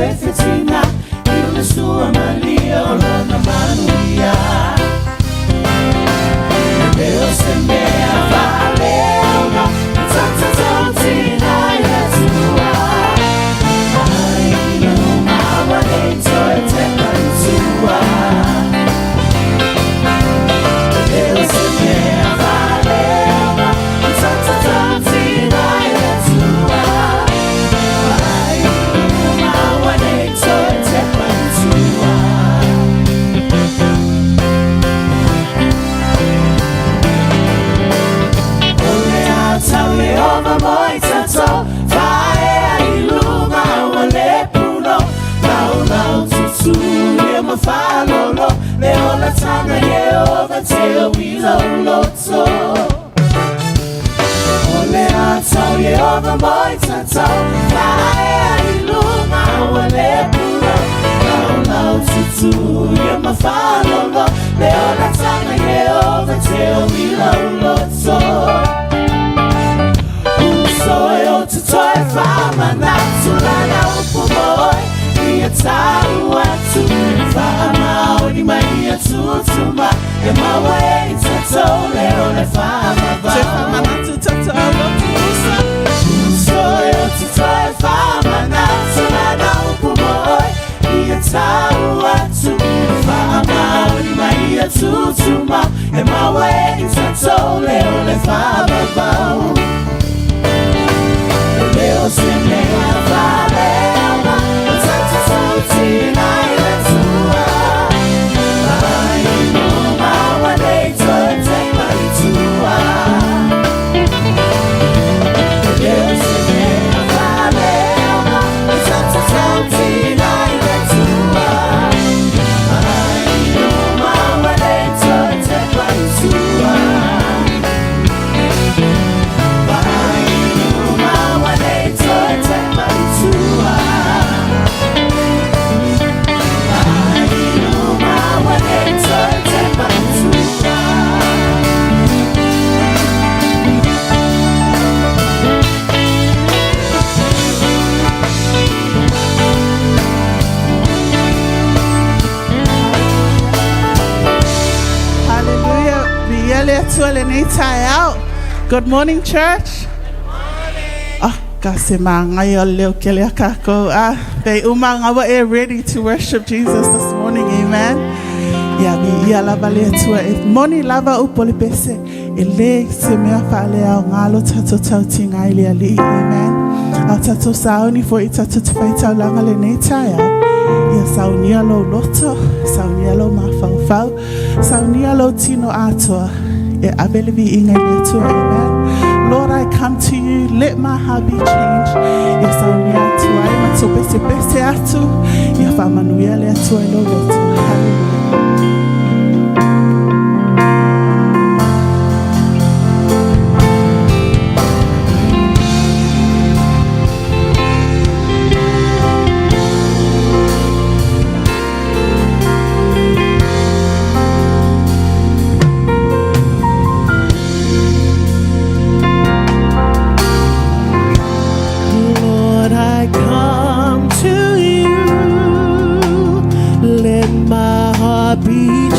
Fefetina Ile sua malia o lona manuia. Leo se mea whaaleoga Tata tautina i Atua. Ai luma wa nei toe te paitua. Leo se mea whaaleoga Tata tautina i Atua. Ai luma wa nei toe te paitua. O le atau e ova moi tato Vaea i lunga o le pulo. Lau lau tutu e mawhalolo Le ola tanga e ova te o wilo loto. O le atau e ova moi tato Vaea i lunga o le pulo. Lau lau tutu e mawhalolo Le ola tanga e ova te o wilo loto. Uso e o te toi whamana Tulana upu moi Ia tau atu Whaamaoni mai ia tutuma E maua e i tatou le o le whamava. Te whamanatu tata alotu usa. Uso e o te toi whamana Tulana upu moi Ia tau atu Whaamaoni mai ia tutuma E maua e i tatou le o le whamava. Leo se mea whaleaga Tata tautina i le tua. Ai luma wa nei toe te paitua. Leo se mea whaleaga Tata tautina i le tua. Ai luma wa nei toe te paitua. Ai luma wa nei toe te paitua. Ai luma wa nei toe te paitua. Hallelujah. Viia le Atua lenei taeao. Good morning, church. Ah, ka se maangai o leo ke lea kākou. Ah, pe uma ngawa e ready to worship Jesus this morning. Amen. Ia viia lava le Atua. E moni lava upu o le pese. E le se mea whaalea o ngalo tatou tautinga i le Alii. Amen. A tatou sauni fo i tatou te whaitaulanga lenei taeao. Ia saunia lou loto, saunia lou mafaufau, saunia lou tino atoa. E ave le viiga i le Atua. Amen. Lord, I come to you. Let my heart be changed. Ia saunia atu ai ma tō pese pese atu. Ia whaamanuia le Atua i lou loto. Hallelujah. Lord, I come to you. Let my heart be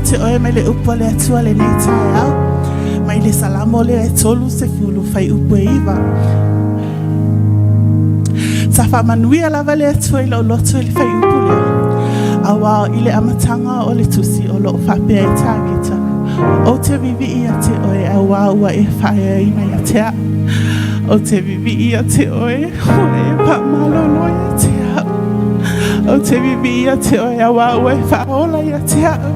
te oe mai le upu a le Atua lenei taeao, mai le Salamo lea e 30 fuaiupu e 9. Sa faamanuia lava le Atua i lou loto i le fuaiupu lea, auā i le amataga o le tusi o lo o faapea ai Tavita, Ou te vivii ia te oe auā ua e faaeaina ia te au. Ou te vivii ia te oe ua e faamalolo ia te au. Ou te vivii ia te oe auā ua e faaola ia te au.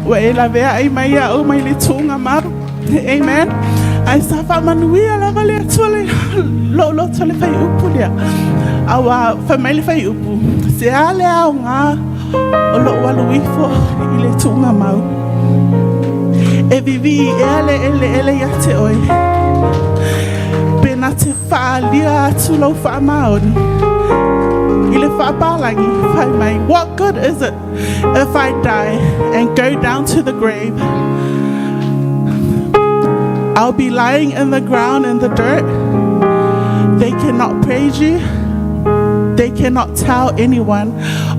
Ua e laveai mai iaʻu mai le tuugamau. Amen. Ae sa faamanuia lava le Atua le lou loto i le fuaiupu lea. Auā fai mai le fuaiupu, se a le aoga o lou alu ifo i le tuugamau. E vivii ea le eleele ia te oe, pe na te faaalia atu lou faamaoni i le faapalagi, fai mai, What good is it if I die and go down to the grave? I'll be lying in the ground in the dirt. They cannot praise you. They cannot tell anyone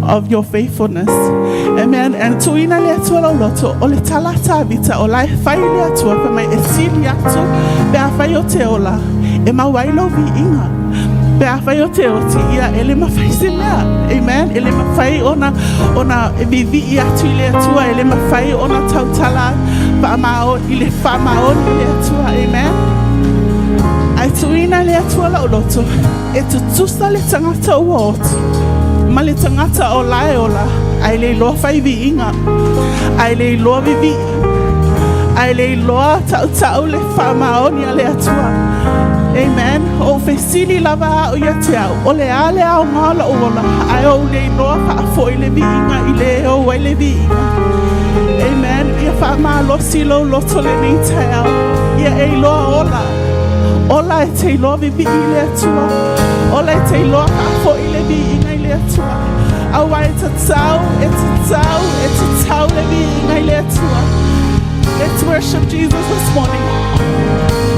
of your faithfulness. Amen. And tuuina le Atua lou loto, o le tala a Tavita, o la e fai le Atua, fai mai e sili atu, pe afai ou te ola, e maua ai lou viiga. Pe afai ou te oti, ia e le mafai se mea. Amen. E le mafai ona, ona e vivii atu i le Atua, e le mafai ona tautala faamao, i le faamaoni i le Atua. Amen. Ae tuuina le Atua lou loto, E tutusa le tagata ua oti ma le tagata o la e ola, ae le iloa fai viiga, ae le iloa vivii, ae le iloa tautau le faamaoni a le Atua. Amen. O ou fesili lava au ia te au, o le a le aoga o lou ola, ae ou le iloa faafoi le viiga i le e ou ai le viiga. Amen. Ia faamalosi lou loto lenei taeao, ia e iloa ola. Ola e te iloa vivii i le Atua. Ola e te iloa faafoi le viiga i le Atua. Auā e tatau, e tatau, e tatau le viiga i le Atua. Let's worship Jesus this morning.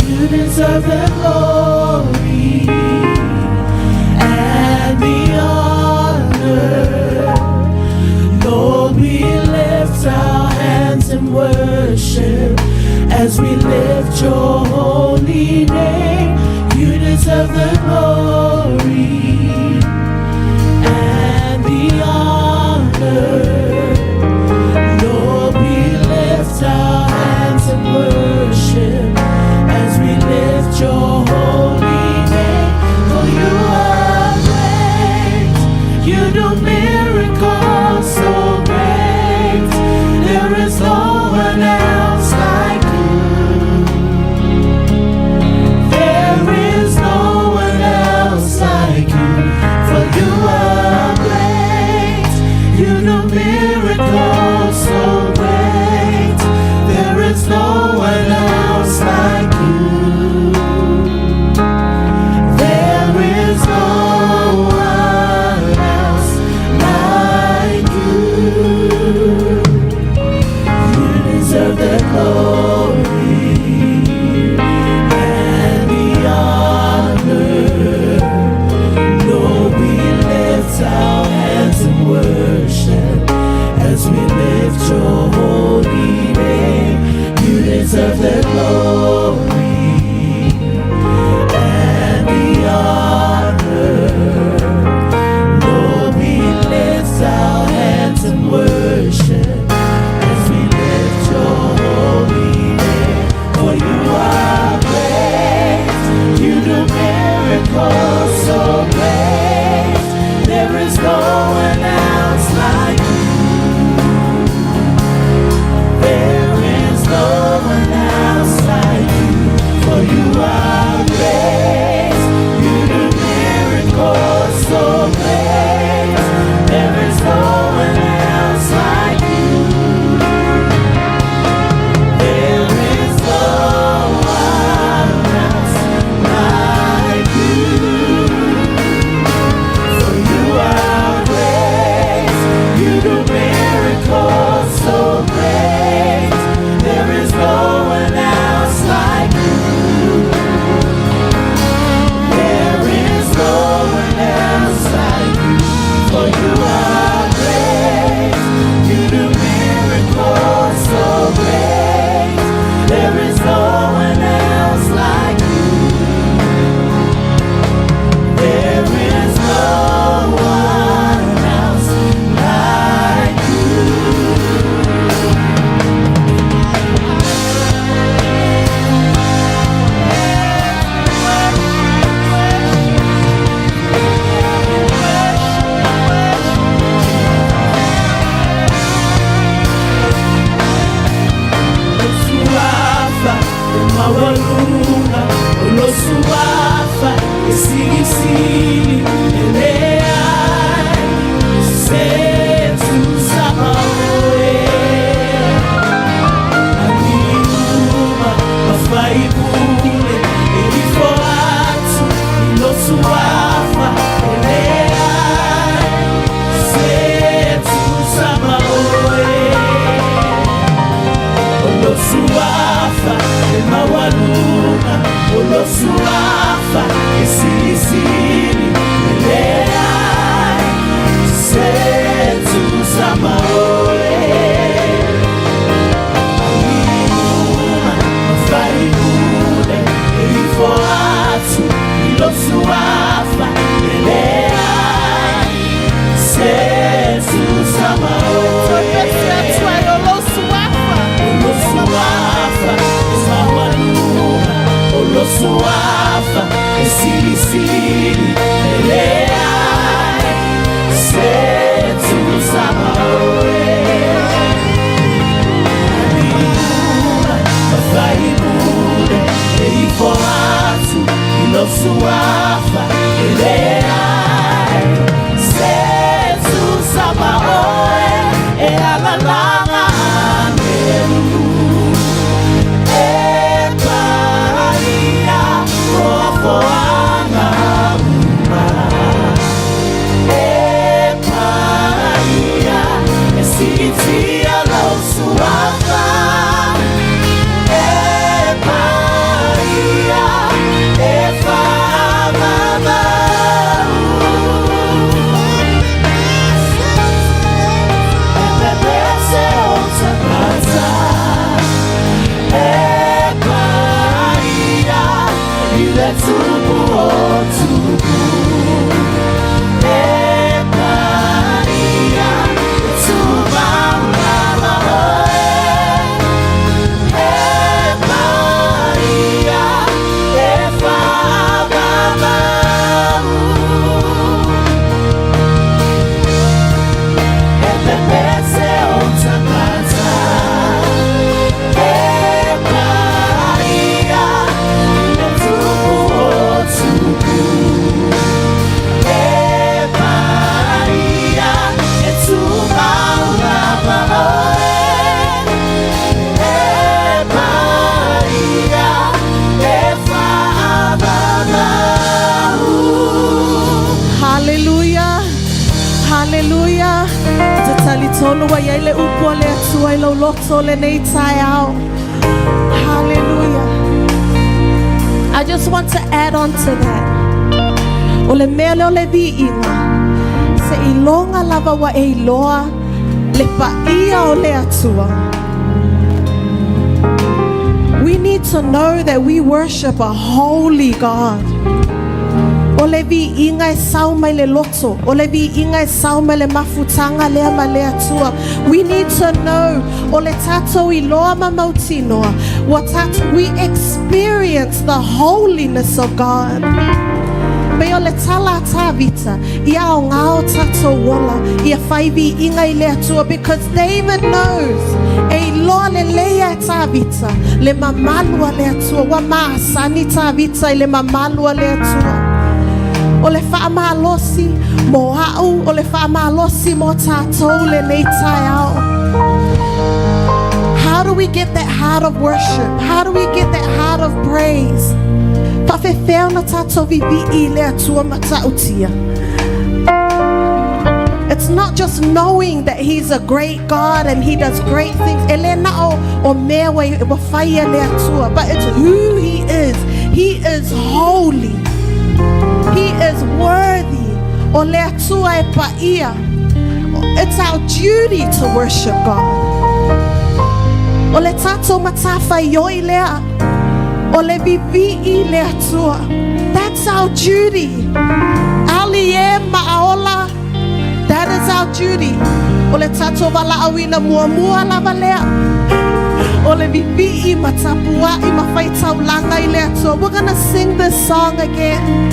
You deserve the glory and the honor. Lord, we lift our hands in worship as we lift your holy name. You deserve the glory and the honor. Lord, we lift our hands in worship as we lift your holy name. For you are great, you do miracles so great. There is no one else like you. There is no one else. Suafa e maualuga, o lou Suafa e silisili e leai se tusa ma oe. Aliiuma ma faipule e ifo atu i lou Suafa, e leai se tusa ma oe. O lou Suafa e maualuga, o lou Suafa e silisili, e leai se tusa ma oe. Aliiuma ma faipule e ifo atu i lou Suafa, e leai se tusa ma oe. E alalaga anelu e paia foafoaga uma, e paia e siitia lou Suafa, e paia e faavavau. E pepese o tagata, e paia i le tupu o tupu, e paia e tumau lava oe, e paia e faavavau. E pepese o tagata, e paia i le tupu o tupu, e paia e tumau lava oe, e paia e faavavau. Hallelujah. Hallelujah. Te talitonu wa iai le upu a le Atua i lau loto lenei taeao. Hallelujah. I just want to add on to that. O le mea lea o le viiga, se iloga lava ua e iloa le paia o le Atua. We need to know that we worship a holy God. O le viiga e sau mai le loto. O le viiga e sau mai le mafutaga lea ma le Atua. We need to know o le tatou iloa ma mautinoa. Ua tatou, we experience the holiness of God. Pei o le tala a Tavita, ia o ngā o tatou ola, ia whai viiga i le Atua, because David knows, e iloa lelei e Tavita, le mamalu a le Atua, ua maasani Tavita i le mamalu a le Atua. O le whaamalosi mo au, o le whaamalosi mo tātou lenei taeao. How do we get that heart of worship? How do we get that heart of praise? Whawhewhea na tātou vivi i le Atua matautia. It's not just knowing that He's a great God and He does great things. E le na o mea wa, wa whaia le Atua, but it's who He is. He is holy. He is worthy. O le Atua e paia. It's our duty to worship God. O le tatou matafaioi lea. O le vivi i le Atua. That's our duty. Ali e maaola. That is our duty. O le tatou valaauina muamua lava lea. O le vivi i matapua i mawhai taulanga i le Atua. We're gonna sing this song again.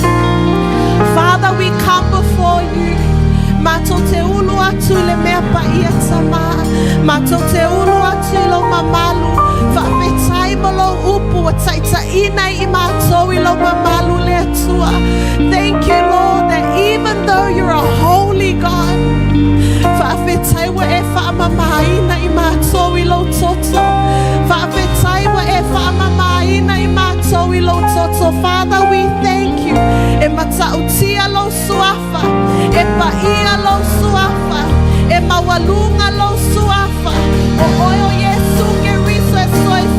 Father, we come before you. Matou te ulu atu i le mea paia tama. Matou te ulu atu i lou mamalu. Faafetai mo lou upu ua taitaiina i matou i lou mamalu le Atua. Thank you, Lord, that even though you're a holy God, faafetai ua e faamamaina i matou i lou toto. Faafetai ua e faamamaina i matou i lou toto. Father, we thank you. E matautia lou suafa. E paia lou suafa. E maualuga lou suafa. O oe o Iesu Keriso e soifua.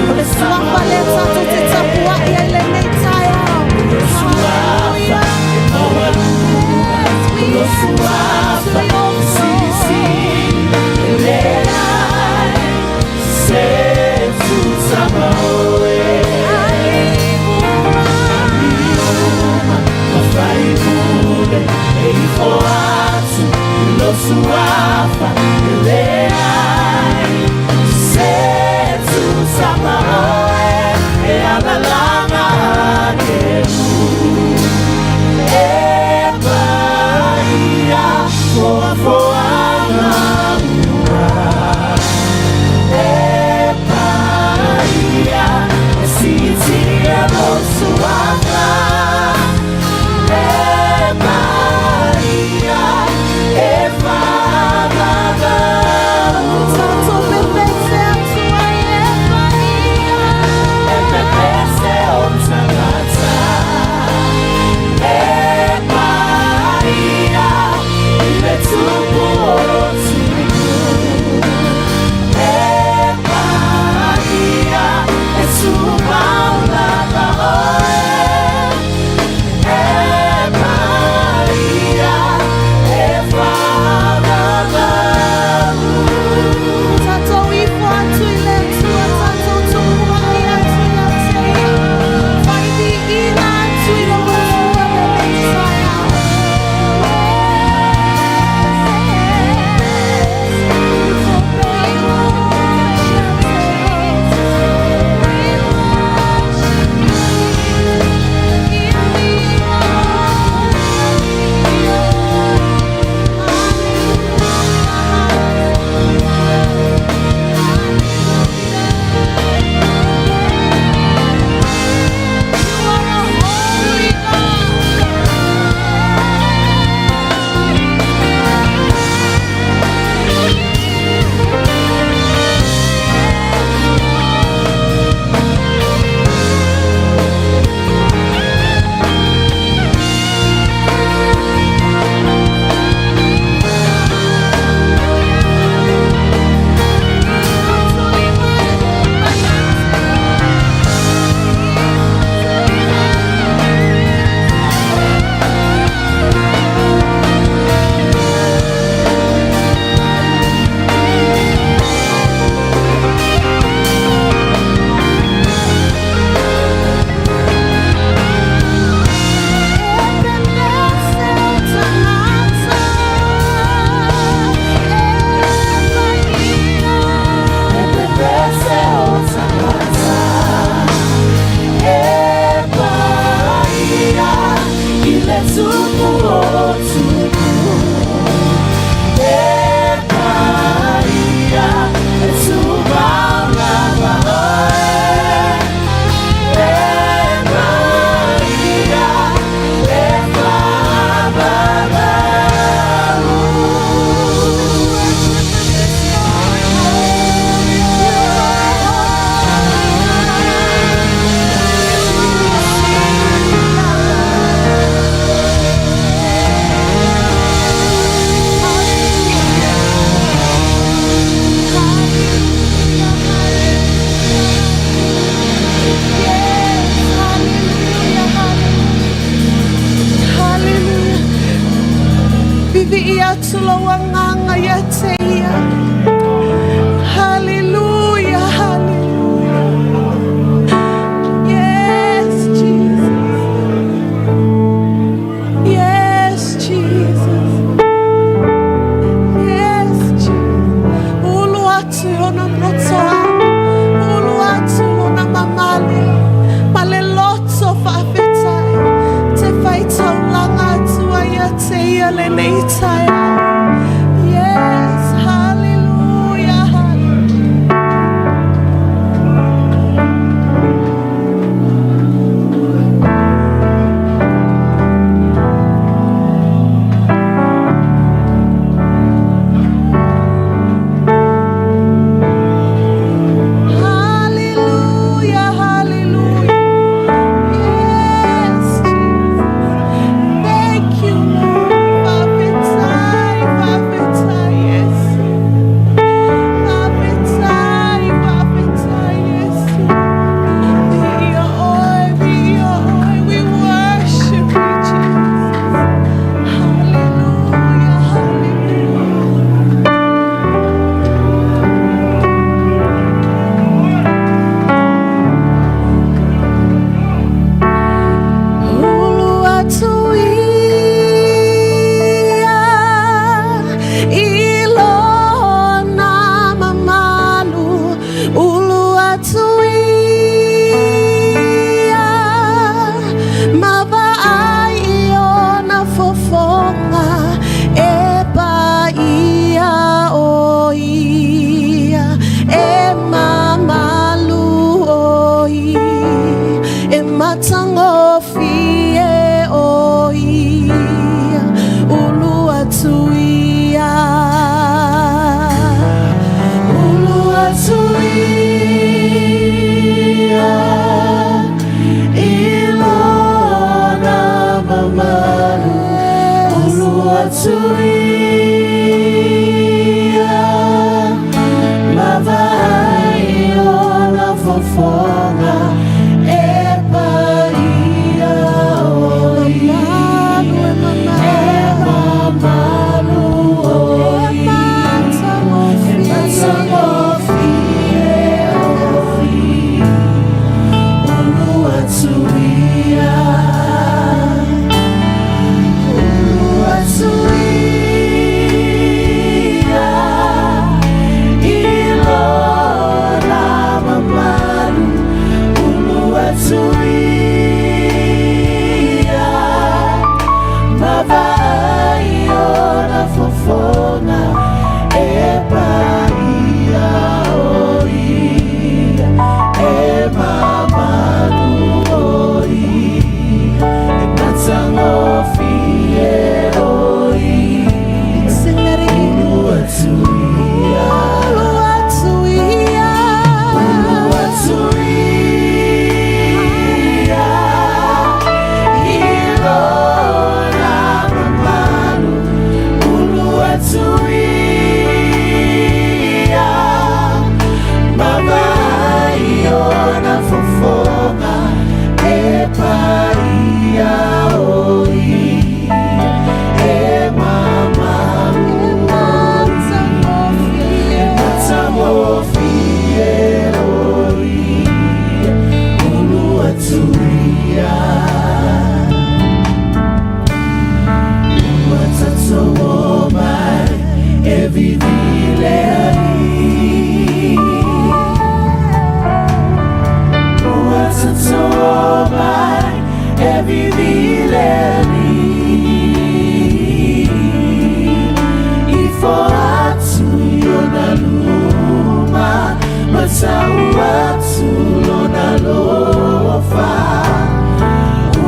O le suafa lea tatou te tapuai ai lenei taeao. Hallelujah. Yes, we enter to your throne. Suafa, leai, se tu sama oe, e alalanga ke E paia, foa foanga ua. E paia, e sitia lo suafa. E paia, e whananga. Tatou pepese atu ai e paia. E pepese o tangata. E paia, i le tupu o tupu. E paia, e tumaulava oe. E paia, e whananga. Tatou ifo atu i le Atua, tatou tupuai atu ia te ia. Faiviiga atu i le Atua lenei taeao. We worship Jesus. We worship you. You are a holy God. E pepese o tangata. E paia, i le tupu o tupu. E paia, e tumaulava oe. E paia, e whananga. Matagofie o ia, ulu atu ia. Ulu atu ia i lona mamalu. Ulu atu ia mavaai ona fofoga e paia o ia. E mamalu o ia. E matagofie o ia. Ulu atu ia. Ulu atu ia i lona mamalu. Ulu atu ia mavaai ona fofoga e paia o ia. E mamalu o ia. E matagofie o ia. Sing that again. Ulu atu ia. Ulu atu ia. Ulu atu ia i lona mamalu. Ulu atu ia mavaai ona fofoga e paia o ia. E mamalu o ia. E matagofie o ia. Ulu atu ia. Ua tatou omai e vivi'i le Alii. Ua tatou omai e vivi'i le Alii. Ifo atu i ona luma, matau atu lona alofa.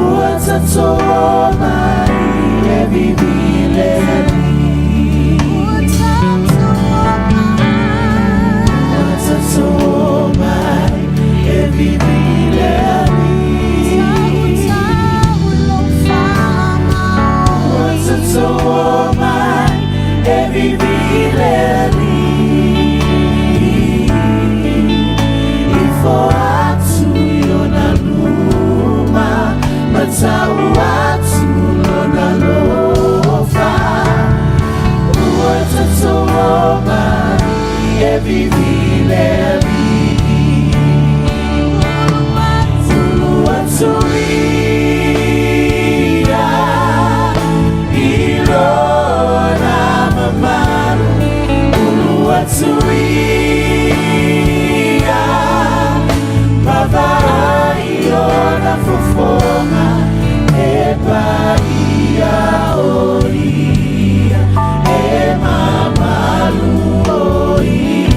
Ua tatou omai e vivi'i le Alii. Ua tatou omai e vivi'i le Alii. Ua tatou omai e vivi'i le Alii. Ifo atu i ona luma, matau atu lona alofa. Ua tatou omai e vivi'i le Alii. Ulu atu ia i lona mamalu. Ulu atu ia mavaai ona fofoga e paia o ia. E mamalu o ia.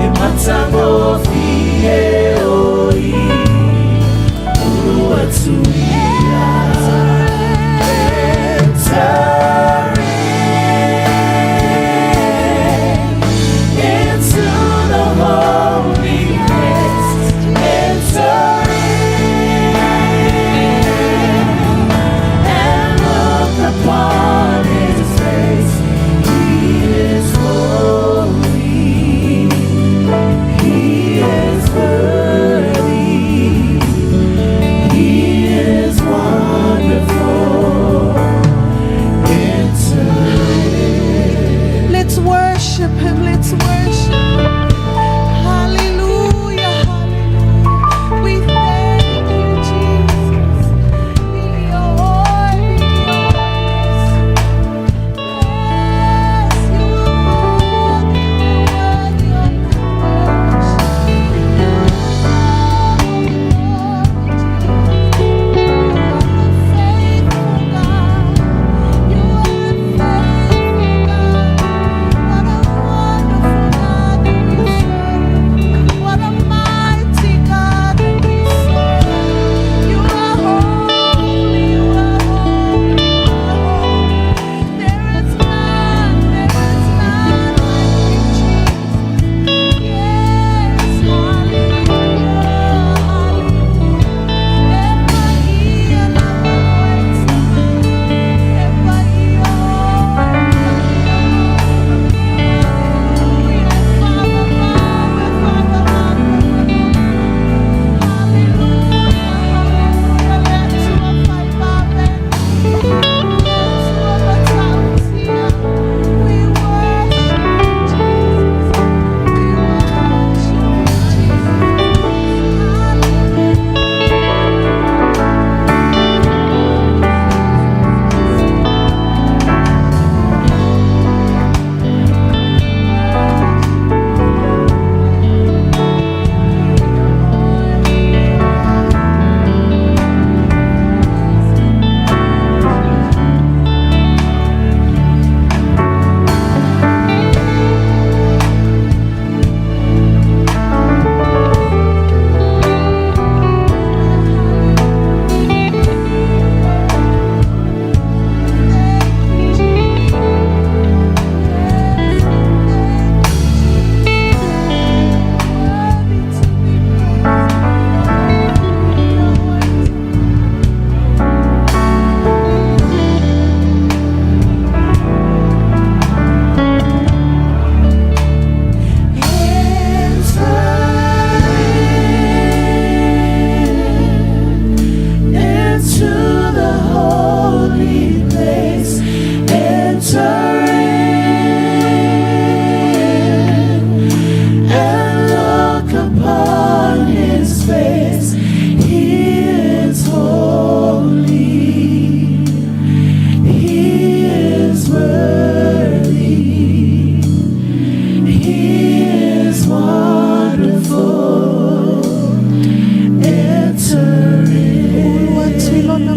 E matagofie o ia. Ulu atu ia. Enter in into the holy place. Enter in.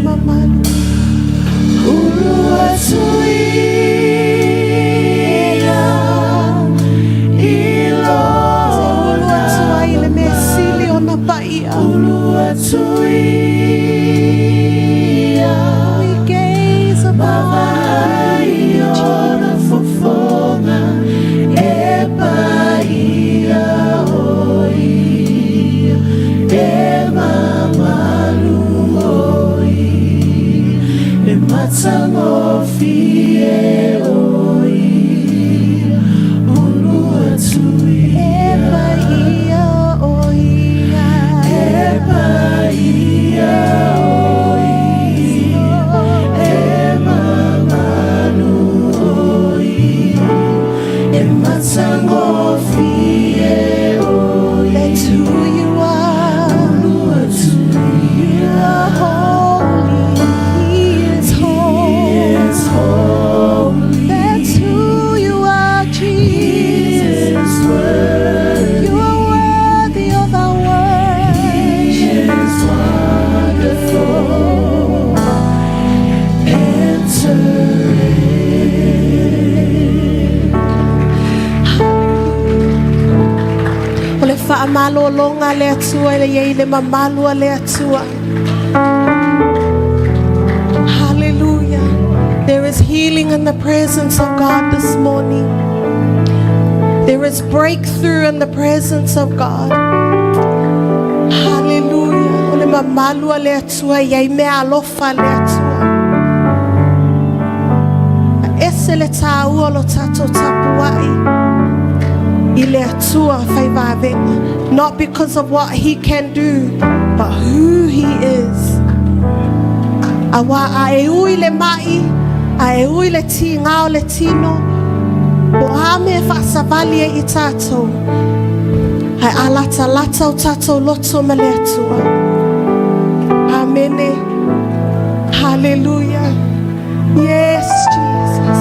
mamalu. Ulu atu ia i Te ulu atu lona ai le mea sili o na paia. Ulu atu ia We gaze upon Mavai you, ona Jesus. fofoga e paia o ia e mamalu o ia e matagofie o ia ulu atu E ia paia o ia. e paia o ia e mamalu o ia e matagofie o ia That's who you are. ulu atu You ia are holy. He is He holy. is holy. That's who you are, He Jesus. is worthy. You are worthy of our He worship. is wonderful. Enter in. O le whaamalolonga le atua le iei le mamalua le atua. Hallelujah. There is healing in the presence of God this morning. There is breakthrough in the presence of God. Hallelujah. O le mamalua le atua iei mea alofa le atua. Ese le tāua lo tātou tapuai i le atua whai vāvenga. Not because of what he can do, but who he is. A wā a e ui le mai, a e ui le ti ngā o le tino, o a me whaasavali e i tātou. Hai a lata lata o tātou loto ma le atua. Amene. Hallelujah. Yes, Jesus.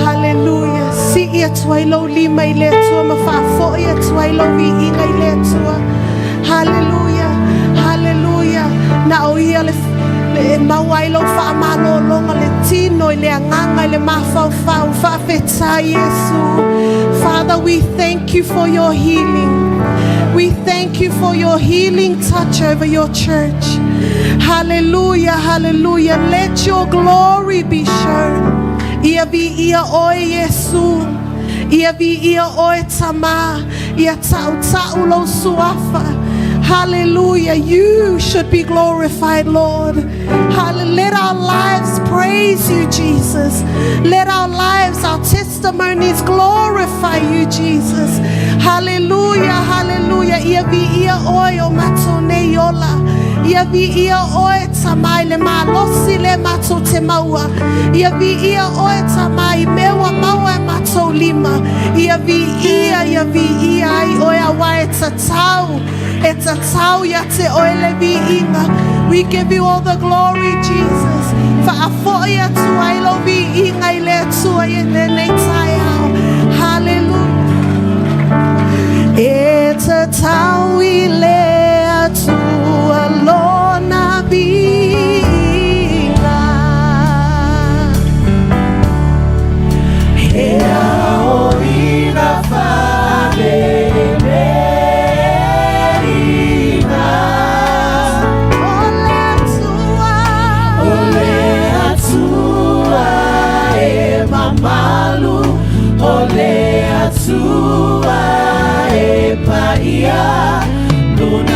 Hallelujah. Si i atua i lau lima i le atua, ma whaafo i atua i lau viiga i le atua. Hallelujah. Hallelujah. Na o ia le, le maua i lau whaamalolonga le tino i le anganga i le mawhauwhau. Whaafeta Yesu. Father, we thank you for your healing. We thank you for your healing touch over your church. Hallelujah, hallelujah. Let your glory be shown. Ia vi ia oe Yesu. Ia vi ia oe tama. Ia tau tau lo suafa. Hallelujah. You should be glorified, Lord. Hallelujah. Let our lives praise you, Jesus. Let our lives, our testimonies glorify you, Jesus. Hallelujah, hallelujah. Ia vi ia oe o mato nei ola. Ia vi ia oe tamai le malosi le mato te maua. Ia vi ia oe tamai mewa maua e mato lima. Ia vi ia, ia vi ia ai oe a wae tatau. E tatau ia te oe le vi inga. We give you all the glory, Jesus. Whaafoi atu ai lo vi inga i le atua i le nei tai ao. Hallelujah. E tatau i le atua lona viiga. E ao ina whaleleina. O le atua. O le atua e mamalu O le atua e paia Luna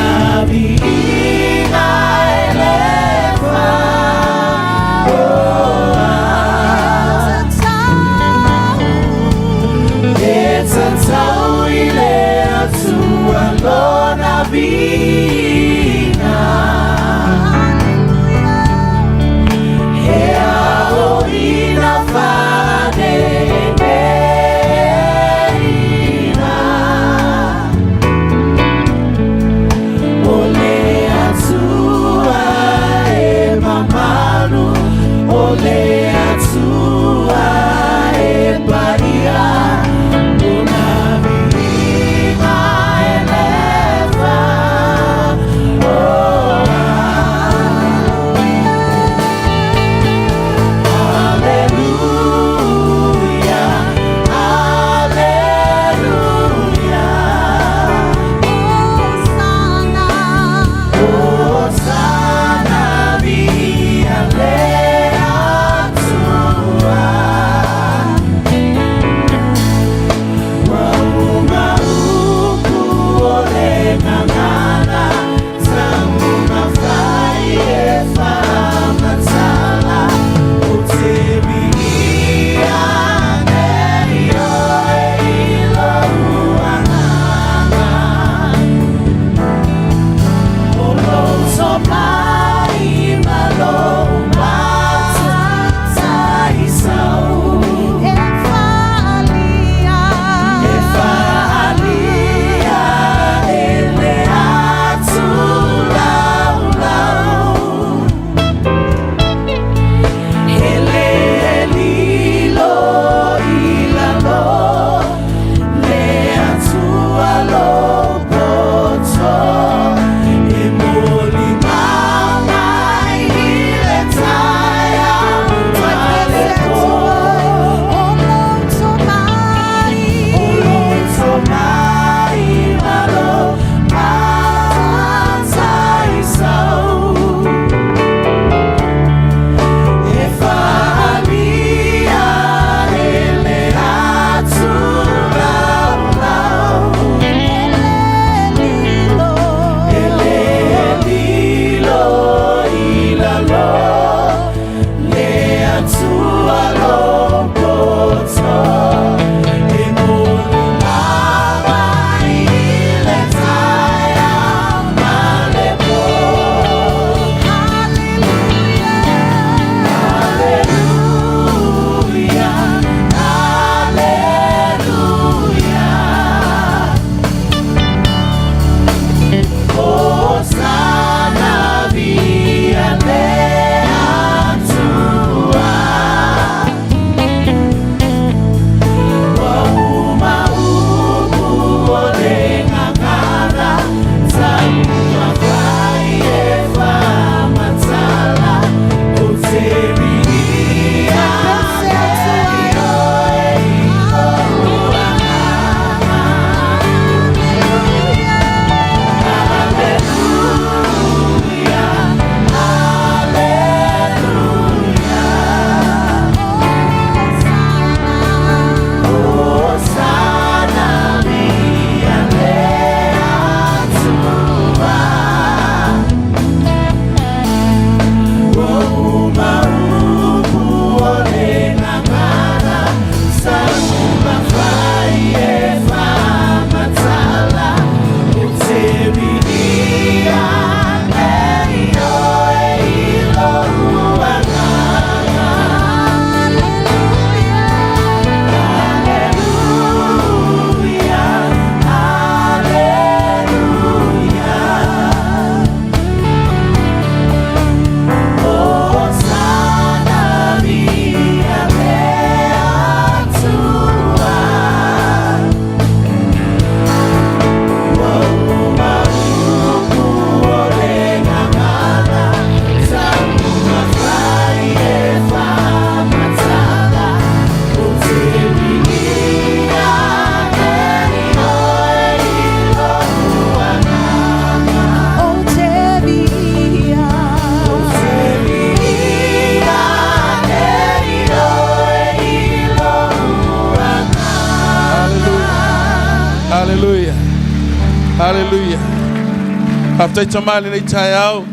Faafetai Tama i lenei taeao.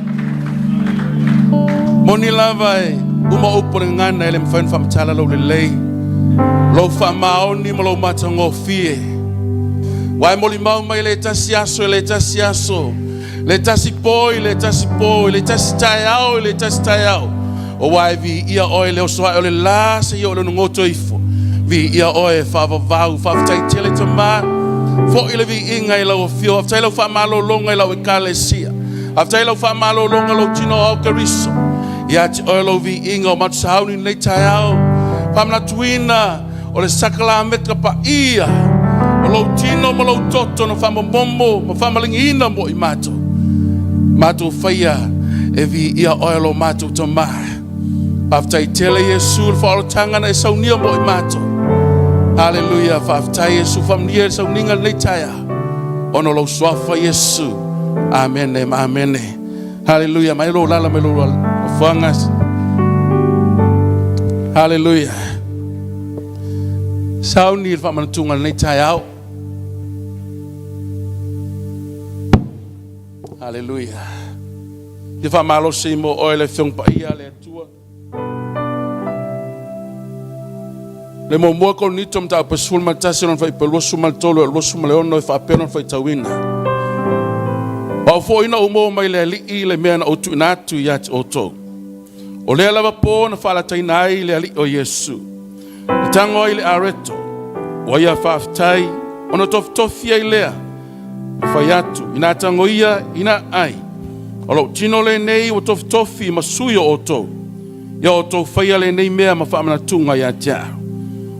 Moni lava e uma upu o le gagana e le mafai ona faamatala lou lelei, lou faamaoni ma lou matagofie. Ua e molimau mai le tasi aso i le tasi aso, le tasi po i le tasi po, i le tasi taeao i le tasi taeao. O ua e viia oe i le oso ae o le la seia oo i le goto ifo. Viia oe faavavau, faafetai tele Tama. Foi le viiga i lau afio, faafetai lau faamalologa i lau ekalesia. Faafetai lau faamalologa lou tino ao Keriso. Ia te oe lou viiga o matou sauni i lenei taeao. Faamanatuina o le sakalameta paia o lou tino ma lou toto na faamomomo ma faamaligiina mo i matou. Matou faia e viia oe lo matou Tama. Faafetai tele Iesu le faaolataga na e saunia mo i matou. Haleluia, faafetai Iesu, faamanuia i le sauniga lenei taeao. Ona o lou suafa Iesu. Amene ma amene. Haleluia, mai lou lala mai lou afuaga. Haleluia. Sauni le faamanatuga lenei taeao. Haleluia. Ia faamalosi mo oe le Afioga Paia a le Atua. Le muamua Korinito mataupu 11 lona fuaiupu 23 e 26 e faapea lona faitauina. Au foi na ou maua mai le Alii le mea na ou tuuina atu ia te outou. O lea lava po na faalataina ai le Alii o Iesu. Na tago ai le areto, ua ia faafetai, ona tofitofi ai lea, ma fai atu, ina tago ia, ina ai. O lou tino lenei ua tofitofi ma sui o outou. Ia outou faia lenei mea ma faamanatuga ia te au.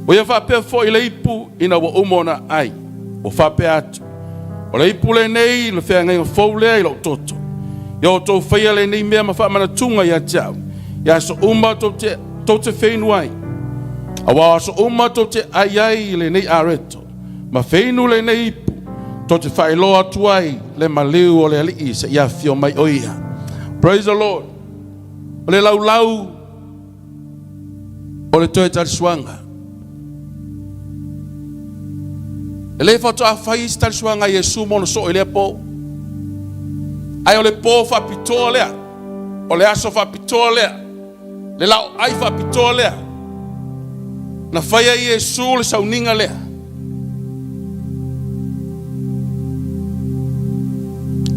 Ua ia faapea foi le ipu ina ua uma ona ai, ua faapea atu, O le ipu lenei le feagaiga fou lea i lou toto. Ia outou faia lenei mea ma faamanatuga ia te au, i aso uma tou te, tou te feinu ai. Aua o aso uma tou te ai ai i lenei areto, ma feinu lenei ipu, tou te faailoa atu ai le maliu o le Alii seia afio mai o ia. Praise the Lord. O le laulau o le toe talisuaga. E le faatoa fai isi talisuaga a Iesu mo ona soo i lea po. Ae o le po faapitoa lea, o le aso faapitoa lea, le laoai faapitoa lea, na fai ai Iesu le sauniga lea.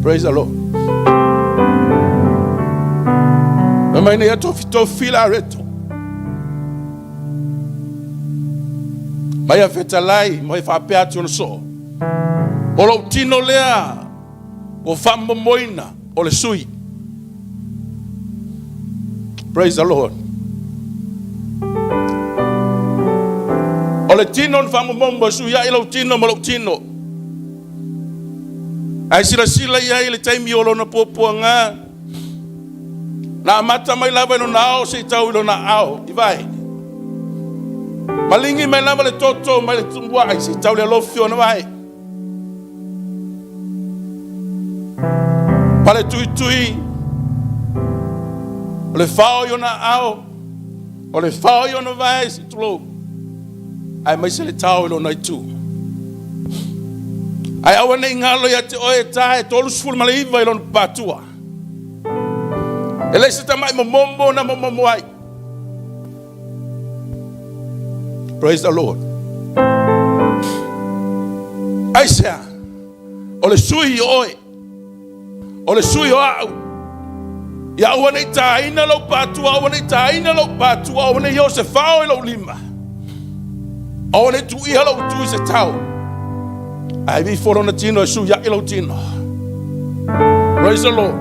Praise the Lord. Fai mai nei tofi la reto. Mai a fetalai mai faapea atu ona soo. O lou tino lea ua faamomoina o le sui. Praise the Lord. O le tino na faamomomo e sui ai lou tino ma lou tino. Ae silasila i ai i le taimi o lona puapuaga, na amata mai lava i lona ao seia tau i lona ao i vae. Maligi mai lava le toto mai le tumuai seia tau le alofi o ona vae. Pale tuitui, o le fao i ona ao, o le fao i ona vae, se tulou, aemaise le tao i lona itu. Ae aua ne i galo ia te oe e ta e 39 i lona papatua. E le se tamai momomo na momomo ai. Praise the Lord. Aisea, o le sui o oe, o le sui o au, ia aua ne i tāina lou pātua, aua ne i tāina lou pātua, aua ne i o se fao i lou lima, aua ne i tuia lou tu i se tau, ae vi ifo lona tino e sui ai lou tino. Praise the Lord.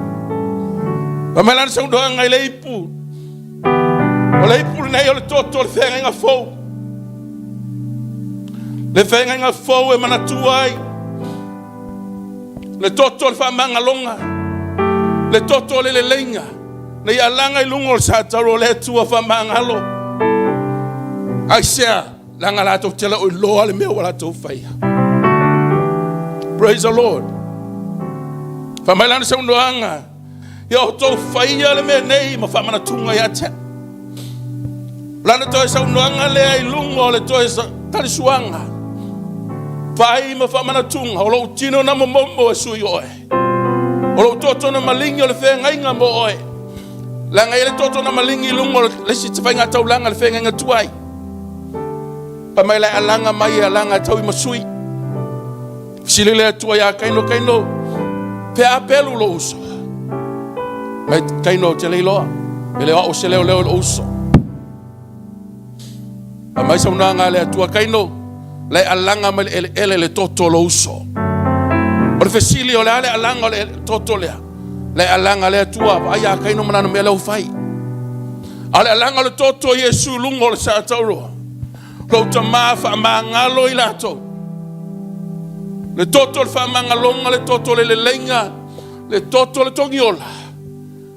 Fai mai lana saunoaga i le ipu, O le ipu lenei o le toto o le feagaiga fou. Le feagaiga fou e manatua ai le toto o le faamagaloga, le toto o le leleiga, nei alaga i luga o le satauro o le Atua faamagalo. Aisea, leaga latou te le o iloa le mea ua latou faia. Praise the Lord. Fai mai lana saunoaga, Ia outou faia le mea nei ma faamanatuga ia te au. Lana toe saunoaga lea i luga o le toe talisuaga. Fai ma faamanatuga o lou tino na momomo e sui oe. O lou toto na maligi o le feagaiga mo oe. Leaga e i ai le toto na maligi i luga o le isi faiga taulaga le feagaiga tuai. Fai mai la e alaga mai e alaga e tau i masui. Fesili le Atua ia Kaino, Kaino, fea Apelu lou uso? Mai Kaino ou te le iloa. E le o au se leoleo i lou uso. Fai mai saunoaga a le Atua, Kaino, la e alaga mai le eleele le toto o lou uso. O le fesili, o le a le alaga o le toto lea? La e alaga le Atua, vaai ia Kaino ma lana mea lea ua fai. A o le alaga o le toto o Iesu i luga o le saa tauroa. Lou tama faamagalo i latou. Le toto o le faamagaloga, le toto o le leleiga, le toto o le togiola.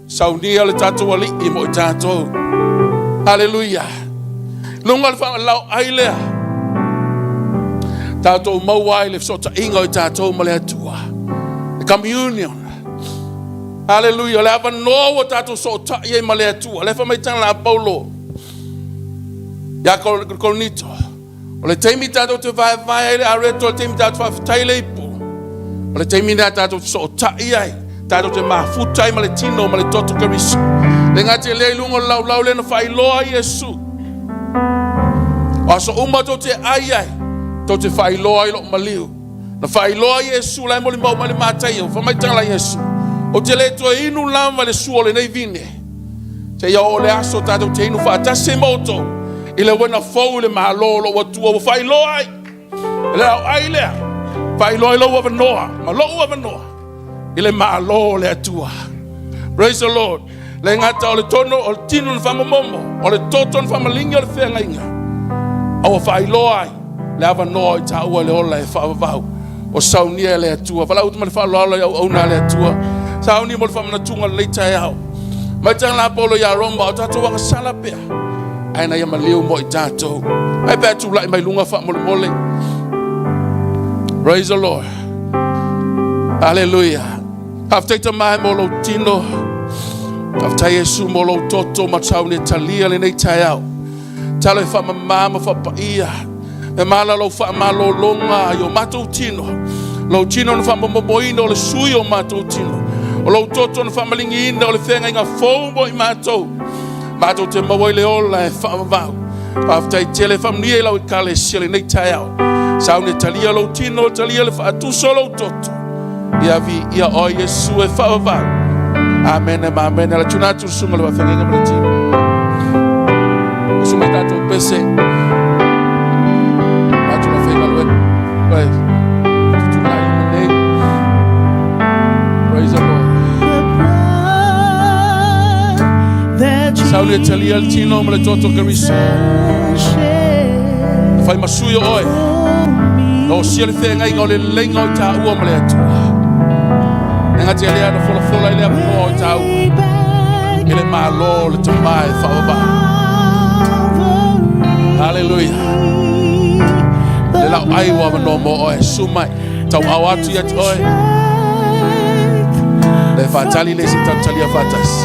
Saunia le tatou alii mo i tatou. Haleluia. Luga o le faalaau ai lea. Tatou maua ai le fesootaiga o i tatou ma le Atua. The communion. Haleluia. Le avanoa ua tatou sootai ai ma le Atua. Le fai mai tana a Paulo. Ia Korinito. O le taimi tatou te vaevae ai le areto, o le taimi tatou te faafetai le ipu. O le taimi lea tatou te sootai ai, tatou te mafuta ai ma le tino ma le toto Keriso. Le gata i lea i luga o le laulau lea na faailoa ai Iesu. O aso uma tou te ai ai, tou te faailoa ai lou maliu. Na faailoa ai Iesu la e molimau mai le Mataio, fai mai tala Iesu, ou te le toe inu lava le sua o lenei vine. Seia oo le aso tatou te inu faatasi ai ma outou i le uena fou i le Malo o lou Atua ua faailoa ai. E le au ai lea, faailoa ai lou avanoa ma lou avanoa i le Malo o le Atua. Praise the Lord. Le gata o le tono, o le tino na faamamomo, o le toto na faamalingi o le feagaiga, a ua faailoa ai le avanoa i taua le ola e faavavau o saunia e le Atua. Valaau ma le faaaloalo i auauna a le Atua. Sauni mo le faamanatuga o lenei taeao. Mai tanga la Paulo ia Roma, o tatou agasala pea, ae na ia maliu mo i tatou. Ai pea tulai mai luga faamolemole. Praise the Lord. Hallelujah. Faafetai Tama mo lou tino. Faafetai Iesu mo lou toto ma sauni e talia lenei taeao. Talo e faamama ma faapaia. E mala lou faamalologa i o matou tino. Lou tino na faamomomoina o le sui o matou tino. O lou toto na faamaligiina o le feagaiga fou mo i matou. Matou te maua i le ola e faavavau. Faafetai tele faamanuia i lau ekalesia lenei taeao. Sauni e talia lou tino, talia le faatuso o lou toto. Ia viia oe Iesu e faavavau. Amene ma amene. La tuna atu le susuga le faafeagaiga ma le tino. Usu mai tatou pese. Atu la faigaluega. Oe. Tutulai luma nei. Praise the Lord. Sauni e talia le tino ma le toto Keriso. Na fai masui o oe. Na osia le feagaiga o le leleiga o i tāua ma le Atua. E gata i lea na folafola i le avanoa o i tāua. I le Malo o le Tama e faavavau. Hallelujah. Le lau ai ua avanoa mo oe. Su mai. Tauau atu ia te oe. Le faatali le isi tatou talia faatasi.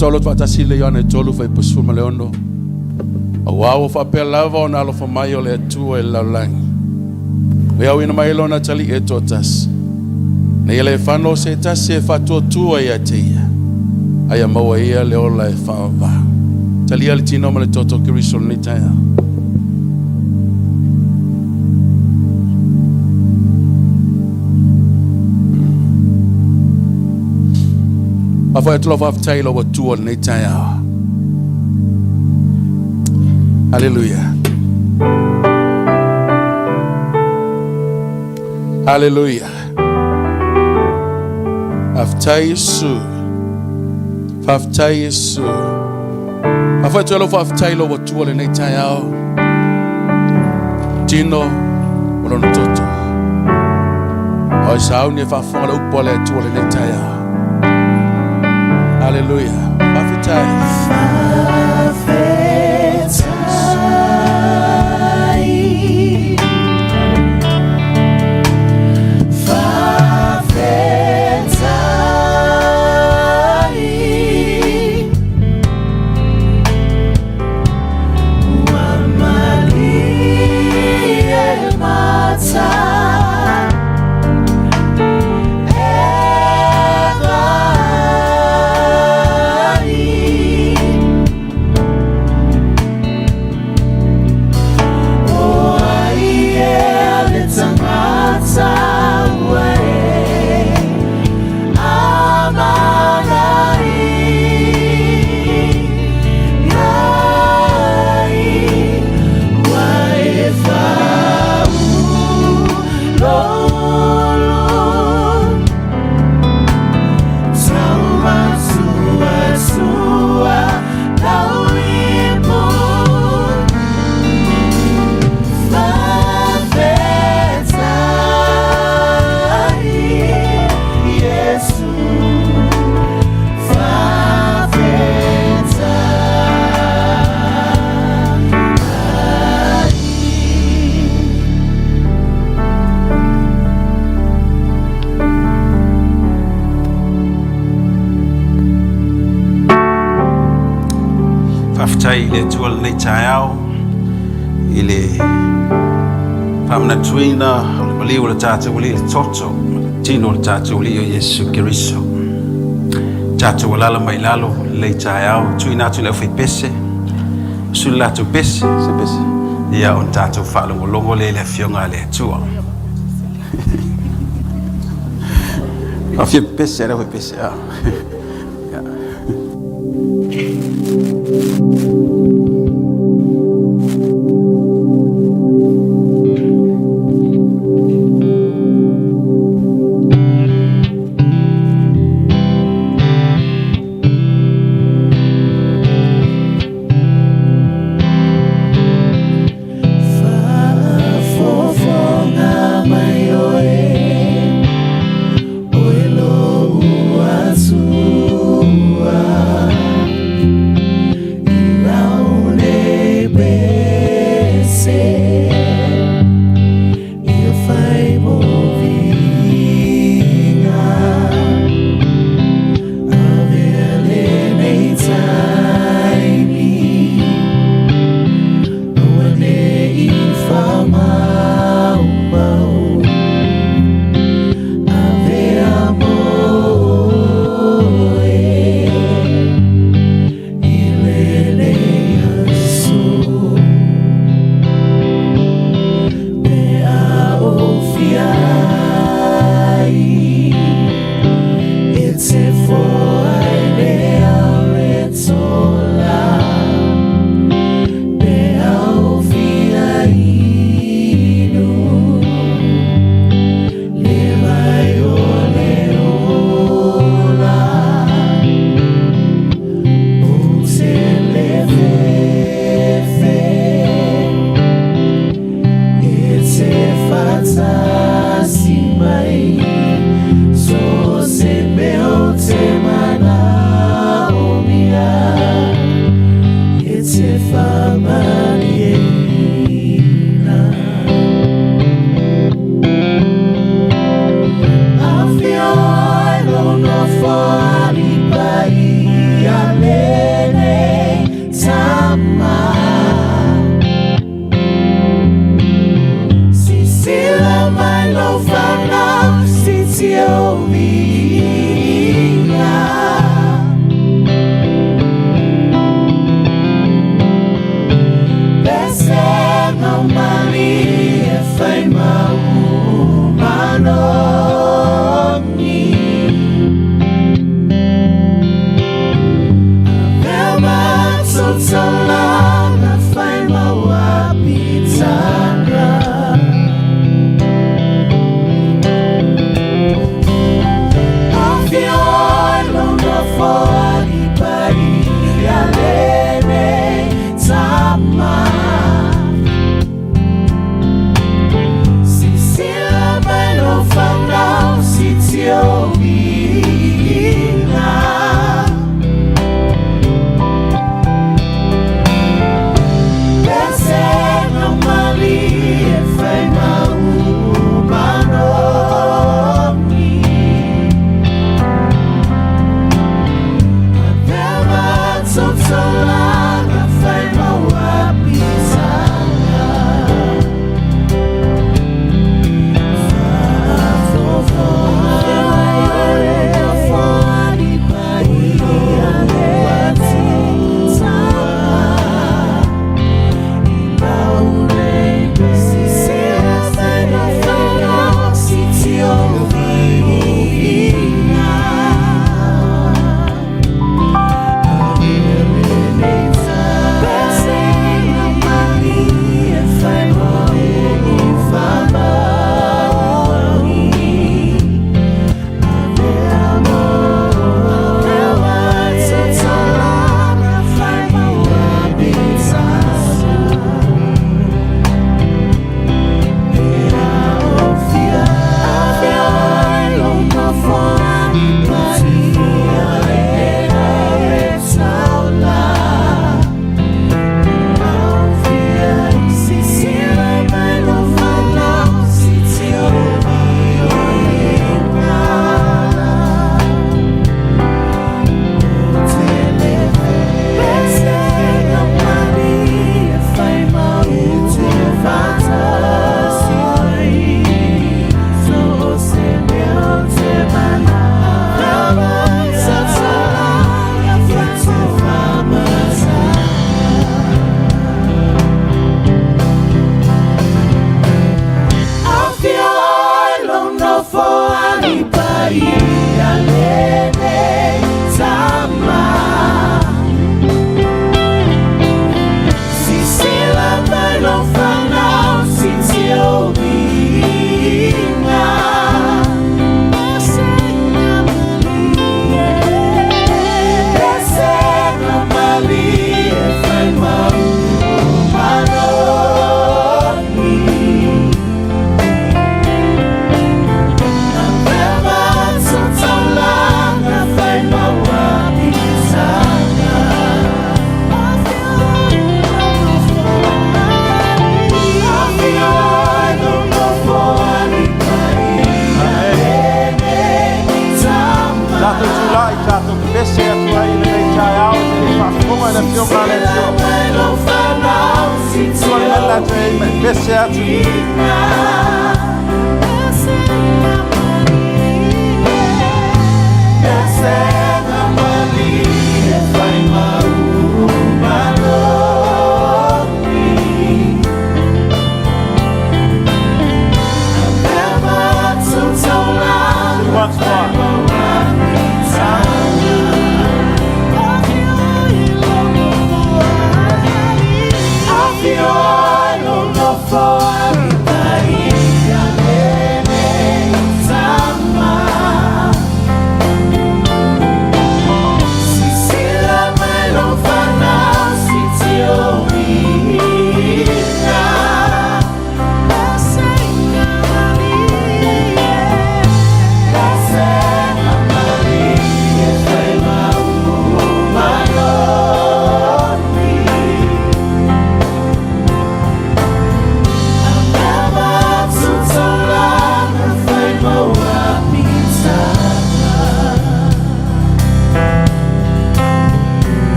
Faatoa loto faatasi le Ioane 3 fuaiupu 16. Auā ua faapea lava ona alofa mai o le Atua i le lalolagi. Ua ia auina mai lona Atalii e toatasi. Ina ia le fano o se tasi e faatuatua ia te ia, a ia maua e ia le ola e faavavau. Talia le tino ma le toto o Keriso i lenei taeao. Faafoi atu lau faafetai i lau Atua i lenei taeao. Haleluia. Haleluia. Faafetai Iesu. Faafetai Iesu. Faafoi atu lau faafetai i lou Atua lenei taeao. Tino o lona toto. O e sauni e faafofoga le upu a le Atua lenei taeao. Haleluia. Faafetai. Faafetai. Faafetai. Ua malie mata e vaai. O ai ea le tagata ua e amanaia ai, ua e faauluulu taumasuasua lau ipu. Faafetai, Iesu. Faafetai. Faafetai i le Atua lenei taeao i le faamanatuina o le maliu o le tatou Alii le toto ma le tino o le tatou Alii o Iesu Keriso. Tatou alala mai lalo lenei taeao, tuuina atu i le aufaipese, suli latou pese, se pese, ia ona tatou faalogologo lea i le afioga a le Atua. Afia pese, le aufaipese, ah. Faafofoga mai oe, o e lou Atua, i lau nei pese, ia fai mo viiga. Avea lenei taimi, aua ne i faamaumau. Avea mo oe i lenei aso. Pe a ou fia ai, e te foai le ao e tola. Pe a ou fia inu, le vai o le ola. Ou te lefefe, e te faatasi mai, so o se mea ou te manaomia, e te faamalieina. Afio ai lou Nofoalii paia.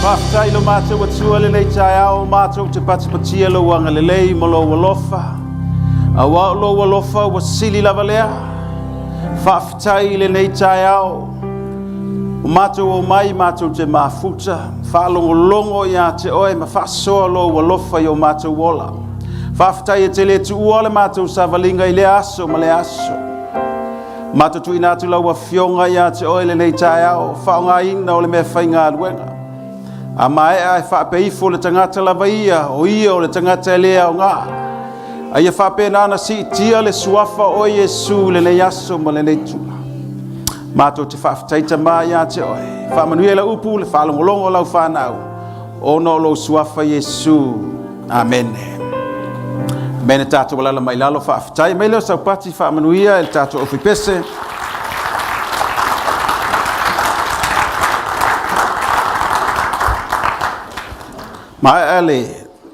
Faafetai lo matou Atua lenei taeao, matou te patipatia lou agalelei ma lou alofa. Auā o lou alofa ua sili lava lea. Faafetai i lenei taeao. Ua matou omai matou te mafuta, faalogologo ia te Oe ma faasoa Lou alofa i o matou ola. Faafetai e te le tuua le matou savaliga i lea aso ma lea aso. Matou tuuina atu lau Afioga ia te Oe lenei taeao, faaaogaina o le meafaigaluega. A maea e faapeifo le tagata lava ia, o ia o le tagata e le aoga. A ia faapena ona siitia le suafa o Oe Iesu i lenei aso ma lenei itula. Matou te faafetai Tama ia te Oe. Faamanuia lau upu le faalogologo o lau fanau, ona o lou suafa Iesu. Amene. Amene tatou alala mai lalo faafetai. Mai leo saupati faamanuia e le tatou aufipese. Maea le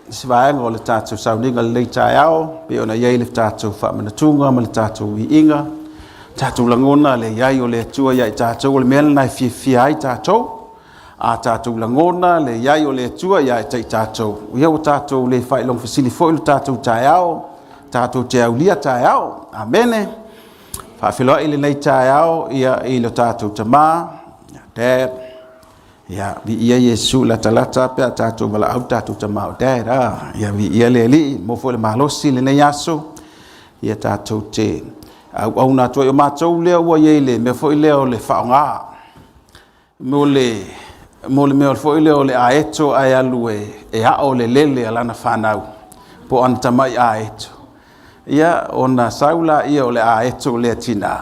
se vaega o le tatou sauniga lenei taeao, pei ona i ai le tatou faamanatuga ma le tatou viiga, tatou lagona le i ai o le Atua ia i tatou, o le mea lena e fiafia ai tatou. A tatou lagona le i ai o le Atua ia i tatou, ia ua tatou le faailoga fesili foi le tatou taeao, tatou te aulia taeao. Amene. Faafeiloai lenei taeao ia i le tatou tama, Dad. Ia, viia Iesu latalata pe a tatou valaau tatou tama o Dad. Ah, ia viia le Alii, mo foi le malosi lenei aso. Ia tatou te auauna atu ai o matou lea ua i ai le mea foi lea o le faaaoga. Mo le mea foi lea o le aeto ae alu e ao le lele a lana fanau, po o ana tamai aeto. Ia, ona sau laia o le aeto lea tina,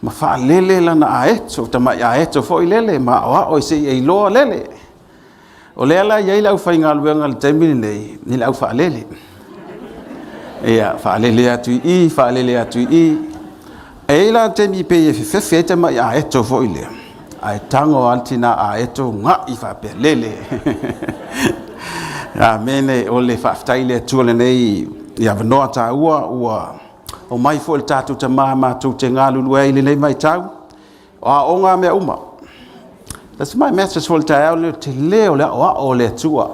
ma faalele lana aeto, tamai aeto foi lele, ma aoao se i e iloa lele. O lea la e i ai le aufaigaluega i le taimi lenei, i le aufaalele. Ia, faalele atu i i, faalele atu i i. E i ai la taimi e pei e fefefe ai tamai aeto foi lea, ae tago lava le tina aeto ga'i faapea, lele. Amene, o le faafetai i le Atua lenei i avanoa taua ua omai foi le tatou tama matou te galulue ai i lenei vaitau. O aoaoga a mea uma. That's my message for le taeao lenei, o le tele o le aoao o le Atua.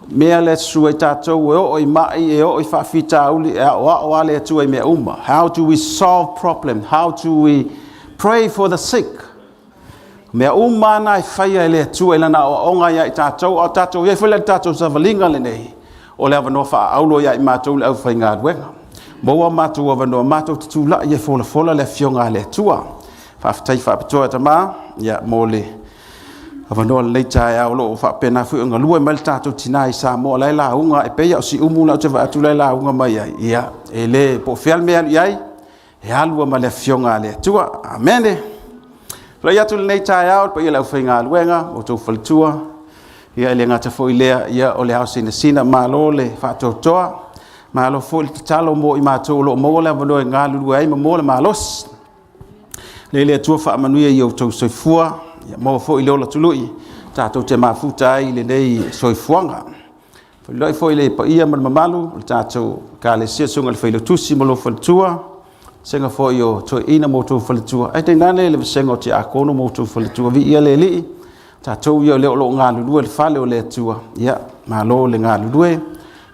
Mea lea e susu ai tatou e oo i mai, e oo i faafitauli, e aoao lava le Atua i mea uma. How do we solve problem? How do we pray for the sick? Mea uma na e faia e le Atua i lana aoaoga ia i tatou, a o tatou i ai foi la i le tatou savaliga lenei, o le avanoa faaauro ia i matou le aufaigaluega. Maua matou avanoa, matou te tulai e folafola le Afioga a le Atua. Faafetai faapitoa tama, ia, mo le avanoa lenei taeao o lo o faapena foi ona galue mai le tatou tina i Samoa, la e lauga, e pei lava o Siumu la ou te vaai atu la e lauga mai ai, ia, e le po o fea le mea e alu i ai, e alu lava ma le Afioga a le Atua. Amene. Tulai atu lenei taeao i le paia o le aufaigaluega, o outou faletua, ia e le gata foi i lea, ia o le ao sinasina, malo le faatoatoa, malo foi le tatalo mo i matou o lo o maua le avanoa e galulue ai ma maua le malosi. Lea le Atua faamanuia i outou soifua, ia maua foi le ola tului tatou te mafuta ai i lenei soifuaga. Feiloai foi le paia ma le mamalu o le tatou Ekalesia, Susuga i le Failautusi ma lou faletua, vasega foi o toeaiina ma outou faletua, ae tainane le vasega o tiakono ma outou faletua. Viia le Alii, tatou ia o lea o lo o galulue i le fale o le Atua, ia malo le galulue.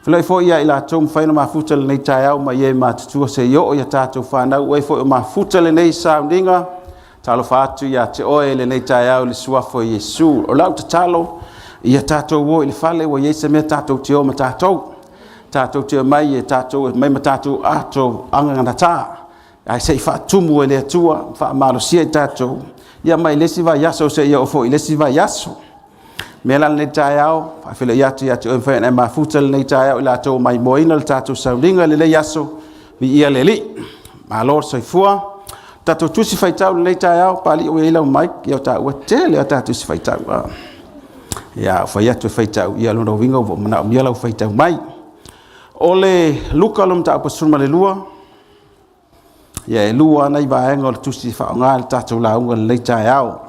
Feiloai foi ia i latou ua mafai ona mafuta i lenei taeao mai e matutua se i oo i a tatou fanau, o e foi o mafuta lenei sauniga, talofa atu ia te oe i lenei taeao i le suafa o Iesu. O lau tatalo, ia tatou o i le fale ua i ai se mea tatou te o ma tatou. Tatou te omai e tatou e omai ma tatou ato anagata, ae se i faatumu e le Atua, faamalosia i tatou, ia mai le isi vaiaso seia oo foi i le isi vaiaso. O le mea la lenei taeao, faafeiloai atu ia te oe ua mafai ona e mafuta lenei taeao i latou ua maimoaina le tatou sauniga i lenei aso, viia le Alii, malo le soifua. Tatou Tusi Faitau i lenei taeao, Papalii ua i ai lau mic, ia o taua e tele lava tatou Tusi Faitau. Ia, a ou fai atu e faitau, ia o lona uiga ua manaomia lau faitau mai. O le Luka lona mataupu 12, ia e lua lava nai vaega o le tusi e faaaoga i le tatou lauga i lenei taeao.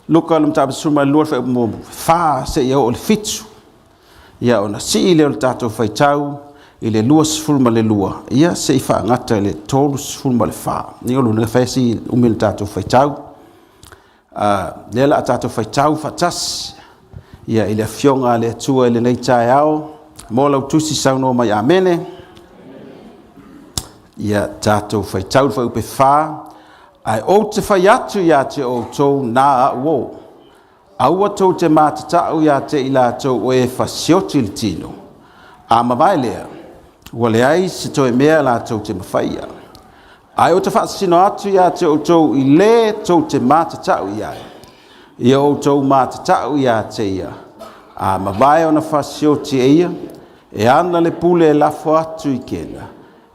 Luka le mataupu 12 fuaiupu 4 seia oo i le 7. Ia ona sii lea o le tatou faitau i le 22, ia se i faagata i le 34. Ia o lona fai si umi o le tatou faitau. Lea o le a tatou faitau faatasi ia i le Afioga a le Atua i lenei taeao. Mo lau tusi saunoa mai amene. Ia tatou faitau le fuaiupu 4. Ae ou te fai atu ia te outou na a'u o, aua tou te matata'u ia te i latou o e fasioti le tino, a mavae lea, ua leai se toe mea latou te mafaia. Ae ou te faasino atu ia te outou i le tou te matata'u i ai, ia outou matata'u ia te ia, a mavae ona fasioti e ia, e ana le pule e lafo atu i kena,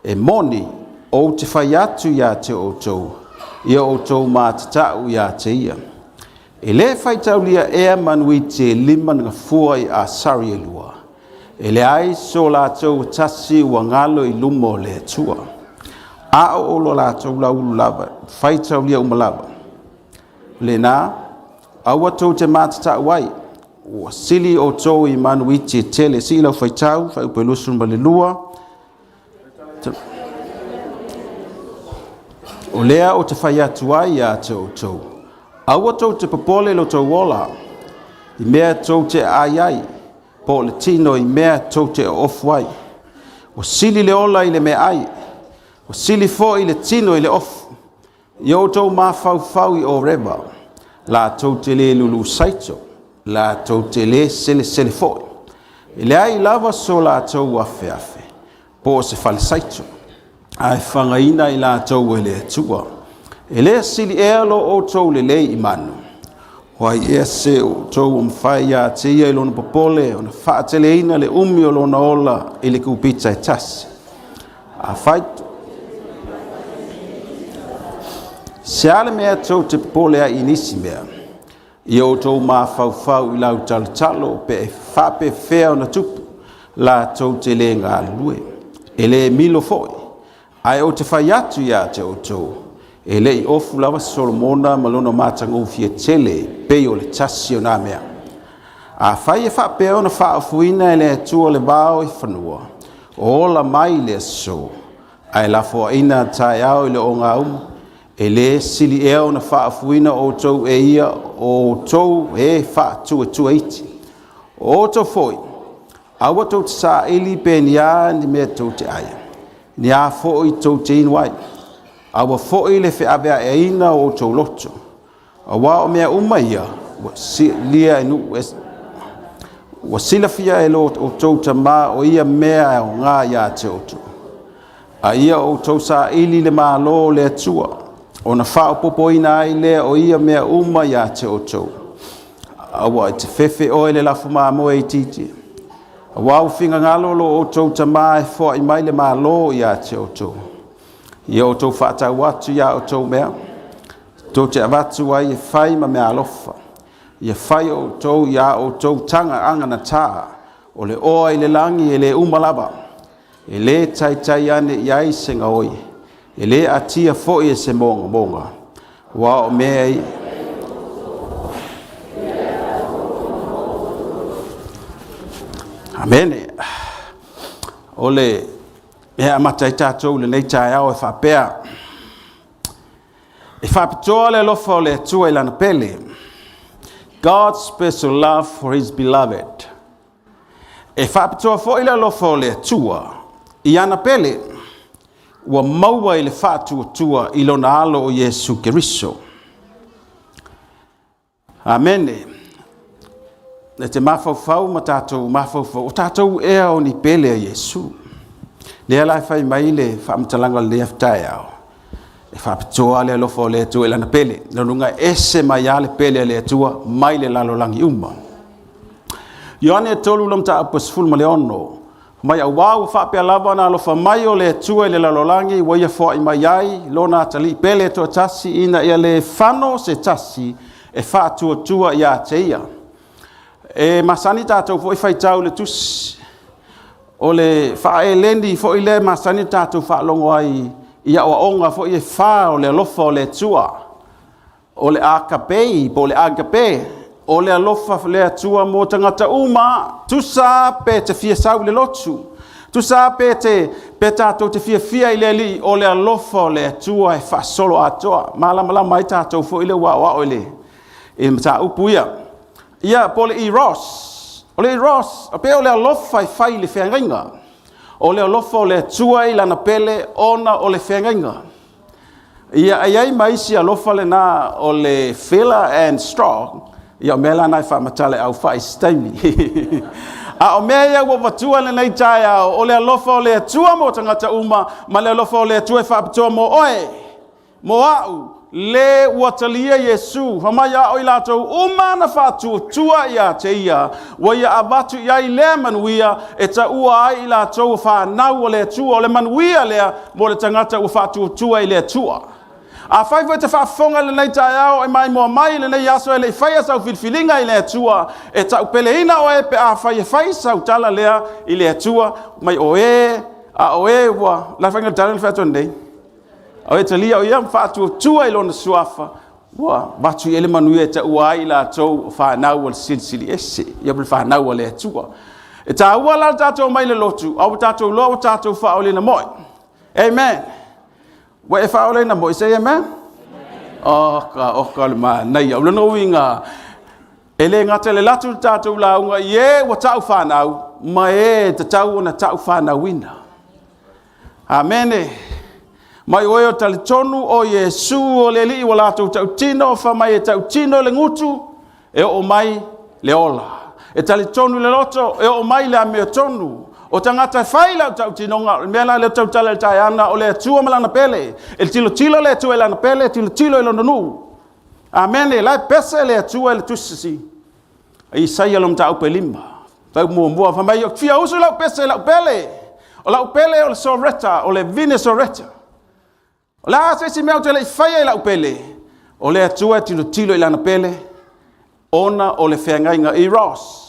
e moni, ou te fai atu ia te outou, ia outou matata'u ia te ia. E lē faitaulia ea manuiti e lima na gafua i asari e lua, e leai so latou tasi ua galo i luma o le Atua. A o lo latou laulu lava, faitaulia uma lava. Lena, aua tou te matata'u ai, ua sili outou i manuiti e tele. Sii lau faitau, fuaiupu e 22. O lea ou te fai atu ai ia te outou, aua tou te popole i lo tou ola, i mea tou te aai ai, po o le tino i mea tou te oofu ai. Ua sili le ola i le meaai, ua sili foi le tino i le ofu. Ia outou mafaufau i oreva, latou te le lulu saito, latou te le selesele foi. E leai lava so latou afeafe, po o se falesaito, ae fagaina i latou e le Atua. E le sili ea lo outou lelei i manu? O ai ea se o outou o mafai ia te ia i lona popole ona faateleina le umi o lona ola i le kupita e tasi? Afai se a le mea tou te popole ai i nisi mea, ia outou mafaufau i lau talotalo pe e faapefea ona tupu, latou te le galulue, e le milo foi. Ae ou te fai atu ia te outou, e le i ofu lava Solomona ma lona matagofie tele pei o le tasi o nā mea. Afai e faapea ona faaofuina e le Atua le vao i fanua, o ola mai le aso, ae lafoaina taeao i le ogaumu, e lē sili ea ona faaofuina outou e ia, o outou e faatuatua iti. O outou foi, aua tou te saili pe ni a ni mea tou te ai, ni a foi tou te inu ai. Aua foi le feaveaeaina o outou loto, auā o mea uma ia ua silia e nuu ese, ua silafia e lo outou Tamā o ia mea e aogā ia te outou. A ia outou saili le Malo o le Atua, ona faaopoopoina ai lea o ia mea uma ia te outou. Aua e te fefe oe i le lafu mamoe itiiti, auā ua finagalo lo outou Tamā e foai mai le Malo ia te outou. Ia outou faatau atu ia outou mea, tou te avatu ai e fai ma meaalofa. Ia fai outou ia outou taga aganatā, o le oa i le lagi e le uma lava, e lē taitai ane i ai se gaoi, e lē atia foi e se mogamoga, auā o mea i Amene. O le mea amata ai tatou i lenei taeao e faapea, e faapitoa le alofa o le Atua i lana pele. God's special love for his beloved. E faapitoa foi le alofa o le Atua i ana pele, ua maua i le faatuatua i lona alo o Iesu Keriso. Amene. E te mafaufau ma tatou mafaufau, o tatou ea o ni pele a Iesu. Lea la e fai mai le faamatalaga o lenei aso taeao, e faapitoa le alofa o le Atua i lana pele. Lona uiga e ese mai lava le pele a le Atua mai le lalolagi uma. Ioane 3 le mataupu e 16, mai auā ua faapea lava ona alofa mai o le Atua i le lalolagi, ua ia foai mai ai lona atalii pele e toatasi, ina ia le fano se tasi e faatuatua ia te ia. E masani tatou foi faitau le tusi o le faaeleni foi lea e masani tatou faalogo ai i aoaoga foi e fa o le alofa o le Atua. O le agapei po o le agape, o le alofa o le Atua mo tagata uma, tusa pe te fia sau i le lotu, tusa pe te pe tatou te fiafia i le Alii, o le alofa o le Atua e faasolo atoa. Malamalama ai tatou foi lea ua aoao i le mataupu ia. Ia, po o le eros. O le eros, pei o le alofa e fai i le feagaiga. O le alofa o le Atua i lana pele ona o le feagaiga. Ia, e i ai ma isi alofa lena o le filler and strong. Ia, o mea la na e faamatala e aufai i se taimi. A o mea ia ua avatua i lenei taeao, o le alofa o le Atua mo tagata uma, ma le alofa o le Atua e faapitoa mo oe, mo au, le ua talia Iesu, fai mai a o i latou uma na faatuatua ia te ia, ua ia avatu i ai lea manuia e taua ai i latou o fanau a le Atua. O le manuia lea mo le tagata ua faatuatua i le Atua. Afai foi e te faafofoga i lenei taeao e maimoa mai i lenei aso e le i faia sau filifiliga i le Atua, e taupeleina oe pe afai e fai sau tala lea i le Atua, mai o e, a o e ua, la e faiga le tala lea na fai atu nei, o e talia o ia ma faatuatua i lona suafa, ua avatu i ai le manuia e taua ai i latou o fanau a le Silisili Ese, ia ma le fanau a le Atua. E taua la le tatou omai i le lotu, a ua tatou iloa ua tatou faaoliina moi. Amen. Ua e faaolaina moi, say amen. Oka, oka le manaia. O lona uiga, e le gata i le latu le tatou lauga i e ua tau fanau, ma e tatau ona tau fanauina. Amene. Mai oe o talitonu o Iesu o le Alii ua latou tautino, fai mai e tautino le gutu, e oo mai le ola. E talitonu le loto, e oo mai le amiotonu. O tagata e fai lau tautinoga, o le mea la lea tautala i le taeana, o le Atua ma lana pele. E tilotilo le Atua i lana pele, e tilotilo i lona nuu. Amene, la e pese le Atua i le tusi a Isaia lona mataupu e 5. Fai muamua, fai mai, fia usu lau pese i lau pele. O lau pele o le soreta, o le vine soreta. O le a se isi mea ou te le i faia i lau pele? O le Atua e tilotilo i lana pele, ona o le feagaiga eros.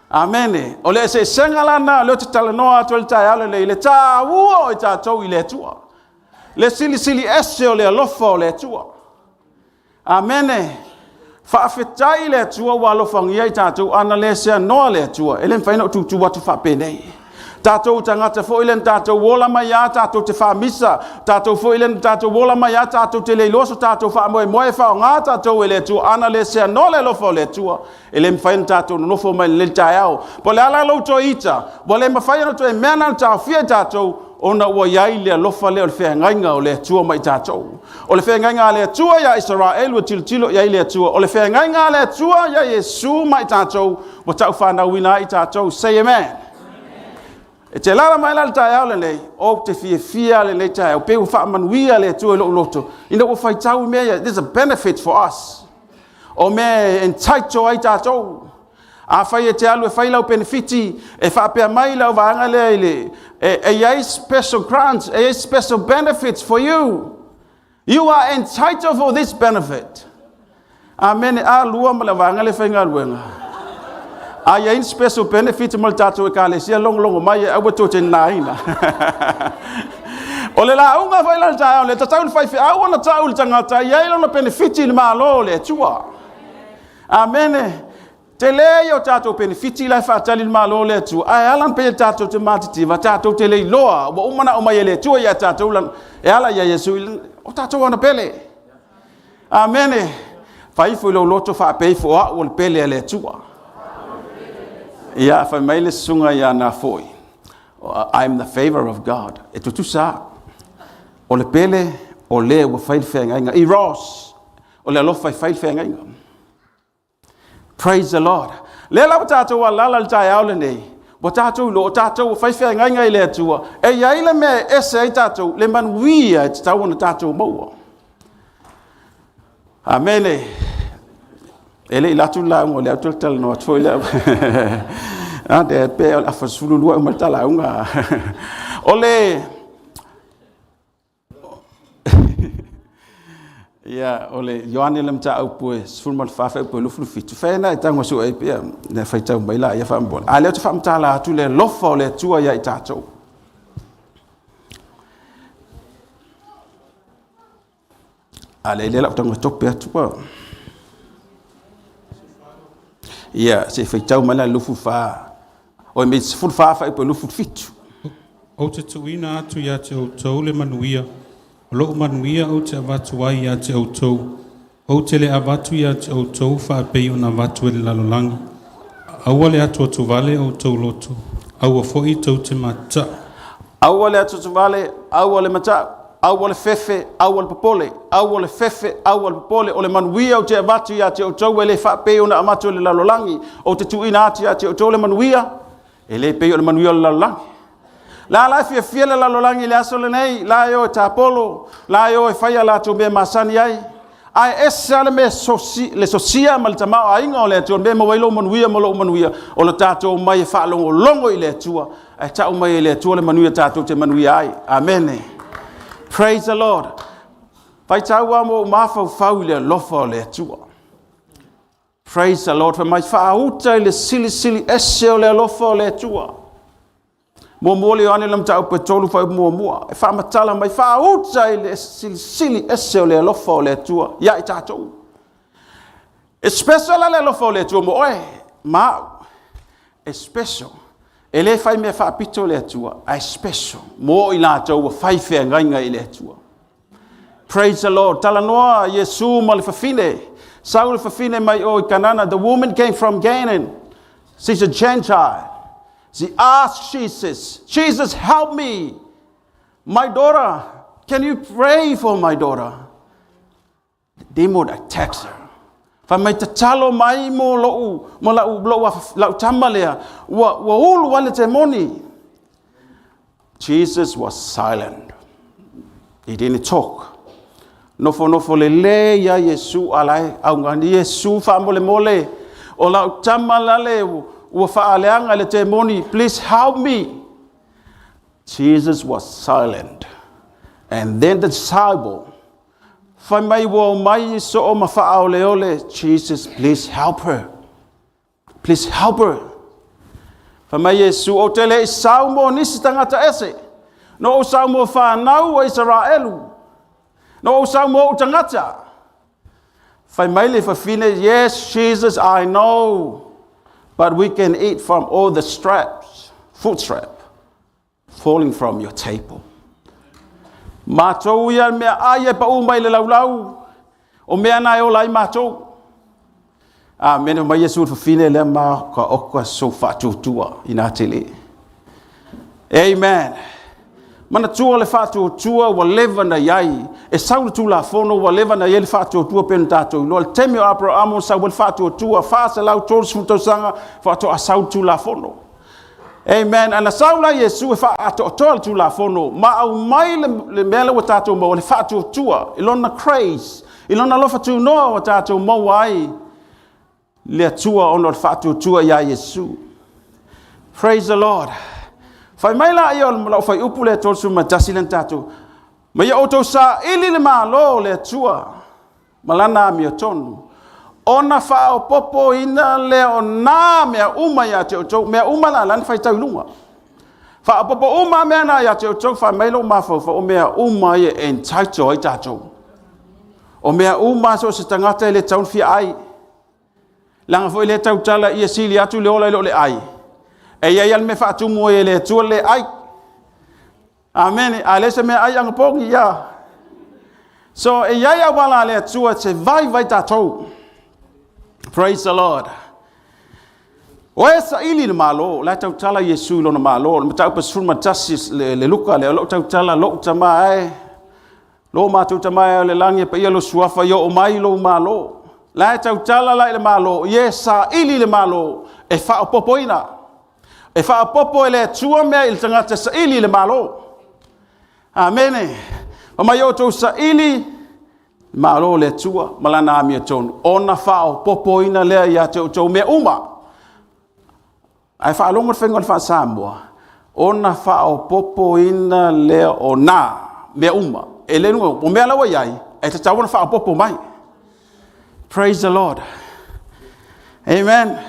Amene. O le eseesega lana, o lea ou te talanoa atu ai le taeao lenei, le taua o i tatou i le Atua. Le silisili ese o le alofa o le Atua. Amene. Faafetai i le Atua ua alofagia i tatou, ana le seanoa le Atua, e le mafai ona ou tutu atu faapenei. Tatou tagata foi lea na tatou ola mai lava tatou te faamisa, tatou foi lea na tatou ola mai lava tatou te le iloa so tatou faamoemoe e faaaoga tatou e le Atua, ana le seanoa le alofa o le Atua, e le mafai ona tatou nonofo mai i lenei taeao. Po o le a la lou toe ita, ua le mafai ona toe mea na taofia i tatou, ona ua i ai le alofa lea o le feagaiga o le Atua ma i tatou. O le feagaiga a le Atua ia Isaraelu ua tilotilo i ai le Atua. O le feagaiga a le Atua ia Iesu ma i tatou, ua taufanauina ai i tatou. Say amen. E te alaala mai la i le taeao lenei, ou te fiafia lenei taeao, pe ua faamanuia le Atua i lou loto, ina ua faitau i mea ia, there's a benefit for us. O mea e entitle ai tatou. Afai e te alu e fai lau penefiti, e faapea mai lau vaega lea i le, e i ai special grants, e i ai special benefits for you. You are entitled for this benefit. Amene, a lua ma le vaega lea faigaluega. A i ai ni special benefit mo le tatou ekalesia, logologo mai e aua tou te nāina. O le lauga foi la le taeao le tatau le faifeau ona tau le tagata e i ai lona penefiti i le Malo o le Atua. Amene. Tele ia o tatou penefiti la e faatali le Malo o le Atua, ae ala ona pei e tatou te matitiva, tatou te le iloa, ua uma ona aumai e le Atua ia tatou, e ala ia Iesu, o tatou ana pele. Amene. Fai ifo i lou loto faapea ifo, o au o le pele a le Atua. Ia, fai mai le susuga ia Nafoi, I am the favor of God. E tutusa. O le pele, o le ua fai le feagaiga. Eros, o le alofa e fai le feagaiga. Praise the Lord. Lea la ua tatou alaala i le taeao lenei, ua tatou iloa, o tatou ua fai feagaiga i le Atua, e i ai le mea e ese ai tatou, le manuia e tatau ona tatou maua. Amene. E le i latu le lauga o lea ou te talanoa atu foi lea. A de pe o le afa 12 uma le ta lauga. O le Ia, o le Ioane le mataupu e 14 fuaiupu e 27, fai na e tago sue ai pea, le faitau mai la ia faamolemole. A lea ou te faamatala atu le alofa o le Atua ia i tatou. A lea lea lau tago tope atu. Ia, se i faitau mai la le 24. Oi, me 14 fuaiupu e 27. Ou te tuuina atu ia te outou le manuia, o lou manuia ou te avatu ai ia te outou. Ou te le avatu ia te outou faapei ona avatu e le lalolagi. Aua le atuatuvale outou loto, aua foi tou te matatau. Aua le atuatuvale, aua le matau. Aua le fefe, aua le popole, aua le fefe, aua le popole, o le manuia ou te avatu ia te outou e le faapei ona avatu e le lalolagi, ou te tuuina atu ia te outou le manuia, e le pei o le manuia o le lalolagi. La la e fiafia le lalolagi i le aso lenei, la e o e tapolo, la e o e fai a latou mea masani ai. Ae ese lava le mea sosi, le sosia ma le tamaoaiga o le Atua, le mea e maua ai lou manuia ma lou manuia, o le tatou omai e faalogologo i le Atua, ae tau mai e le Atua le manuia tatou te manuia ai. Amene. Praise the Lord. Faitau lava ma ou mafaufau i le alofa o le Atua. Praise the Lord. Fai mai faauta i le silisili ese o le alofa o le Atua. Muamua le Ioane le mataupu e 3 fuaiupu muamua. E faamatala mai faauta i le silisili ese o le alofa o le Atua ia i tatou. E special la le alofa o le Atua mo oe ma au. E special. E le fai mea faapito le Atua, ae special mo i latou ua fai feagaiga i le Atua. Praise the Lord. Talanoa Iesu ma le fafine. Sau le fafine mai o i Kanana. The woman came from Canaan. She's a Gentile. She asked Jesus, Jesus, help me. My daughter, can you pray for my daughter? The demon attacks her. Fai mai tatalo mai mo lou, mo lau, lou, lau tama lea. Ua, ua ulu ai le temoni. Jesus was silent. He didn't talk. Nofo nofo lelei ia Iesu ala e augani Iesu faamolemole o lau tama lale ua faaleaga i le temoni. Please help me. Jesus was silent. And then the disciple fai mai ua omai soo ma faaoleole Jesus please help her. Please help her. Fai mai Iesu, ou te le i sau mo nisi tagata ese. No ou sau mo whanau o Israelu. No ou sau mo ou tagata. Fai mai le fafine, yes, Jesus, I know. But we can eat from all the straps, food strap, falling from your table. Matou ia mea ai e pau mai le laulau, o mea na e ola ai matou. Amene mai Iesu le fafine lea ma ka oka sou faatuatua ina tele. Amen. Manatua le faatuatua ua leva na i ai. E sau le Tulafono ua leva na i ai le faatuatua pei ona tatou iloa. Le taimi o Aperahama sau ai le faatuatua, 430 tausaga faatoa sau le Tulafono. Amen. Ana sau la Iesu e faaatoatoa le Tulafono ma aumai le, le mea lea ua tatou maua, le faatuatua, i lona grace, i lona alofa tunoa ua tatou maua ai le Atua ona o le faatuatua iā Iesu. Praise the Lord. Fai mai la ia o lau fuaiupu lea 31 lea na tatou. Ma ia outou saili le Malo o le Atua ma lana amiotonu, ona faaopoopoina lea o nā mea uma ia te outou, mea uma la la na faitau i luga. Faaopoopo uma mea na ia te outou, fai mai lou mafaufau, o mea uma ia e entitle ai tatou. O mea uma so o se tagata e le tatau ona fia ai. Leaga foi lea tautala ia sili atu le ola i lo le ai. E i ai lava le mea faatumu ai e le Atua le ai. Amene. A le se mea ai anapogi, ia. So e i ai auala a le Atua se vaivai tatou. Praise the Lord. O e saili le Malo, la e tautala Iesu i lona Malo, le mataupu 11 le, le Luka lea, o lou tautala, lou tama e, lo matou tama e o le lagi e paia lo suafa i oo mai lou Malo. La e tautala la i le Malo, ie saili le Malo e faaopoopoina. E faaopoopo e le Atua mea i le tagata saili i le Malo. Amene. Ma mai outou saili Malo o le Atua ma lana amiotonu, ona faaopoopoina lea ia te outou mea uma. Ae faalogo le faiga o le faa-Samoa, ona faaopoopoina lea o nā mea uma. E le luga, o mea la ua i ai, e tatau ona faaopoopo mai. Praise the Lord. Amen.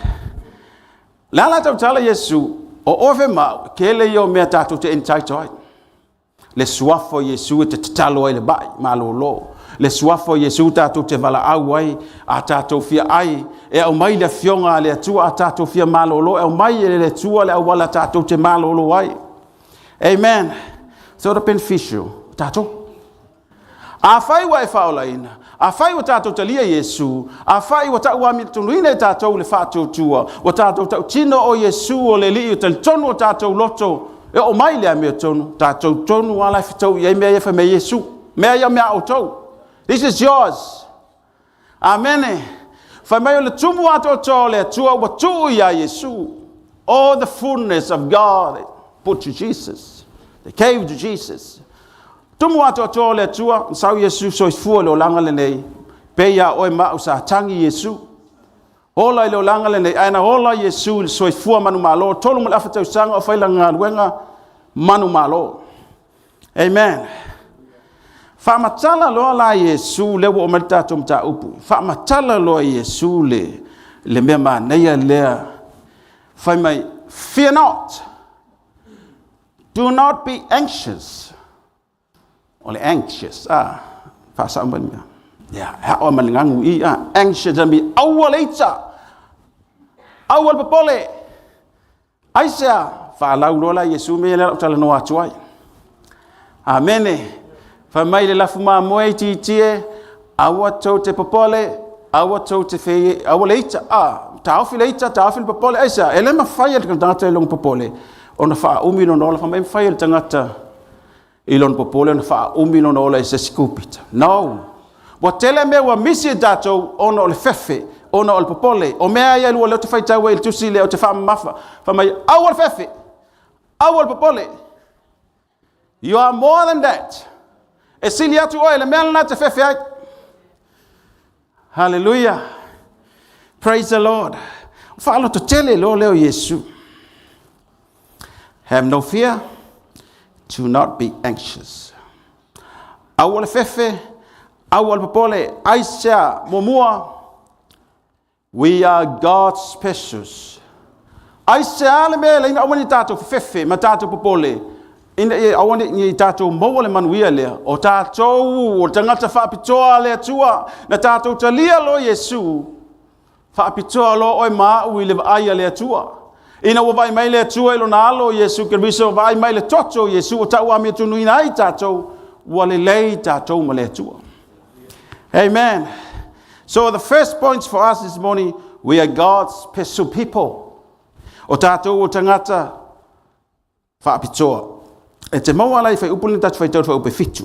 Le a la tautala Iesu, o oe fe ma au, tele ia o mea tatou te entitle ai. Le suafa o Iesu e te tatalo ai le mai malōlō. Le suafa o Iesu tatou te valaau ai, a tatou fia ai, e aumai le afioga a le Atua, a tatou fia malōlō, e aumai e le Atua le auala tatou te malōlō ai. Amen. So the beneficial, tatou. Afai ua e faaolaina, afai ua tatou talia Iesu, afai ua tauamiotonuina e tatou le faatuatua, ua tatou tautino o Iesu o le Alii, o talitonu o tatou loto, e E oo mai le amiotonu, tatou tonu lava la e fetaui i ai mea ia fai mai ai Iesu. Mea ia o mea a outou. This is yours. Amene. Fai mai o le tumu atoatoa o le Atua ua tuu iā Iesu. All the fullness of God put to Jesus. They came to Jesus. Tumu atoatoa o le Atua, na sau Iesu soifua i le olaga lenei, pei a oe ma au sa tagi Iesu. Ola i le olaga lenei, ae na ola Iesu i le soifua manumalo, 3.5 tausaga o fai lana galuega manumalo. Amen. Faamatala loa la Iesu, lea ua oo mai le tatou mataupu. Faamatala loa Iesu le mea manaia lea. Fai mai, fear not. Do not be anxious. O le anxious, a, faasao mai le mea. Ia, e ao ma le gagu i, a, anxious, mi aua le ita, aua le popole. Aisea, faalau loa la Iesu mea lea o lau talanoa atu ai. Amene. Fai mai le lafu mamoe itiitie, aua tou te popole, aua tou te fe, aua le ita, a, taofi le ita, taofi le popole, aisea, e le mafai e le tagata i lona popole ona faaumi lona ola, fai mai e mafai e le tagata i lona popole ona faaumi lona ola i se isi kupita. No. Ua tele mea ua misi e tatou ona o le fefe, ona o le popole. O mea ia e lua lea ou te faitau ai i le tusi lea ou te faamamafa. Fai mai, aua le fefe, aua le popole. You are more than that. E sili atu oe le mea lena e te fefe ai. Hallelujah. Praise the Lord. Faaloto tele loa leo Iesu. Have no fear. Do not be anxious. Aua le fefe, aua le popole, aisea, muamua, we are God's specials. Aisea le mea e leina aua ne i tatou fefefe ma tatou popole, ina ia aua ne i tatou maua le manuia lea, o tatou, o le tagata faapitoa a le Atua, na tatou talia loa Iesu, faapitoa loa oe ma au i le vaai a le Atua. Ina ua vaai mai le Atua i lona alo Iesu Keriso, vaai mai le toto o Iesu ua tauamiatunuina ai tatou, ua lelei tatou ma le Atua. Amen. So the first point for us this morning, we are God's special people. O tātou o tangata faapitoa. E te maua ala i whai upu ni tātou whai tau whai upe fitu.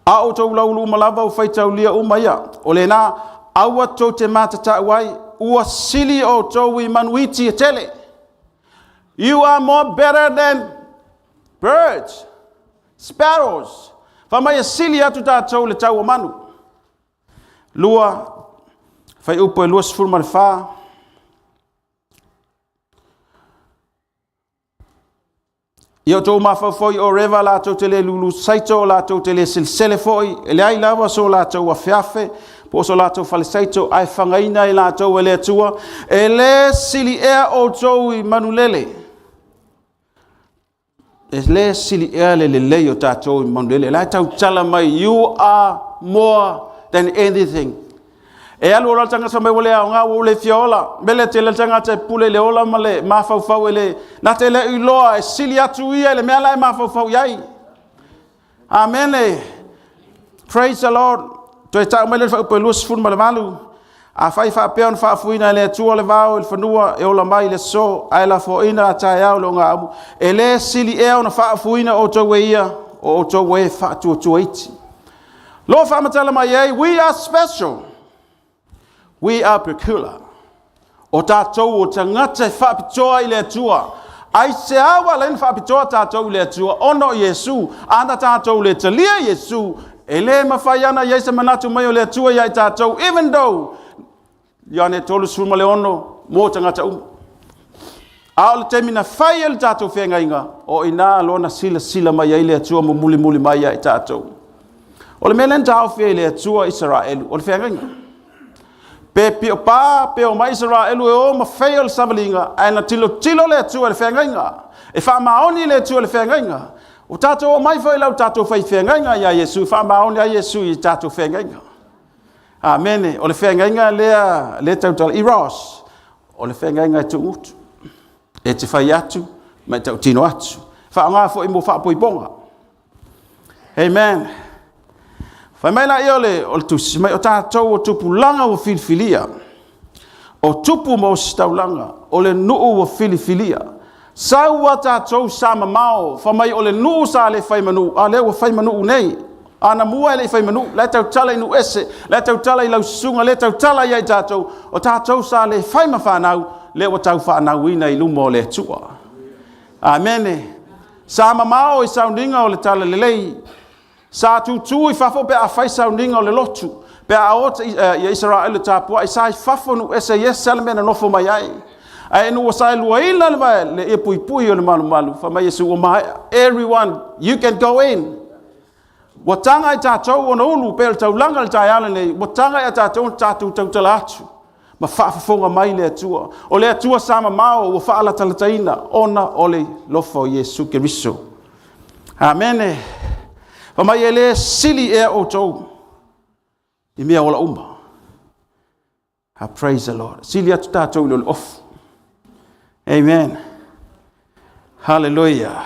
A o tou laulu uma lava o faitaulia uma ia, o lena, aua tou te matatau ai, ua sili outou i manuiti e tele. You are more better than birds, sparrows. Fai mai e sili atu tātou le tau o manu. Lua, whai upu e 24. Ia outou mafaufau i oreva latou te le lulu saito, latou te le selesele foi, e leai lava so latou afeafe, po o so latou falesaito, ae fagaina i latou e le Atua, e le sili ea outou i manulele. E le sili ea le lelei o tatou i manulele. La e tautala mai, you are more than anything. E alu ola le tagata mai ua le aoga, ua ou le fia ola. Mele e tele le tagata e pule i le ola ma le mafaufau e le... Na te le iloa e sili atu ia i le mea la e mafaufau i ai. Amene. Praise the Lord. Toe tau mai le whaupu e 28. Afai faapea ona faafuina e le Atua le vao i le fanua e ola mai i le aso, ae lafoaina a taeao le ogaumu, e le sili ea ona faafuina outou e ia, o outou e faatuatua iti. Lo faamatala mai ai, we are special. We are peculiar. O tātou o tagata e faapitoa i le Atua. Aisea ua ala ai ona faapitoa tātou i le Atua, ona o Iesu, ana tātou le talia Iesu, e le mafai ana i ai se manatu mai o le Atua ia i tātou, even though Ioane 36 mō tagata uma. A o le taimi na fai ai le tātou feagaiga, o i nā loa na silasila mai ai le Atua ma mulimuli mai ia i tātou. O le mea lea na taofi ai le Atua Isaraelu, o le feagaiga. Pe pio pā, pe o mai Isaraelu e o ma fei o le savaliga, ae na tilotilo le Atua i le feagaiga. E faamaoni le Atua i le feagaiga. O tātou o mai foi lau tātou fai feagaiga ia Iesu, faamaoni ai Iesu i tātou feagaiga. Amene. O le feagaiga lea, lea tautala, eros, o le feagaiga e tuugutu. E te fai atu, ma e tautino atu. Faaaoga foi mo faapoipoga. Amen. Fai mai la ia o le tusi, mai o tātou o tupulaga ua filifilia. O tupu ma ositaulaga, o le nuu ua filifilia. Sau a tatou sa mamao, fai mai o le nuu sa le fai ma nuu, a lea ua fai ma nuu nei. Anamua e le i fai ma nuu, la e tautala i nuu ese, la e tautala i lau susuga, lea e tautala ia i tatou, o tatou sa le fai ma fanau, lea ua taufaanauina i luma o le Atua. Amene. Sa mamao i sauniga o le talalelei, sa tutu i fafo pe a fai sauniga o le lotu, pe a o ia Isaraelu e tapuai, sa i fafo nuu ese i ese lava le mea na nofo mai ai. Ae ina ua saeluaina le vae, le ia puipui o le malumalu, fai mai Iesu ua maea. Everyone, you can go in. Ua taga i tatou ona ulu pei o le taulaga i le taeao lenei, ua taga ia tatou ona tatou tautala atu ma faafofoga mai le Atua. O le Atua sa mamao ua faalatalataina ona o le alofa o Iesu Keriso. Amene. Fai mai e le sili ea outou i mea ola uma. Ah, praise the Lord. Sili atu tatou i le ofu. Amen. Hallelujah.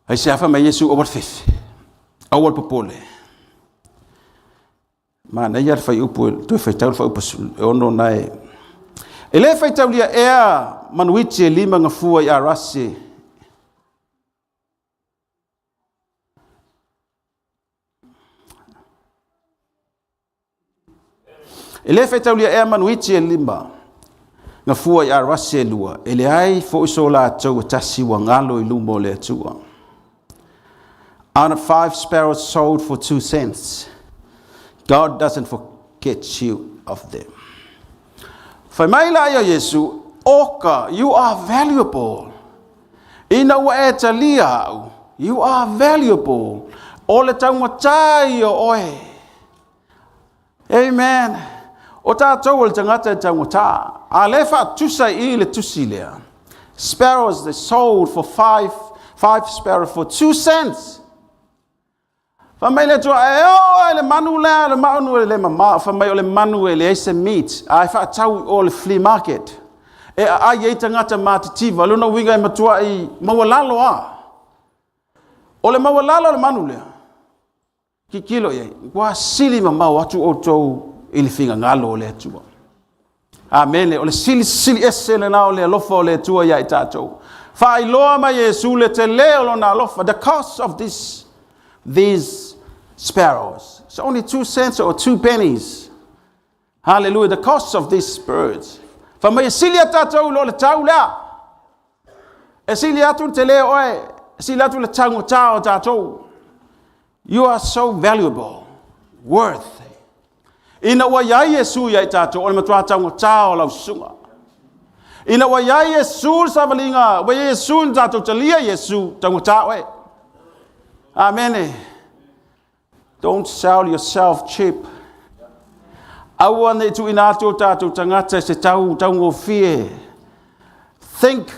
Ai se afa mai Iesu aua le fefe, aua le popole. Manaia le fuaiupu, toe faitau le fuaiupu 6 na e. E le faitaulia ea manuiti e lima gafua i arasi. E le faitaulia ea manuiti e lima gafua i arasi e lua, e leai foi so latou e tasi ua galo i luma o le Atua. Are not five sparrows sold for 2 cents? God doesn't forget you of them. Fai mai la ia Iesu, oka, you are valuable. Ina ua e talia au, you are valuable. O le taugata ia o oe. Amen. O tatou o le tagata e taugata. A le faatusa i le tusi lea. Sparrows, they sold for five sparrows for 2 cents. Fai mai le Atua, e o e le manu lea, le manu e le mama, fai mai o le manu e leai se meat, a e faatau i o le flea market. E aai ai tagata matitiva, lona uiga e matua i maualalo a. O le maualalo o le manu lea, kikilo i ai, ua sili mamao atu outou i le finagalo o le Atua. Amene. O le silisili ese lena o le alofa o le Atua ia i tatou. Faailoa mai Iesu le tele o lona alofa. The cost of these sparrows, it's only 2 cents or 2 pennies. Hallelujah. The cost of these birds. Fai mai e sili a tatou i lo le tau lea. E sili atu le tele oe, e sili atu le taugata o tatou. You are so valuable, worth. Ina ua iai Iesu ia i tatou, o le matua taugata o lau susuga. Ina ua iai Iesu le savaliga, ua iai Iesu na tatou talia Iesu, taugata oe. Amene. Don't sell yourself cheap. Aua ne i tuuina atu o tatou tagata i se tau taugofie. Think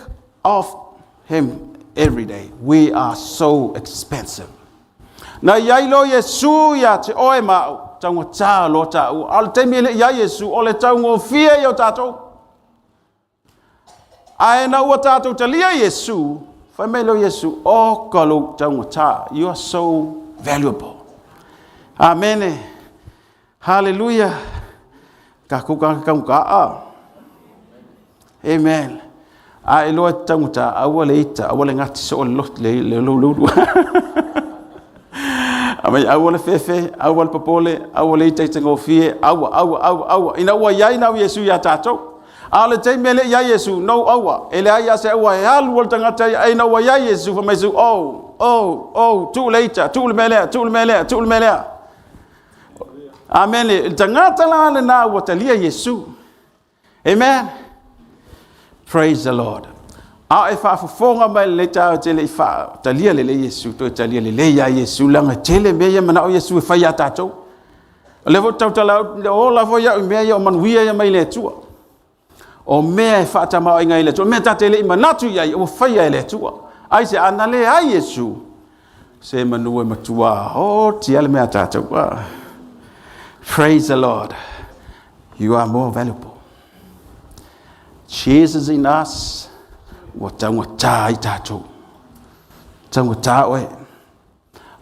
of him every day. We are so expensive. Na iai lo Iesu ia te oe ma au, taugata lo tāua. A o le taimi e le iai Iesu, o le taugofie i o tātou. Ae na ua tātou talia Iesu, fai mai lo Iesu, o ka lou taugata. You are so valuable. Amene. Hallelujah. Ka kou ka taugata. Amen. A e loa e taugata, aua le ita, aua le gati so o le lot le le lou lou. A mai aua le fefe, aua le popole, aua le ita i te ngofie, aua, aua, aua, aua. Ina ua iai nau Iesu ia tātou. A o le taimi e le iai Iesu, no aua. E le ai a se aua e alu o le tagata ia, e ina ua iai Iesu, fai mai Iesu, oh, oh, oh, tuu le ita, tuu le mea lea, tuu le mea lea, tuu le mea lea. Amen. Le tagata la lena ua talia Iesu. Amen. Praise the Lord. A e faafofoga mai le taeao tele i talia lelei Iesu, toe talia lelei ia Iesu, leaga tele mea ia manao Iesu e fai ia tatou. O lea foi tautala o ola foi au i mea ia o manuia ia mai le Atua. O mea e faatamaoaiga i le Atua, o mea ta te le i manatu i ai, ua faia e le Atua. Ai se ana le ai Iesu, se manu e matua, o tia le mea tatou. Ah. Praise the Lord. You are more valuable. Jesus in us, ua taugata i tatou. Taugata oe.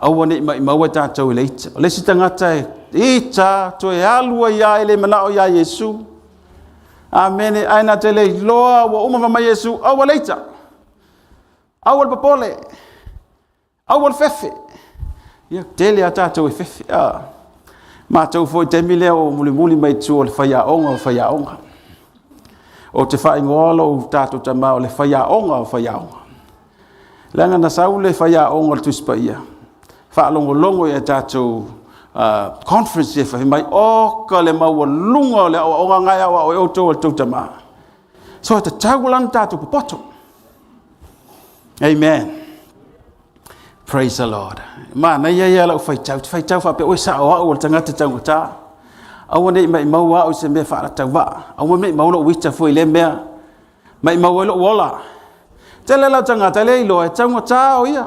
Aua ne i maumau ai tatou i le ita. O le isi tagata e ita toe alu ai lava e le manao ia Iesu. Amene. Ae na te le iloa ua uma fai mai Iesu, aua le ita, aua le popole, aua le fefe. Ia, tele a tatou e fefe. Ah. Matou foi taimi lea o mulimuli mai tua o le faiaoga o faiaoga. Ou te faaigoa lou tatou tama o le faiaoga o faiaoga. Leaga na sau le faiaoga o le Tusi Paia, faalogologo i a tatou conference e fai mai, oka le maualuga o le aoaoga na e aoao ai outou e le tou tama. So e tatau la ona tatou popoto. Amen. Praise the Lord. Manaia ia lau faitau, te faitau faapea, oe sao au o le tagata taugata. Aua ne i maumau au i se mea faalatauvaa. Aua ne i maua lou ita foi i lea mea. Maumau ai lou ola. Tele lau tagata le iloa e taugata o ia.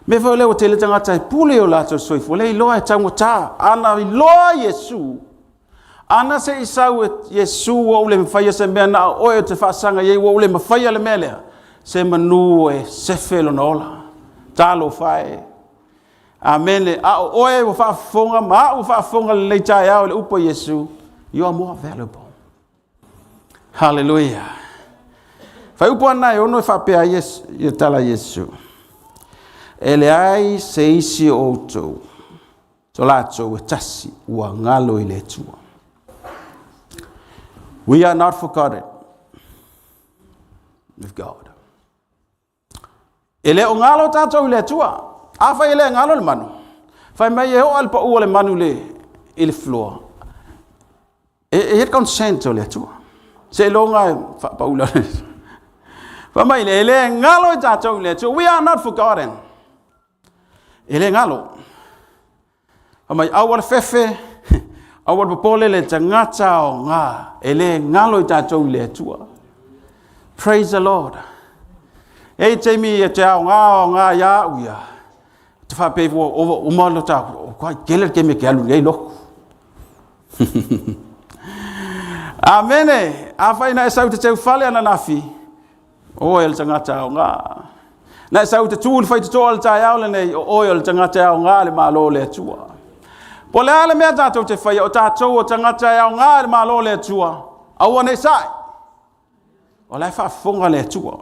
Mea foi lea ua tele tagata e pule o latou soifua, le iloa e taugata. Ana iloa Iesu, ana se i sau e Iesu ua ou le mafaia se mea na o oe ou te faasaga i ai, ua ou le mafaia le mea lea, se manu e sefe lona ola. Talofa e. Amene. A o oe ua faafofoga ma au ua faafofoga lelei taeao i le upu a Iesu, you are more valuable. Haleluia. Faiupu ana e ono e faapea ai ia tala Iesu. E leai se isi o outou, so latou e tasi ua galo i le Atua. We are not forgotten with God. E le o galo tatou i le Atua. Afai e le galo le manu, fai mai e oo le pau o le manu le, i le floor. E, e i le consent o le Atua. Se iloga e faapaula. Fai mai e le galo i tatou i le Atua. We are not forgotten. E le galo. Fai mai aua le fefe, aua le popole le tagata aoga, e le galo i tatou i le Atua. Praise the Lord. E i taimi e te aoga aoga ia au ia, te whaapea ua ova uma lo ta, o kai kele ke me ke alu nei loku. Amene, a whai na e sau te teu fale ana nafi, Oe o le tagata aoga. Na e sau te tū le faitotoa le taeao lenei, o oe o le tagata e aoga le Malo o le Atua. Po o le a le mea tatou te faia, o tatou o tagata e aoga le Malo o le Atua, aua ne i sae. O la e faafofoga le Atua.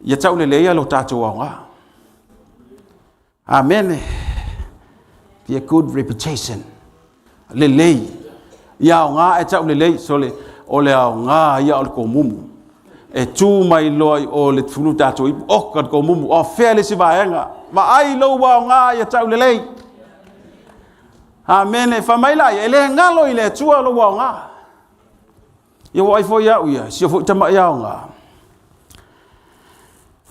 Ia tauleleia lo tatou aoga. Amene. Be a good reputation. Lelei. Ia aoga e tau lelei. So le, o le aoga ia o le komumu. E tū mai loa i o le tulu tātou ipu. Oh, ka komumu. O fea le isi vaega. Vaai lou aoga ia tau lelei. Amene. Fai mai la ia, e le galo i le Atua lou aoga. Ia ua ai foi au ia, si o foi tama i aoga.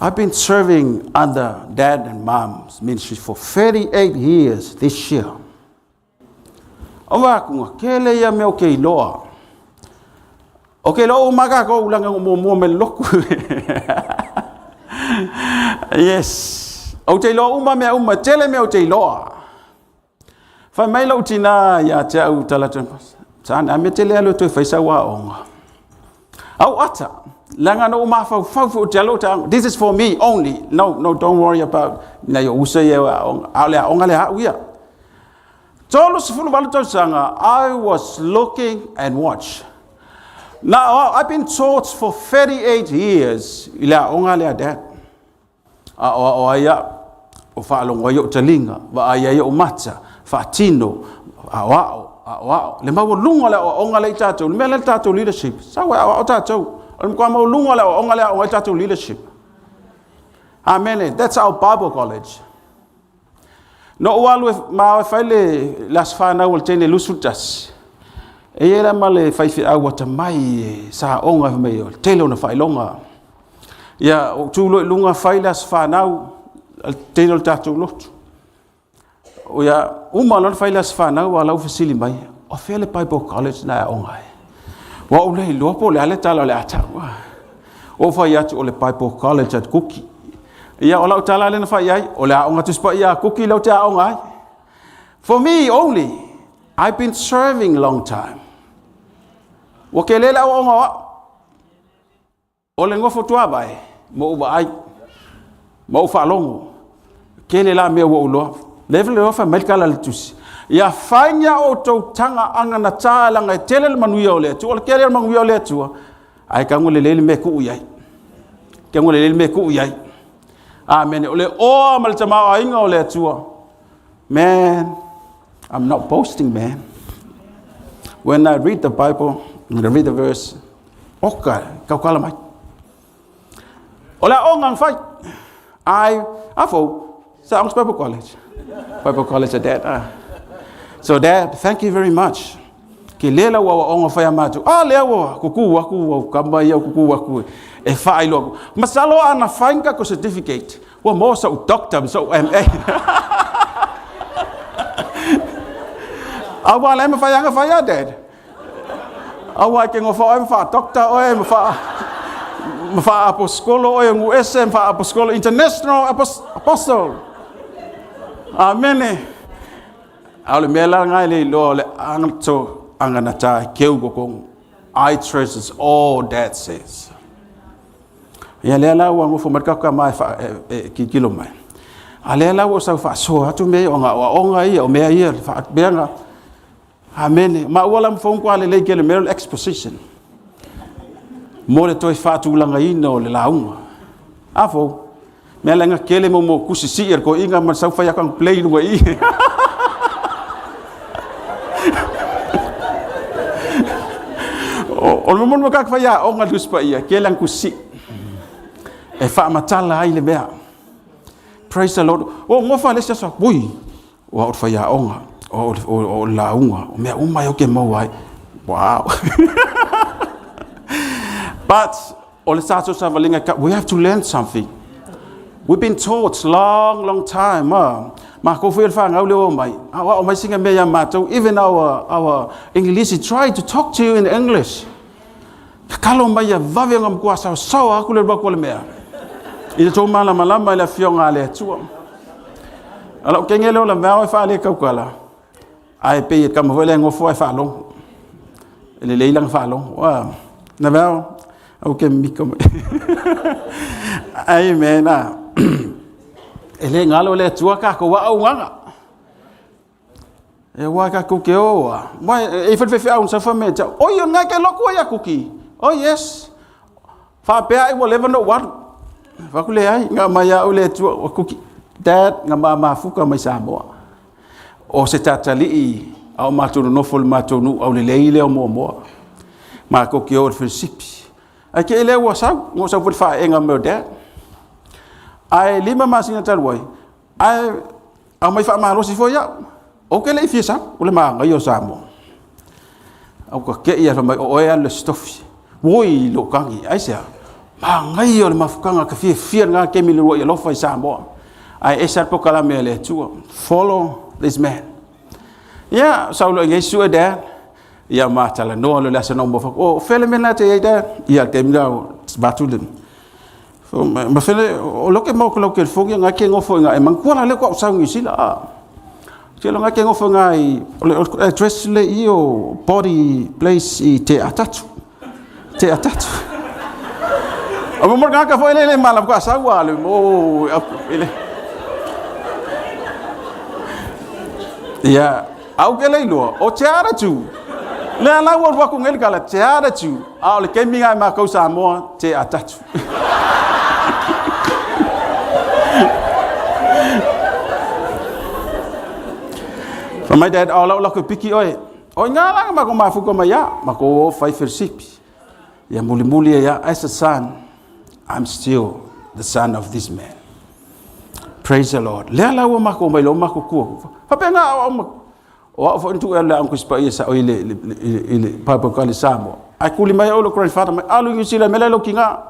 I've been serving under dad and mom's ministry for 38 years this year. O wākunga, kele ia mea o ke iloa. O ke iloa o maka ko ulanga o mua me loku. Yes. O te iloa uma mea uma, tele mea o te iloa. Fai mai lou tinā ia te au tala Tane, a me te lea toe fai sau aoga. Au ata, leaga na ou mafaufau foi te alo te This is for me only. No, no, don't worry about na yo usa ia aoga. A le aoga le au ia. 38 tausaga, I was looking and watch. Now, I've been taught for 38 years i le aoga lea dad. Aoao ai au, o faalogo ai ou taliga, vaai ai ou mata, faatino, aoao, aoao. Le maualuga o le aoaoga lea i tatou, le mea lea le tatou leadership, sau e aoao tatou. O le matua maualuga o le aoaoga lea e aoga ai tatou leadership. Amene. That's our Bible college. Na ou alu e, ma e fai le, le aso fanau o le teine 21. E i ai la ma le faifeau atamai e saoga fai mai o le tele ona faailoga. Ia, ou tu loa i luga fai le aso fanau a le teine o le tatou lotu. O ia, uma loa ona fai le aso fanau a la ua fesili mai, o fea le Bible College na e aoga ai? Ua ou le iloa po o le a le tala o le a tau. Ua ou fai atu o le Bible College at Kuki. Ia, o lau tala lea na fai ai, o le aoga Tusi Paia a Kuki lea ou te aoga ai. For me only, I've been serving long time. Ua kele le aoaoga o au. O le nofo tuavae, ma ou vaai, ma ou faalogo. Kele la mea ua ou iloa. Lea foi le fai mai le tala a le Tusi, Ia faingia outou taga aganatā leaga e tele le manuia o le Atua. O le tele o le manuia o le Atua, ae tago lelei le mea e tuu i ai. Tago lelei le mea e tuu i ai. Amene. O le oa ma le tamaoaiga o le Atua. Man, I'm not boasting, man. When I read the Bible, when I read the verse, oka, kaukala mai. O le aoga na fai. Ai, afou, sa aoga Bible College. Bible College at that. Ah. So dad, thank you very much. Ke le lau aoaoga fai a mātou. Ah, lea ua kuku aku, au kama ia kuku aku. E whailo aku. Masalo ana fai ka ko certificate. Ua mo sa u doctor, sa u MA. Aua le ma fai anga fai a dad. Aua e ke ngofa oe ma wha doctor oe, ma wha ma wha aposkolo oe ngu ese, ma wha aposkolo international apostle. Amene. A o le mea la ngai le iloa o le angato anganata e keu kokong. I treasures all that says. Ia lea la ua ngofo mai ka mai fa e kikilo mai. A lea la ua sau faasoa atu mea o ngā oaoga ia o mea ia fa mea nga Amene. Ma ua la mafau kwa lelei ke le mea o le exposition. Mo le toe faatulagaina o le lauga. A fou. Mea lenga kele mo mo kusi si er ko inga ma sau fai akang play lunga i. O le mo ka fai a onga luspa ia kele ang kusi. E faamatala ai le mea. Praise the Lord. O ngofa le se ui. O au le faiaoga, o au le lauga, o mea uma e ke maua ai. Wow. But o le sa savaliga, we have to learn something. We've been taught long, long time. Ma ko foi le whangau le o mai. A o mai singa mea ia mātou, even our English, try to talk to you in English. Kakalo mai ia vave ngam kua sao sao aku le rua le mea. I le tō malamalama i le afioga a le Atua. Ala o kenge leo la mea e whaale kaukala. Ai pe i kama foi le ngofo ai whaalogo. E le leilanga whaalogo. Wa, na mea au ke miko mai. Amen. E le ngalo le Atua ka ko wa au nganga. E wā ka kuke o a. Mai, e whai whai au sa whame te. Oi, o ngai ke loko ai a kuki. Oh yes. Whapea ai wa leva no waru. Whaku le ai, ngā mai au le tua o kuki. Dad, ngā maa mafuka mai Samoa. O se tatali'i au mātou nofo le mātou nu au le lei leo mua mua. Mā koki o le whirisipi. Ai ke ele ua sau, ngō sau fwri whaenga meo dad. Ai lima masina talu ai, ai aumai faamalosi foi au. Ou ke le i fia sau, o le magaia o Samoa. Au ka ke ia mai o oe alu le stofi. Oi lo kangi, ai sea. Magaia o le mafukanga ka fia fia ngā kemi le rua i alofa i Samoa. Ai esa po kalame le Atua. Follow this man. Ia, sau lo ngai sue dad. Ia ma tala noa lo le asa no mo fa. O fele mena te ai dad. Ia kemi lau batu le. Ma fele o lo ke mau ke fogi nga ke ngofo nga e mangkua la le ko sau ngi sila a. Ke lo nga ke ngofo nga i o le address le i o body place i te atatu. Te atatu. O mo nga ka fo ele le mala ko sau a le mo ele. Ia au ke le iloa o te ara tu. Le ala ua rua ku ngeli kala te ara tu. A o le kemi ngai ma kau Samoa te atatu. Fa mai dad, o lau lako piki oe. O ngā langa ma ko mafuka mai ia, ma ko o whai whirisipi. Ia muli muli e ia, as a son, I'm still the son of this man. Praise the Lord. Lea lau o mako mai lo mako kua. Fa pe ngā o o O au foi tu le angus pa ia sa o ile ile papa ka le Samoa. Ai kuli mai o lo grandfather mai alu New Zealand mele lo kinga.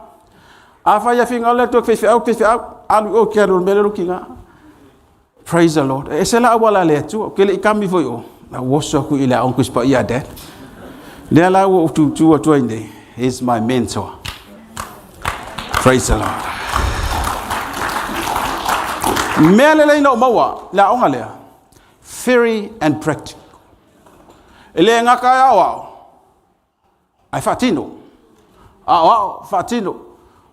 A fa ia finga le tu fe fe au fe fe au alu o ke alu mele lo kinga. Praise the Lord. E se la awala le tu ke le kami foi o. Na woso ku ile angus pa ia dad. Le la wo tu tu atu ai nei. He's my mentor. Praise the Lord. Mea le lei no maua, la onga lea. Theory and practical. E le ngaka e ao ao, ai whaatino. Ao ao, whaatino.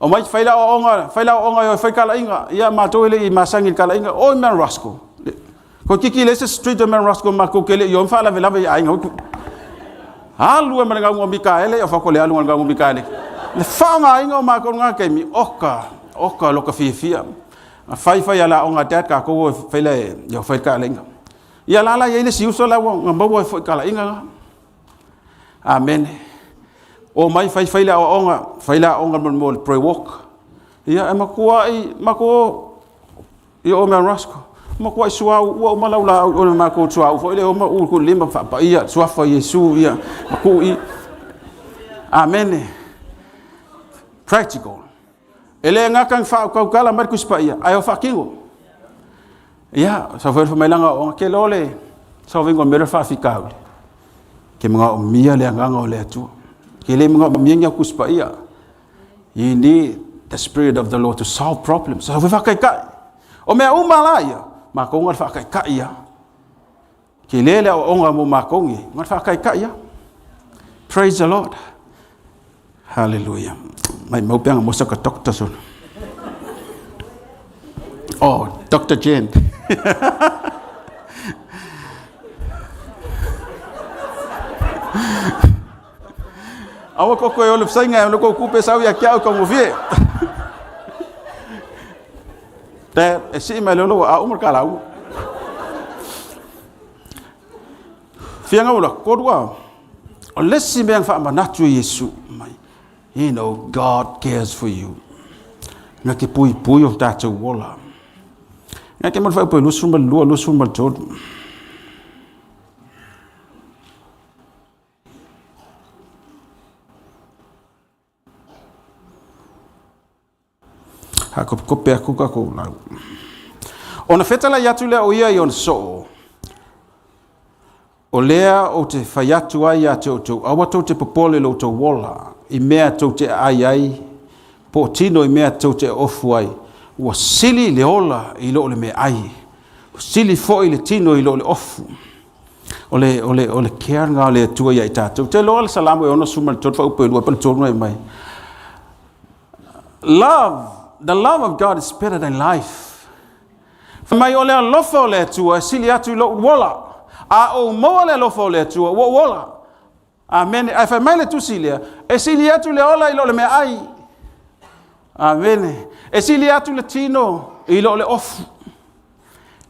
Omai fai le aoaoga, fai le aoaoga e o e fai talaiga. Ia matou e le i masani i le talaiga. Oi Mount Roskill. Toeitiiti leai se street o Mount Roskill matou te le i o ma faalavelave i aiga. Alu ai ma le galuga o Mikaele, o fako le alu ma le galuga o Mikaele. Le faaaogaina o matou i lena taimi, oka, oka loka fiafia. Na fai fai ala aoga a dad tatou fai le, ia fai le talaiga. Ia la la i ai le isi uso la ua na maua ai foi talaiga na. Amene. O mai fai fai le aoaoga, fai le aoga mo le prayer walk. Ia e matuai, matou i o Mount Roskill. Matuai suauu ua uma lau laau o le matou suauu foi lea uma u ku lima faapaia suafa o Iesu ia ma tuu i. Amene. Practical. E le gata na faautautala mai le Tusi Paia, ae o faatino. Ia, sau foi mai lana aoaoga, ke loa le solving o le mea lea faafitauli. Ke manaomia le agaga o le Atua. Ke le manaomia ni au Tusi Paia. You need the Spirit of the Lord to solve problems. Sau foi faataitai. O mea uma la ia, matou na le faataitai ia. Ke le le aoaoga mo matou nei, na le faataitai ia. Praise the Lord. Hallelujah. Mai mau peanga mo sa ka doctor so. Oh, Dr. Jen. Aua koko e ole fsainga e loko kupe sau ia kia au kaungofie. Te e sii mai lolo a umar ka lau. Fianga ula korua. O le isi mea na faamanatu e Iesu mai, you know, God cares for you. Na te puipui o tātou ola. Na te mana whaupoi 22, 23. Hakopekope aku kākou lau. Ona fetalai atu lea o ia i ona soo, o lea ou te fai atu ai ia te outou, aua tou te popole lo outou ola i mea tou te aai ai, po o tino i mea tou te ofu ai. Ua sili le ola i lo le meaai, ua sili foi le tino i lo le ofu. O le, o le, o le care lena o le Atua ia i tatou. Te loa le Salamo e 63 faaupu e 2 pa le 3 mai mai. Love, the love of God is better than life. Fai mai o le alofa o le Atua e sili atu i lou ola. A ou maua le alofa o le Atua, ua ou ola. Amene. Ae fai mai le tusi lea, e sili atu le ola i lo le meaai. Amene. E sili atu le tino i lo le ofu.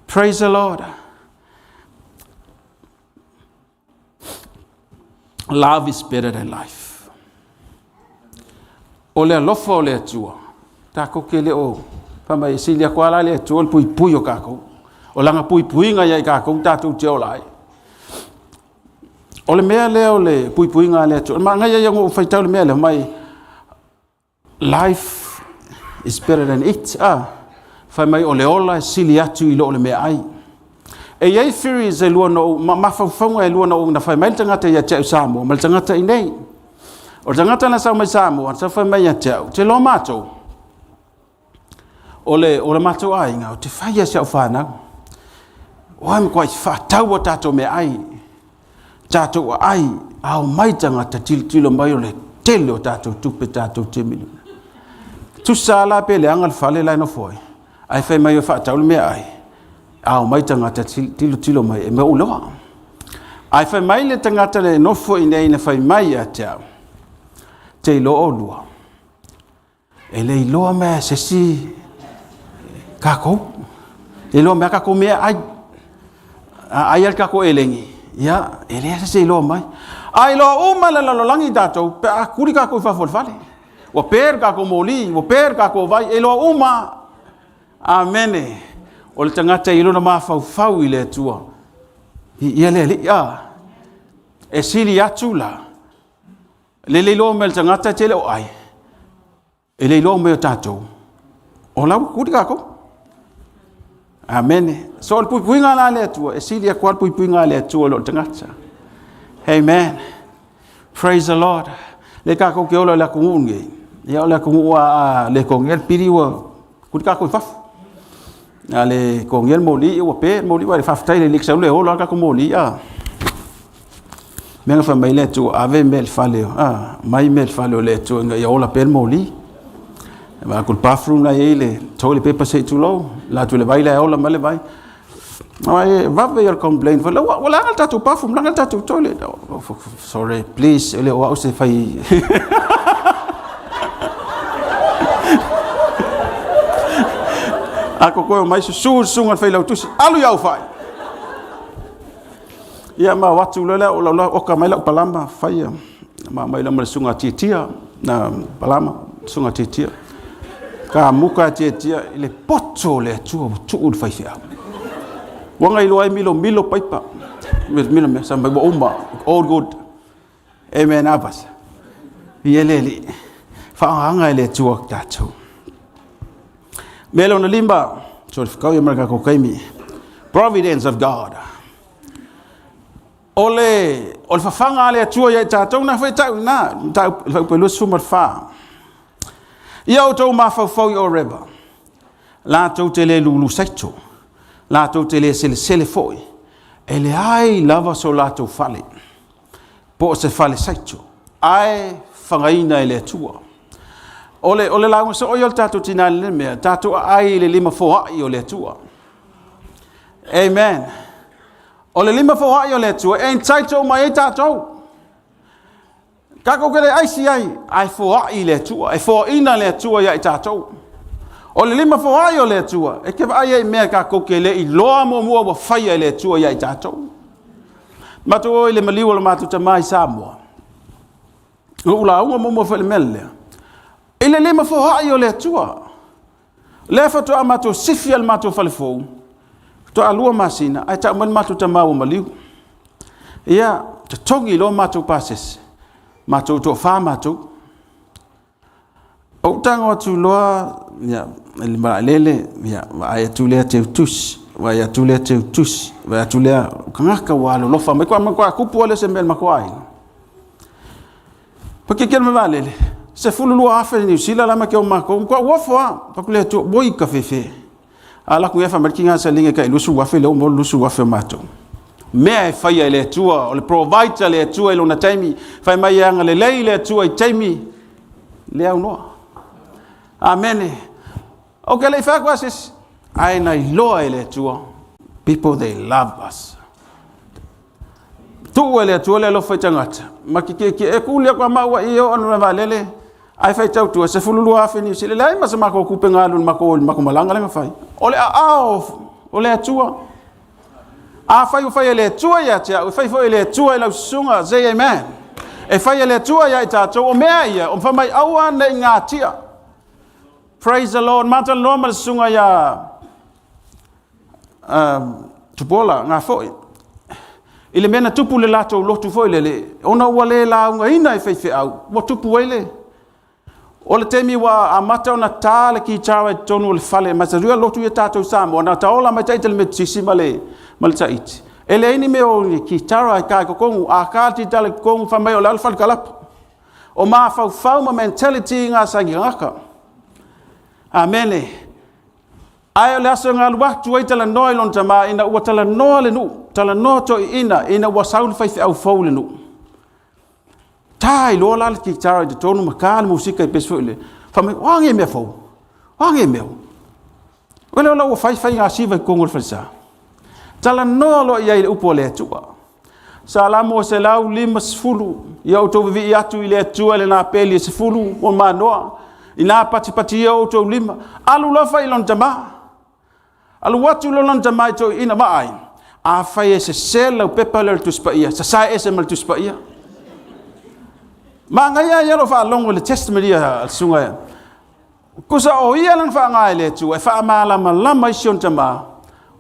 Praise the Lord. Love is better than life. O le alofa o le Atua, takou ke le o fai mai e sili atu lava la le Atua le puipui o takou. O lana puipuiga ia i takou tatou te ola ai. O le mea lea o le puipuiga a le Atua, manaia ia ona ou faitau le mea lea mai, Life is better than eat. Ah, fai mai o le ola e sili atu i lo o le meaai. E i ai theories e lua na ou, ma, mafaufauga e lua na ou, na fai mai le tagata ia te au Samoa ma le tagata i nei. O le tagata na sau mai Samoa, na sau fai mai ia te au, te loa matou, o le, o le matou aiga, o te fai a si au whanau. Oa me koa i whaatau o tātou meaai. Tātou aai, ao mai tangata tilotilo mai o le tele o tātou tupe tātou te miliona. Tusa la pe leaga le fale la e nofo ai. Ae fai mai o whaatau le meaai. Ao mai tangata tilotilo mai e mea uloa. Ae fai mai le tangata le nofo i nei na fai mai ia te au. Te iloa o lua. E le iloa mea se isi kākou. E iloa mea kākou mea ai. A ai al kākou elegi, ia, e leai se se iloa mai. A iloa uma le lalolagi tātou, pe a kuli kākou i fafo o le fale. Ua pe le kākou moli, ua pe le kākou vai, e iloa uma. Amene. O le tagata i lona mafaufau i le Atua. Ia le alii, a. E sili atu la, Le le iloa mai o le tagata e tele o ai, e le iloa mai o tatou, o la ua kuli kākou. Amene. So o le puipuiga la a le Atua, e sili atu lava le puipuiga a le Atua i lo le tagata. Amen. Praise the Lord. Le kākou ke ola i le atunuu nei, ia o le atunuu a le togia le pili ua kuli kākou i fafo. A le togia le moli, ua pe le moli, ua le faafetai le sau le ola kākou moli, a. Mea na fai mai le Atua, ave mea i le fale, a, mai mea i le fale o le Atua ina ia ola pea le moli. Vaai atu i le bathroom la e i ai le toilet paper se i tulou, alu atu i le vai la e ola mai le vai. Ae vave ia o le complain foi, ua ua leaga le tatou bathroom, leaga le tatou toilet. Oh, sorry, please, e le o au se fai. A ko koe o mai susu le susuga i le failautusi, alu i au fai. Ia ma o atu loa lea, o lau oka mai lau palama, faia. Ma mai loa ma le susuga Tiatia, na palama, susuga Tiatia. Ka muka Tiatia i le poto o le Atua ua tuu le faifeau. Ua ngai loa ai milomilo paipa. Milo mea, sa mai ua uma, all good. Amen, abas. Ia le alii, faaagaaga e le Atua tatou. Mea lona lima, sorry, whakau ia mara kākou kaimi. Providence of God. O le, o le fafaga a le Atua ia i tatou, na foi tau ina, tau, le whaupe 24. Ia outou mafaufau i Oreba, latou te le lulu saito, latou te le selesele foi, e leai lava so latou fale, po o se fale saito, ae fagaina e le Atua. O le, o le lauga soo ia o le tatou tina i lenei mea, tatou aai i le lima foai o le Atua. Amen. O le lima foai o le Atua e entitle mai ai tatou. Tatou te le aisi ai, ae foai le Atua, e foaina le Atua ia i tatou. O le lima foai o le Atua, e te vaai ai i mea tatou te le iloa muamua ua faia e le Atua ia i tatou. Matou o i le maliu o le matou tama i Samoa. Ou lauga muamua foi i le mea lea. I le lima foai o le Atua. Lea faatoa matou sifi a le matou fale fou, faatoa 2 masina, ae tau mai le matou tama ua maliu. Ia, totogi loa matou pasese, matou toafa matou. Ou tago atu loa, ia, i le vaalele, ia, vaai atu lea teutusi, vaai atu lea teutusi, vaai atu lea tagata ua alolofa mai, kwa matua kupu lea se mea i le matua aiga. Pakeke le vaalele, 12,000 Niu Sila la ma ke o makou, matua uofo a, paku le Atua, oi ka fefe. A la ku ia fa mai kinga sa linga kai 20,000 le o 20,000 o matou. Mea e faia e le Atua, o le provider le Atua i lona taimi, fai mai e agalelei le Atua i taimi le aunoa. Amene. O ke le i fai atu a se isi, ae na iloa e le Atua, people they love us. Tuu e le Atua le alofa i tagata, ma ke ke e kuli aku a maua i o anu na vaalele, ae faitau tua, 12,000 Niu Sila, leai ma se matou tupe na alu i le matou, i le matou malaga lea na fai. O le aao o le Atua. Afai ua fai e le Atua ia te au, e fai foi e le Atua i lau susuga, say amen. E fai e le Atua ia i tatou, o mea ia, o fai mai aua ne i gatia. Praise the Lord. Matalanoa ma le susuga ia Tupuola, ngā foi. I le mea na tupu le latou lotu foi lele, ona ua le laugaina e faifeau, ua tupu ai le... O le taimi ua amata ona ta le kitara i totonu o le fale, ma sa lotu ia tatou i Samoa, na taola mai taita le Metotisi ma le, ma le Taiti. E leai ni mea o ni kitara e ta i totonu, a ta le kitara i totonu, fai mai o le a le fale kalapu. O mafaufau ma mentality i ngā saini tagata. Amene. Ae o le aso e galu atu ai talanoa i lona tama ina ua talanoa le nuu, talanoa toeaiina ina ua sau le faifeau fou i le nuu. Ta ai loa la le kitara i totonu ma ta le musika i pesi foi le. Fai mai, o a nei mea fou? O a nei mea? O lea la ua fai fai ngā siva i totonu o le falesa. Talanoa loa i ai i le upu a le Atua. Salamo 150, ia outou vivii atu i le Atua i lena peli e 10 o manoa, ina patipatia outou lima, alu loa fai i lona tama. Alu atu loa lona tama i toeaiina, vaai, afai e sese le laupepa lea o le Tusi Paia, sasae ese ma le Tusi Paia. Manaia ia lou faalogo i le testimony a le susuga ia. Kusa o ia lana faaaoga e le Atua e faamalamalama ai si ona tama,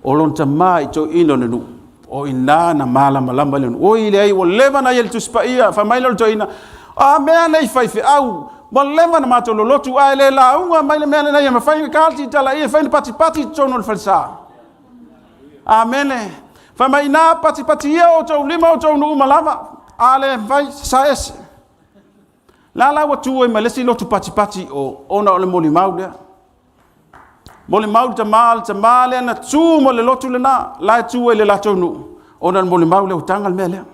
o lona tama i toeaiina o le nuu. O i ina na malamalama ai le nuu. Oi leai, ua leva ona ia i le Tusi Paia, fai mai lea o le toeaina, a mea nei faifeau, ua leva ona matou lolotu, ae le lauga mai le mea lenei e mafai ona ta le titala ia, e fai ni patipati i totonu o le falesa. Amene. Fai mai, ina patipati ia outou lima, outou nuu uma lava, a le mafai, sasae ese. La la ua tu ai ma le isi lotu patipati o ona o le molimau lea. Molimau le tama, le tama lea na tu mo le lotu lena, la e tu ai le latou nuu, ona o le molimau lea ua taga le mea lea.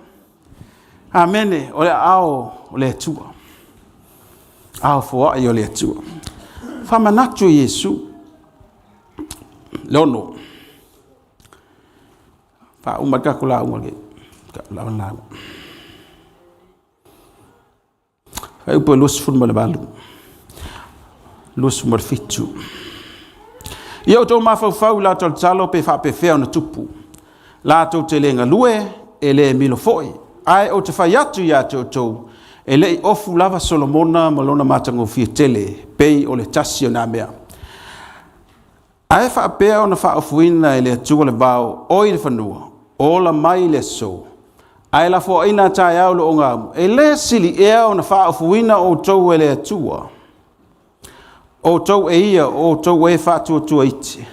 Amene, o le aao o le Atua. Ao foai o le Atua. Faamanatu e Iesu. Le ono. Faauma le tatou lauga le lauga. Fuaiupu e 28, 27. Ia outou mafaufau i la talotalo pe faapefea ona tupu. Latou te le galue, e le milo foi. Ae ou te fai atu ia te outou, e le i ofu lava Solomona ma lona matagofie tele, pei o le tasi o na mea. Ae faapea ona faaofuina e le Atua le vao oi le fanua, ola mai le aso, ae lafoaina a taeao le ogaumu, e le sili ea ona faaofuina outou e le Atua, outou e ia, o outou e faatuatua iti.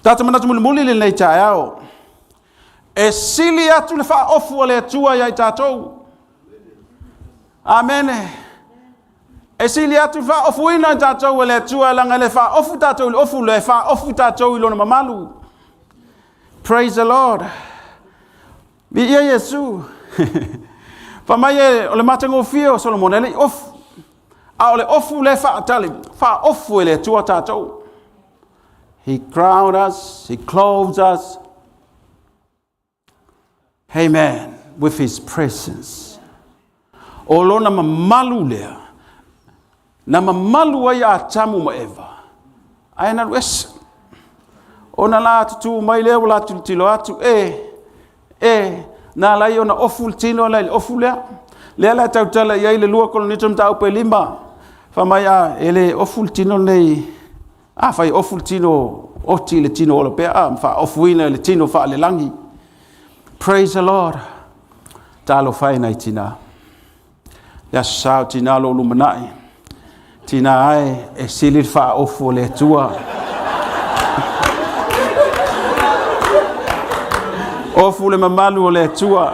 Tatou manatu mulimuli lenei taeao, e sili atu le faaofu a le Atua ia i tatou. Amene. E sili atu le faaofuina i tatou e le Atua, leaga e le faaofu tatou i le ofu lea, e faaofu tatou i lona mamalu. Praise the Lord. Viia Iesu. Fai mai e, o le matagofie o Solomona e le i ofu. A o le ofu lea faatali, faaofu e le Atua tatou. He crowned us, he clothes us. Amen. With his presence. O lona mamalu lea, na mamalu ai Atamu ma Eva, ae na alu ese. Ona la tutū mai lea ua la tilotilo atu, e, e, na ala ai ona ofu le tino la i le ofu lea. Lea la e tautala i ai le 2 Korinito mataupu e 5, fai mai a, e le ofu le tino lenei. Afai e ofu le tino oti i le tino ola pea, a, ma faaofuina i le tino faalelagi. Praise the Lord. Talofa e nai tinā. Le aso sa o tinā lo lumanai. Tinā ae e sili le faaofu o le Atua. Ofu le mamalu o le Atua.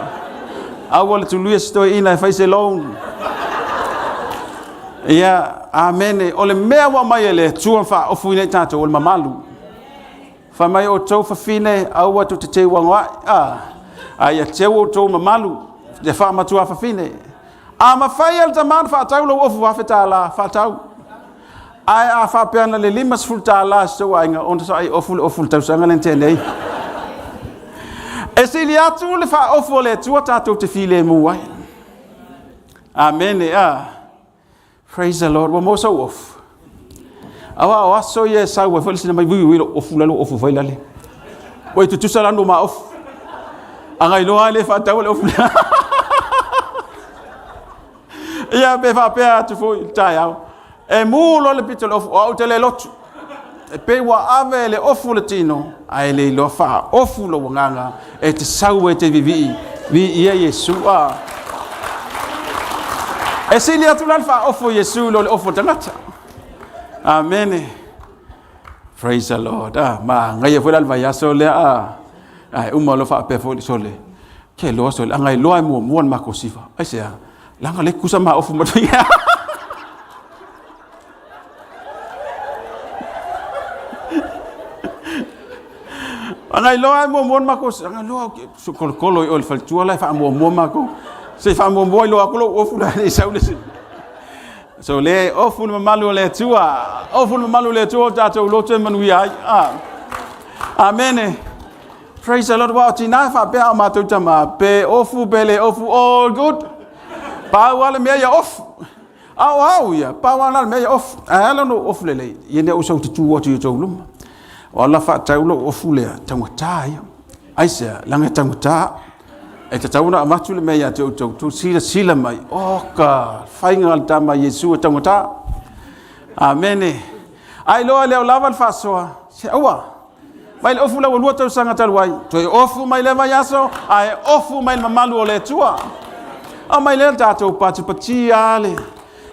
Aua le tuluia se toeaina e fai se loan. Ia, amene. O le mea ua aumai e le Atua faaofuina i tatou o le mamalu. Fai mai outou fafine, aua tou te teu agoa'i, a, a ia teu outou mamalu, le faamatua fafine. A mafai e le tama ona faatau lou ofu $1,000, faatau. Ae a faapea na le $50 si tou aiga, ona saai ofu le ofu le tausaga lea na tea nei. E sili atu le faaofu a le Atua tatou te filemu ai. Amene, a. Praise the Lord. Ua maua sou ofu. Aua o aso ia e sau ai foi le sina mai vui vui lou ofu la lou ofu foi lale. Ua i tutusa la no ma ofu. Aga iloa le faatau le ofu. Ia pe faapea atu foi i le taeao. E mu loa le pito o le ofu, o au te le lotu. E pei ua ave le ofu le tino, ae le iloa faaofu lou agaga e te sau e te vivii, viia Iesu. A. E sili atu la le faaofu o Iesu i lo le ofu o le tagata. Amene. Praise the Lord. Ah, magaia foi la le vaiaso lea. Ah, ai uma loa faapea foi le sole. Ke loa sole, anga iloa e muamua le makou sifa. Aisea? Leaga le kusa ma ofu ma Ana iloa e muamua le makou, ana iloa kolokolo i o i le faletua la e faamuamua makou. Se i faamuamua iloa atu lou ofu la le sau le isi. So le ofu le mamalu o le Atua. Ofu le mamalu o le Atua o tatou loto e manuia ai. Ah. Amene. Praise the Lord. Wa o tina e faapea o matou tama, pe ofu pe le ofu, all good. Pau lava le mea ia ofu. A o au ia, pau lava le mea ia ofu. Ae ala ona ou ofu lelei, ia ne ou sau tutu atu i outou luma. O ala faatau lou ofu lea, taugata ia. Aisea, leaga e taugata. E tatau ona avatu le mea ia te outou, tou silasila mai, o ka faiga a le tama Iesu e taugata. Amene. Ai loa lea o lava le faasoa, se aua. Mai le ofu la ua 2 tausaga talu ai, toe ofu mai lea vaiaso, ae ofu mai le mamalu o le Atua. Aumai lea le tatou patipatia le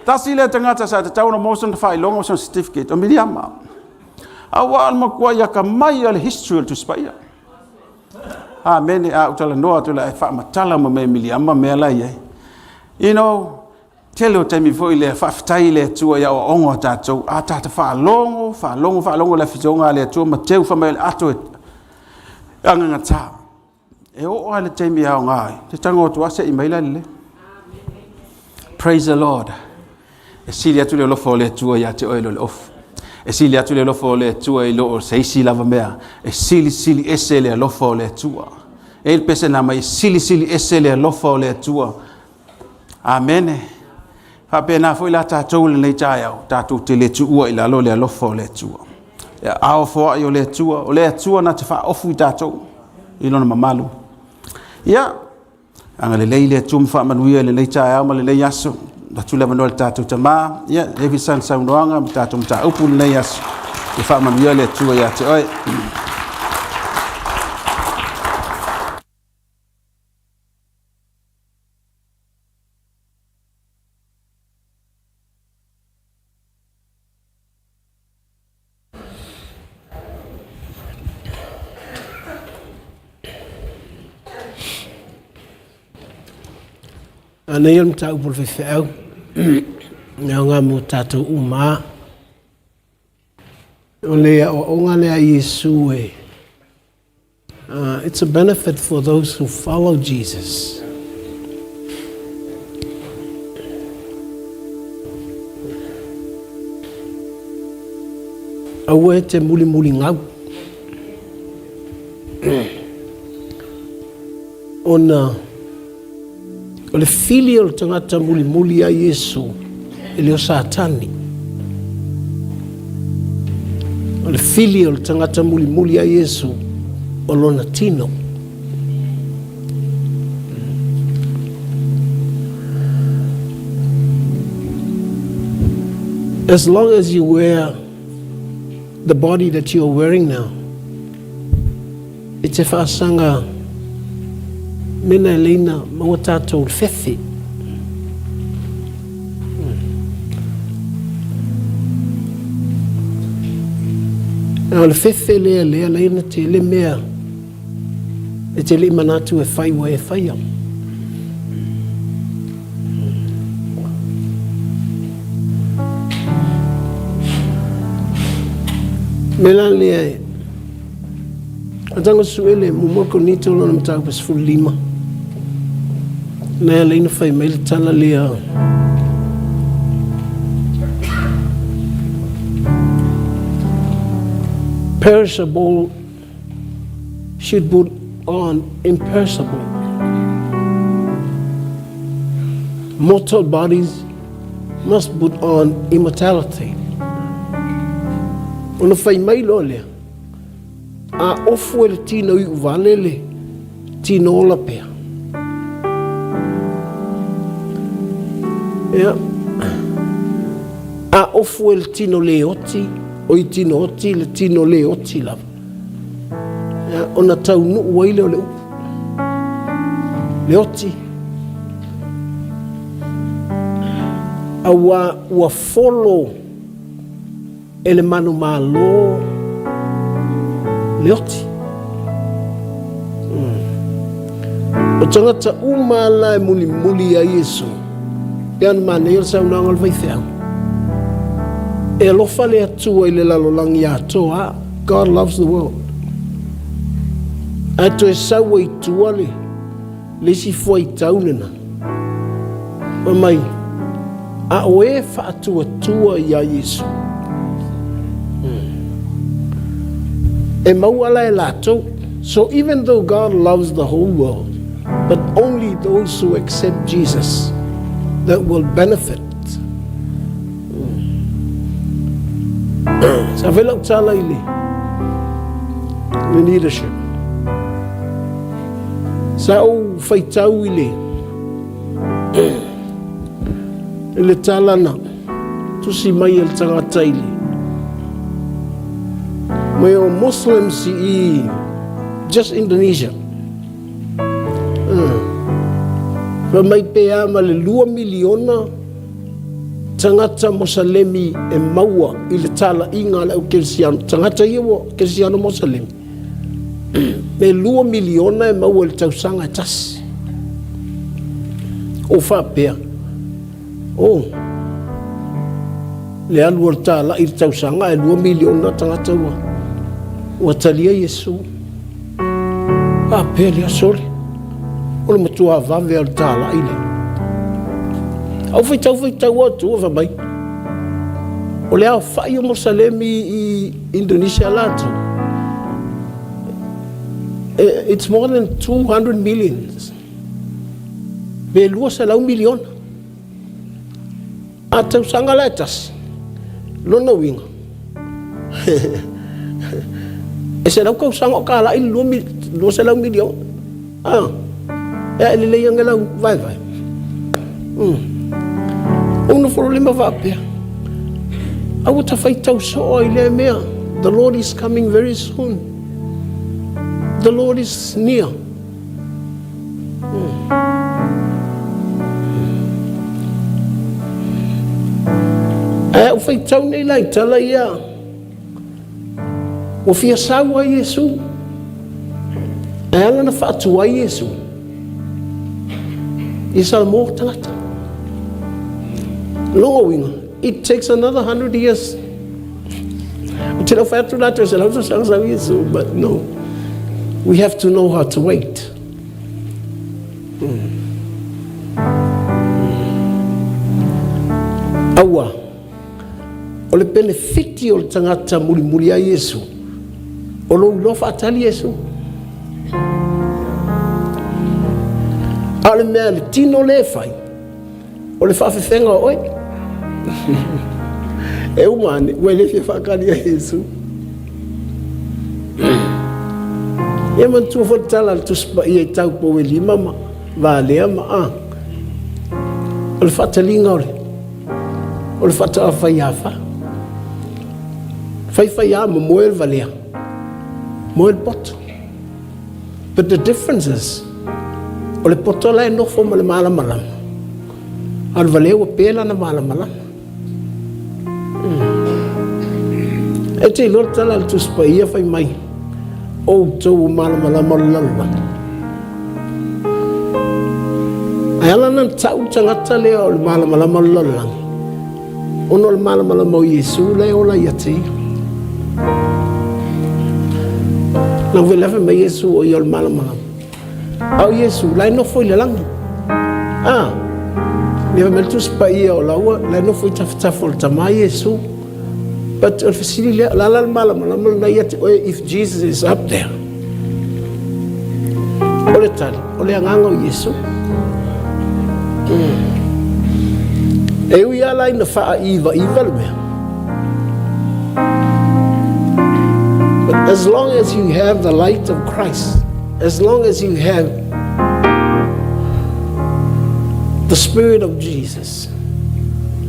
tasi lea tagata sa tatau ona maua sona faailoga ma sona certificate, o Miriama. Aua o le matua akamai o le history o le Tusi Paia. Amene, a ou talanoa atu la e faamatala ma mea Miriama mea la i ai. You know, tele o taimi foi lea, faafetai i le Atua i aoaoga o tatou, a tata faalogo, faalogo, faalogo le afitoga a le Atua ma teu fai mai o le ato e agagata. E oo lava i le taimi e aoga ai, te tago atu lava sei mai la le leo. Praise the Lord. E sili atu le alofa o le Atua ia te oe i lo le ofu. E sili atu le alofa o le Atua i lo o se isi lava mea, e silisili ese le alofa o le Atua. E i ai le pese na aumai, e silisili ese le alofa o le Atua. Amene. Faapena foi la tatou i lenei taeao, tatou te le tuua i lalo le alofa o le Atua. E aao foai o le Atua, o le Atua na te faaofu i tatou i lona mamalu. Ia, agalelei le Atua ma faamanuia i lenei taeao ma lenei aso. Atu le avanoa i le tatou tama, ia, e fi sana saunoaga ma tatou mataupu i lenei aso. Ia faamanuia le Atua ia te oe. Anei o le mataupu o le faifeau, e aoga mo tatou uma. O le aoaoga lea a Iesu e it's a benefit for those who follow Jesus. Aua e te mulimuli gau. Ona o le fili o le tagata mulimuli a Iesu e le o Satani. O le fili o le tagata mulimuli a Iesu o lona tino. As long as you wear the body that you are wearing now, E te whaasaga mena e leina maua tatou le fefe. O le fefe lea lea leina te le mea e te lei manatu e whai ua e whaia. Me la lea e Atanga suele muamua Korinito lona mataupu 15. Na ala ina fai mai le tala lea. Perishable should put on imperishable. Mortal bodies must put on immortality. Ona fai mai loa lea. A ofu e le tino iu vale le tino ola pea. Ia. A ofu e le tino le oti, o i tino oti, le tino le oti lava. Ia, ona taunuu ai lea o le upu. Le oti. Aua ua folo E le manumalo le oti. O tagata uma la e mulimuli ia Iesu, e ana manaia le saunoaga o le faifeau. E alofa le Atua i le lalolagi atoa. God loves the world. Ae toe sau ai i tua le le isi fuaitau lena. Fai mai, a o e faatuatua iā Iesu, e maua la e latou. So even though God loves the whole world, but only those who accept Jesus that will benefit. Sa fai lau tala i le leadership. Sa ou faitau i le i le tala na tusi mai e le tagata i le mai o Muslims i just Indonesia. Fai mai pe a ma le 2 miliona tagata Mosalemi e maua i le talaiga a le au Kerisiano. Tagata ia ua Kerisiano Mosalemi. E 2 miliona e maua i le tausaga e tasi. O faapea, oh, le alu o le tālai i le tausaga e 2 miliona tagata ua, ua talia Iesu. Faapea lea, sole, o le matua vave o le tālai lea. Au faitau faitau atu, fai mai. O le aofa'i o Mosalemi i Indonesia latou, it's more than 200 millions, pe 200 miliona. A tausaga la e tasi, lona uiga, e 100 tausaga o tala i le 200 miliona. Ah, e a e lelei age lau vaevae. Ou nofo loa lea ma faapea, aua ta faitau soo ai lea mea. The Lord is coming very soon. The Lord is near. Ae a ou faitau nei la i tala ia, ua fia sau ai Iesu. Ae ala na faatuai Iesu ia Samoa tagata. Lona uiga, it takes another 100 years. Ou te le o fai atu la toe 100 tausaga sau Iesu, but no. We have to know how to wait. Aua, o le penefiti o le tagata mulimuli a Iesu, o lou iloa faatali Iesu. A o le mea le tino le fai, o le faafefega o oe. E uma ane, ua le fia faatali a Iesu. Ia manatua foi le tala a le Tusi Paia i tau pou e lima ma valea ma a. O le faataliga o le o le faatoa faiafa. Faifaiā ma moe le valea. Moe le poto. But the difference is, o le poto la e nofo ma le malamalama. A o le valea ua pe lana malamalama. E te iloa le tala a le Tusi Paia fai mai, o outou ua malamalama o le lalolagi. Ae ala na tau le tagata lea o le malamalama o le lalolagi, ona o le malamalama o Iesu la e ola ia te ia. Na vele fai mai Iesu o ia o le malamalama. A o Iesu, la e nofo i le lagi. A, ia fai mai le Tusi Paia o laua, la e nofo i tafatafa o le Tama Iesu. But o le fesili lea, o le a la le malamalama lena ia te oe if Jesus is up there? O le tali, o le agaga o Iesu. E ui lava la ina faaivaiva le mea. But as long as you have the light of Christ, as long as you have the Spirit of Jesus,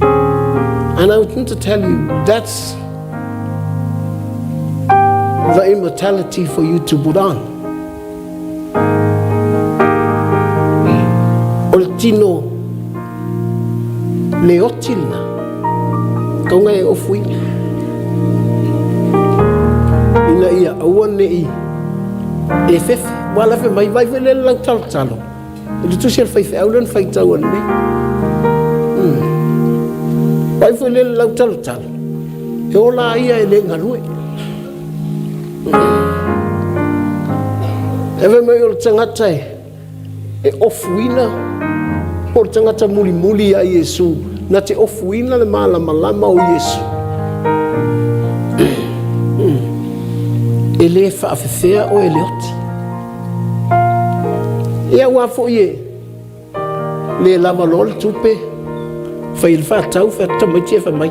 and I want to tell you, that's the immortality for you to put on. O le tino le oti lena, kauga e ofuina. Ina ia aua ne i e fefe. Ua lafe mai vai foi le lau talotalo. I le tusi a le faifeau lea na faitau ananei. Vai foi le lau talotalo. E ola ai ia e le galue. E fai mai o le tagata e e ofuina po o le tagata mulimuli ia Iesu na te ofuina le malamalama o Iesu. E le faafefea oe e le oti. Ia aua foi e le lava loa le tupe, fai le faatau, fai atu tamaiti e fai mai,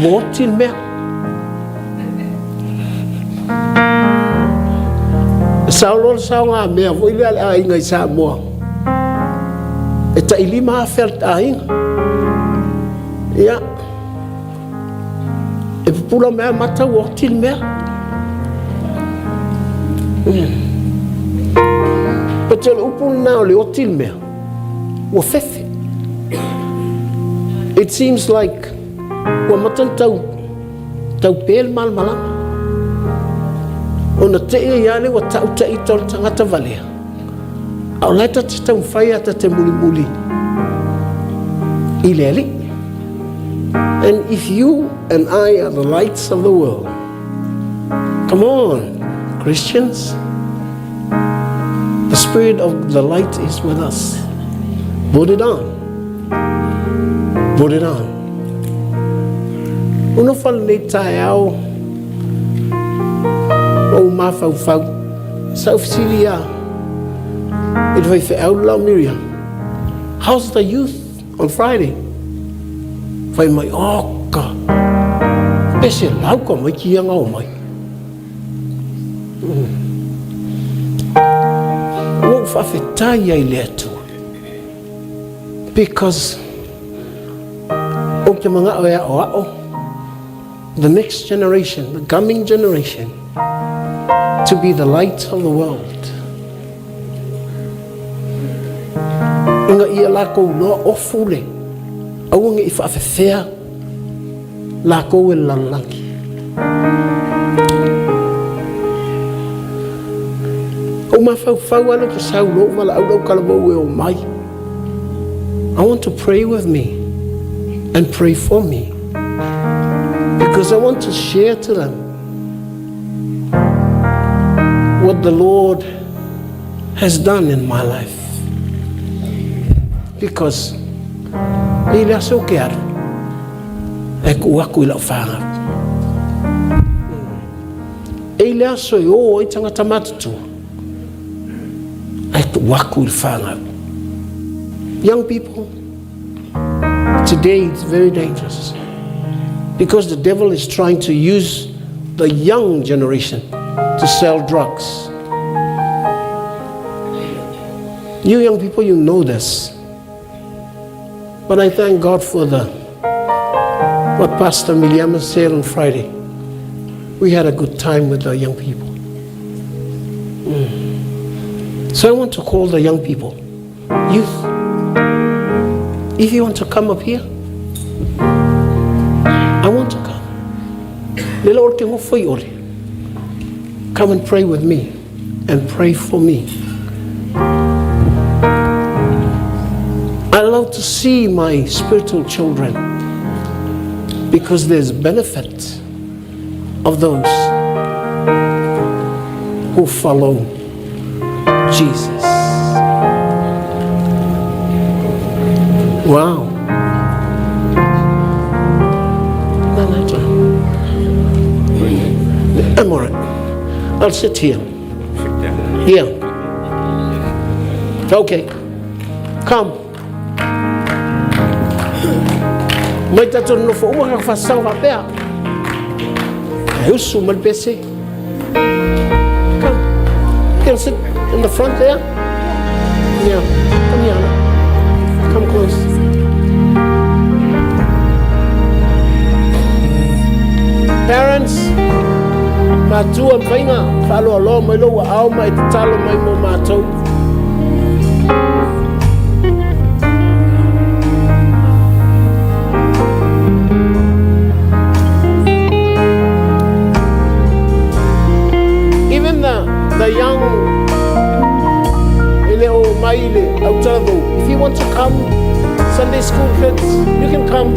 ua oti le mea. E sao loa le saogamea foi lea a le aiga i Samoa, e tai 5,000 a le aiga. Ia, E pupula mai a mata ua oti le mea. But o le upu lena o le oti le mea, ua fefe. It seems like ua mata na tau, tau pe le malamalama. Ona te i ai lea ua tautaita o le tagata valea. A o la e ta te taumafai a ta te mulimuli i le Alii. And if you and I are the lights of the world, come on, Christians. The spirit of the light is with us. Put it on. Put it on. Ua nofo lenei taeao ma ou mafaufau. Sa ou fesili ia i le faifeau le la o Miriam, How's the youth on Friday? Fai mai, Oka, pese lau ka mai ki ia ngao mai. Ua ou faafetai ai i le Atua because ou te manao e aʻoaʻo the next generation, the coming generation, to be the light of the world. Ina ia lākou loa ofu le aua ne i faafefea lākou e le lalolagi. Ou mafaufau lava lea ou te sau loa ou valaau lau talavou e omai. I want to pray with me and pray for me because I want to share to them what the Lord has done in my life. Because i le aso ke alu, e ku aku i lau whāngau. E i le aso e o ai tangata matutua, ae tuu aku i le whāngau. Young people, today it's very dangerous because the devil is trying to use the young generation to sell drugs. You young people, you know this. But I thank God for the what Pastor Miliama said on Friday. We had a good time with the young people. So I want to call the young people, youth. If you want to come up here, I want to come. Lele o te ngofo ole. Come and pray with me and pray for me. I love to see my spiritual children because there's benefit of those who follow Jesus. Wow. No, no, I'm all right. I'll sit here. Here. Okay. Come. Mai tatou nofo uma ka whasau whapea. E usu ma le pese. Come. You can sit in the front there. Yeah. Come here, Anna. Come close. Parents, matua mawhainga, whaaloaloa mai lou aao ma e tatalo mai mo mātou. Even the young e le o mai le autalavou, if you want to come, Sunday school kids, you can come.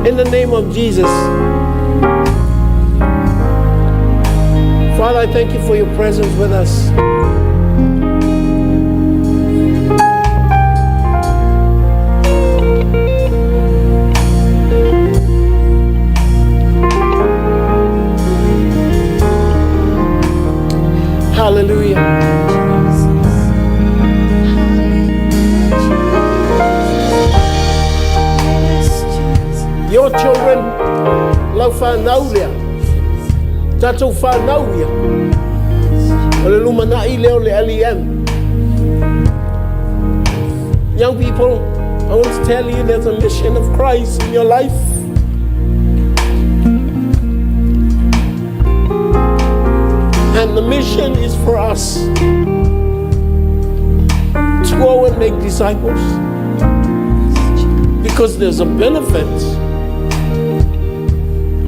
In the name of Jesus. Father, I thank you for your presence with us. Hallelujah. Your children, lau whanau lea, tatou whanau ia, o le lumanai lea o le LEM. Young people, I want to tell you there's a mission of Christ in your life. And the mission is for us to go and make disciples. Because there's a benefit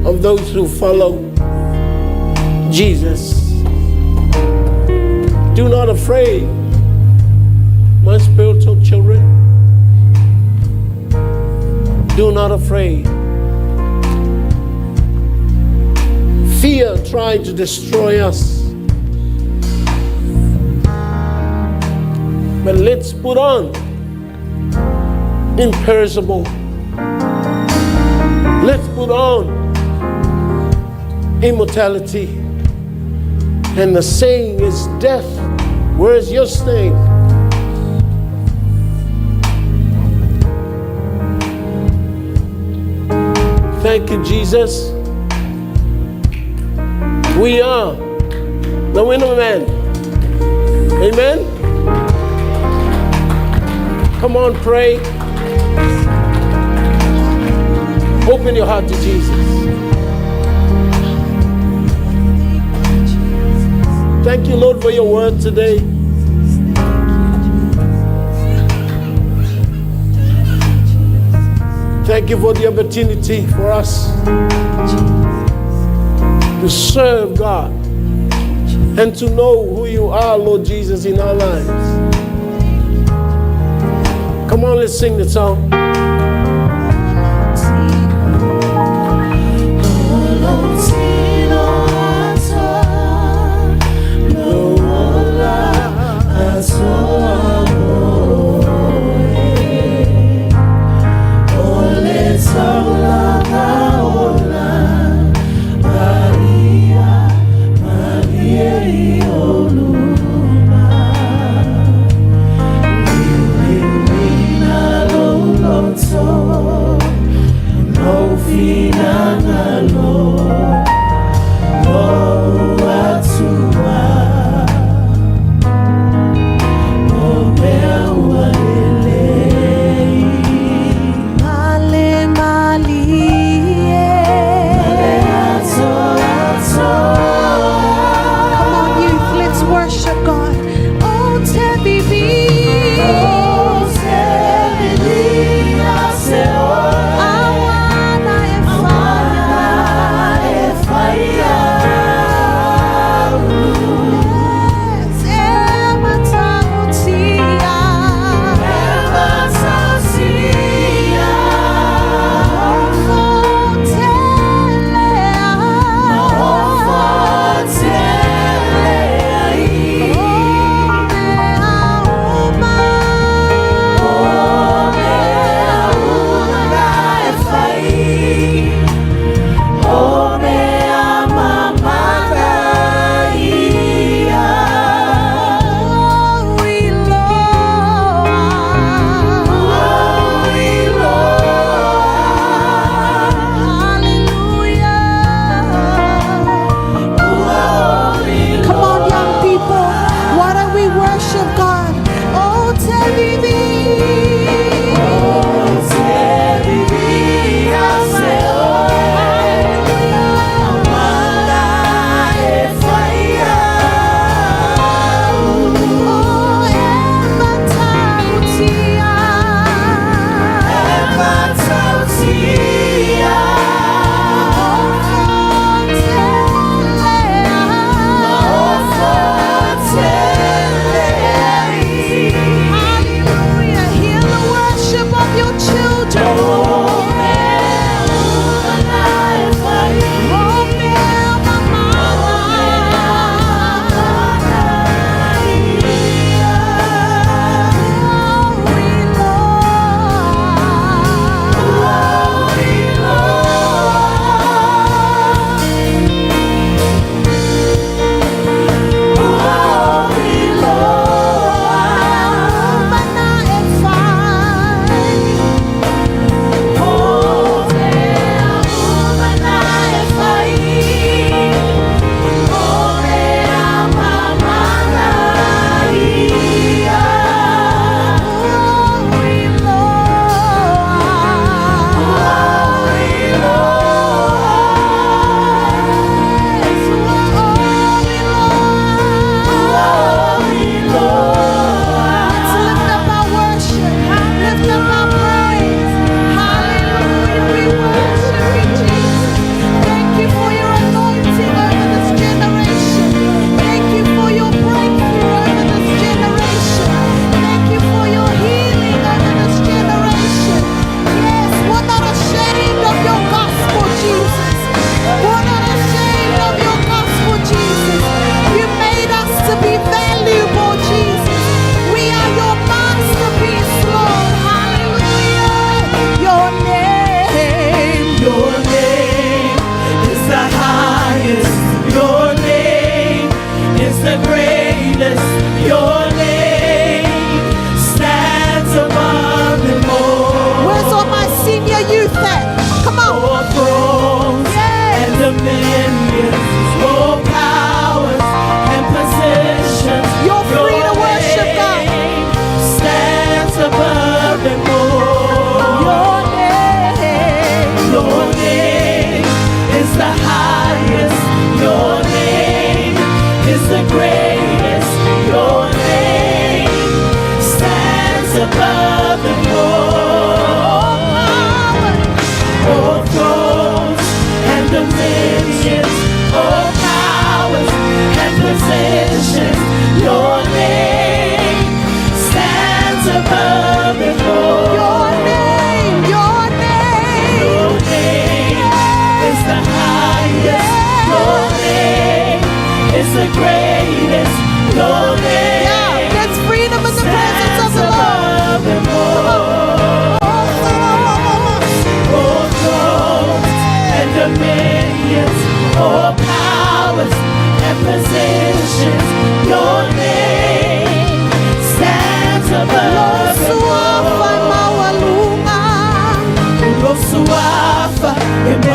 of those who follow Jesus. Do not afraid, my spiritual children. Do not afraid. Fear tried to destroy us. But let's put on imperishable. Let's put on immortality. And the saying is, Death, where's your sting? Thank you, Jesus. We are the winner man. Amen. Come on, pray. Open your heart to Jesus. Thank you, Lord, for your word today. Thank you for the opportunity for us to serve God and to know who you are, Lord Jesus, in our lives. Come on, let's sing the song. Male malie. Come on, youth, let's worship God. Oh, Tebi Awana e fire. Yes, e matautia. Come on, young people. Why don't we worship God? Oh, Tebi. Oh, e Hallelujah. Hear the worship of your children. Oh,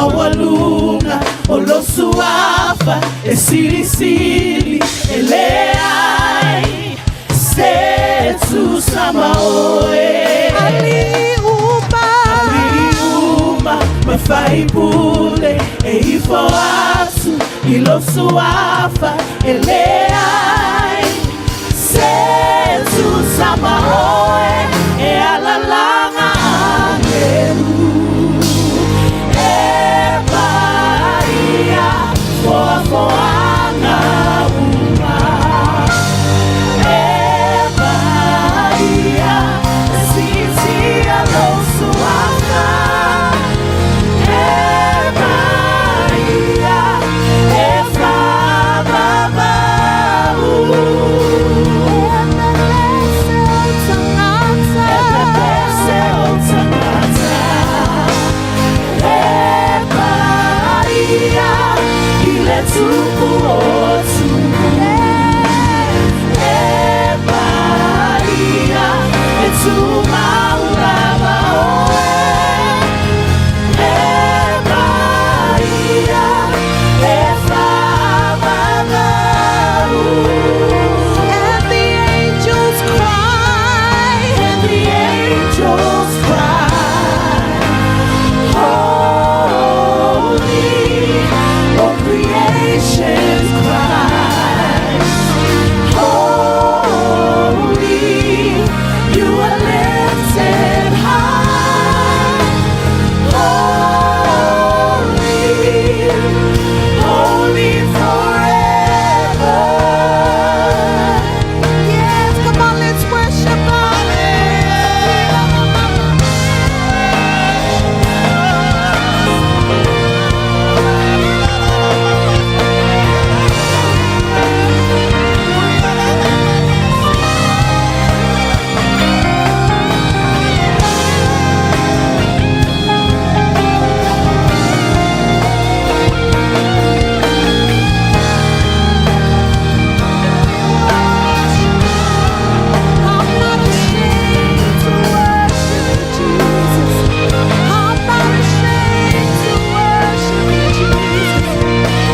maualuga o lou suafa e silisili e leai se tusa ma oe. Alii uma. Alii uma ma faipule e ifo atu i lou suafa e leai se tusa ma oe e alalaga agelu e paia foafoaga uma e paia e siitia lou suafa e paia e faavavau. E pepese ou tagata e paia i le Tupu o Tupu e paia e tumau lava oe e paia e faavavau. And the angels cry. And the angels cry, Holy, all creation cries, Holy, you are lifted high, Holy, holy forever. Yes, come on, let's worship God. I'm not ashamed to worship you, Jesus. I'm not ashamed to worship you, Jesus.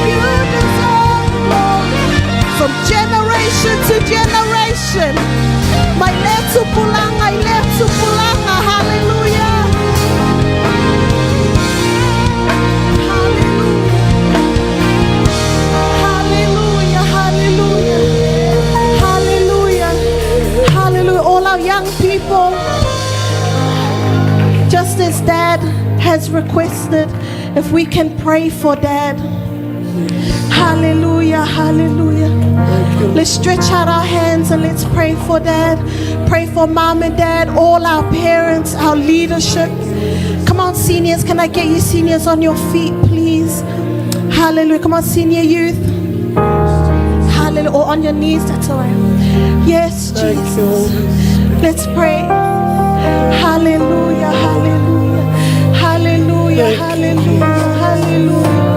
You deserve the glory from generation to generation. Mai le tupulaga, i le tupulaga, hallelujah. Hallelujah. Hallelujah, hallelujah. Hallelujah. Hallelujah. All our young people, just as Dad has requested, if we can pray for Dad. Hallelujah, hallelujah. Let's stretch out our hands and let's pray for Dad. Pray for Mom and Dad, all our parents, our leadership. Come on, seniors. Can I get you seniors on your feet, please? Hallelujah. Come on, senior youth. Hallelujah. Or on your knees, that's all right. Yes, Jesus. Let's pray. Hallelujah, hallelujah, hallelujah, hallelujah, hallelujah.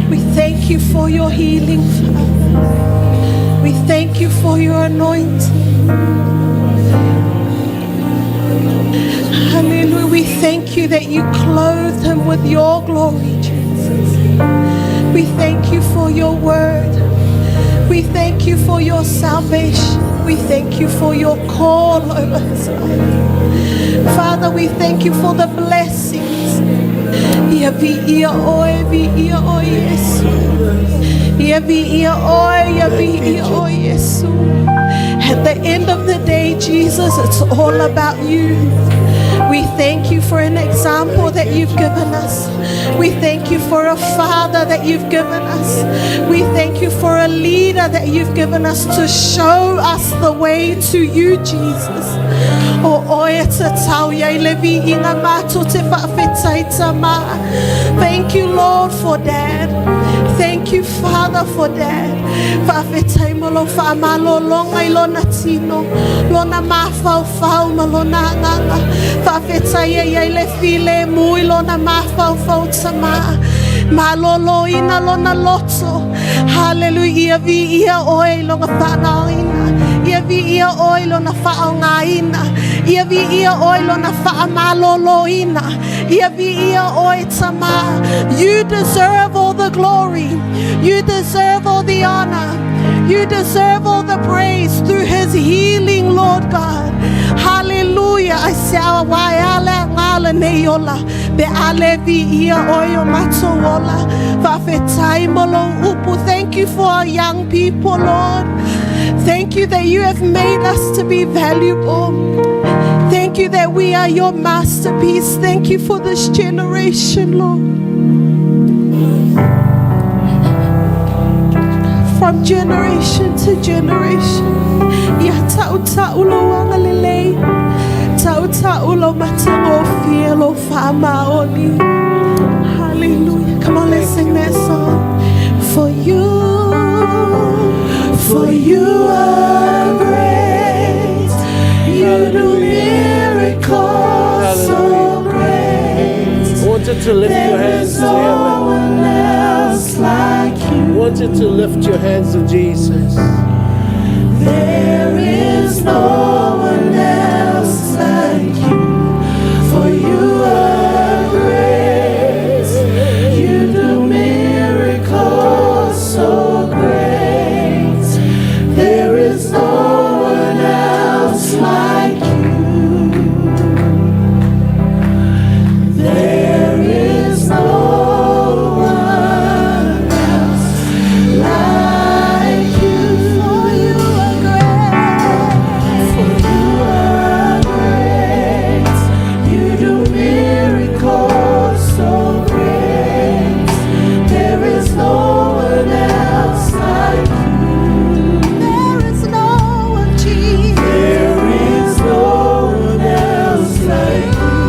We thank you for your healing, Father. We thank you for your anointing. Hallelujah. We thank you that you clothed him with your glory, Jesus. We thank you for your word. We thank you for your salvation. We thank you for your call over his life. Father, we thank you for the blessings. Ia viia oe, viia oe, Iesu. Ia viia oe, ia viia oe, Iesu. At the end of the day, Jesus, it's all about you. We thank you for an example that you've given us. We thank you for a father that you've given us. We thank you for a leader that you've given us to show us the way to you, Jesus. O oe te tau ia i le viiga matou te faafetai Tama. Thank you, Lord, for Dad. Thank you, Father, for Dad. Faafetai mo lou faamalologa i lona tino, lona mafaufau ma lona agaga. Faafetai e i ai le filemu i lona mafaufau tamā. Maloloina lona loto. Hallelujah. Ia viia oe i lona faalaoina. Ia viia oe i lona faaaogaina. Ia viia oe i lona faamaloloina. Ia viia oe tamā. You deserve all the glory. You deserve all the honor. You deserve all the praise through his healing, Lord God. Hallelujah. I say, wai ale ngala nei ola. Pe ale viia oe o matou ola. Faafetai mo lou upu. Thank you for our young people, Lord. Thank you that you have made us to be valuable. Thank you that we are your masterpiece. Thank you for this generation, Lord. From generation to generation. Ia tautau lou agalelei. Tautau lou matagofie lou faamaoni. Hallelujah. Come on, let's sing that song. For you are great. You do miracles so great. I want you to lift your There hands is to no heaven. one else like I you. want you to lift your hands to Jesus. There is no one else like you, for you are great. You do miracles so great. There is no one else like you. There is no one else like you. For you are great. For you are great. You do miracles so great. There is no one else like you. There is no one, Jesus. There is no one else like you.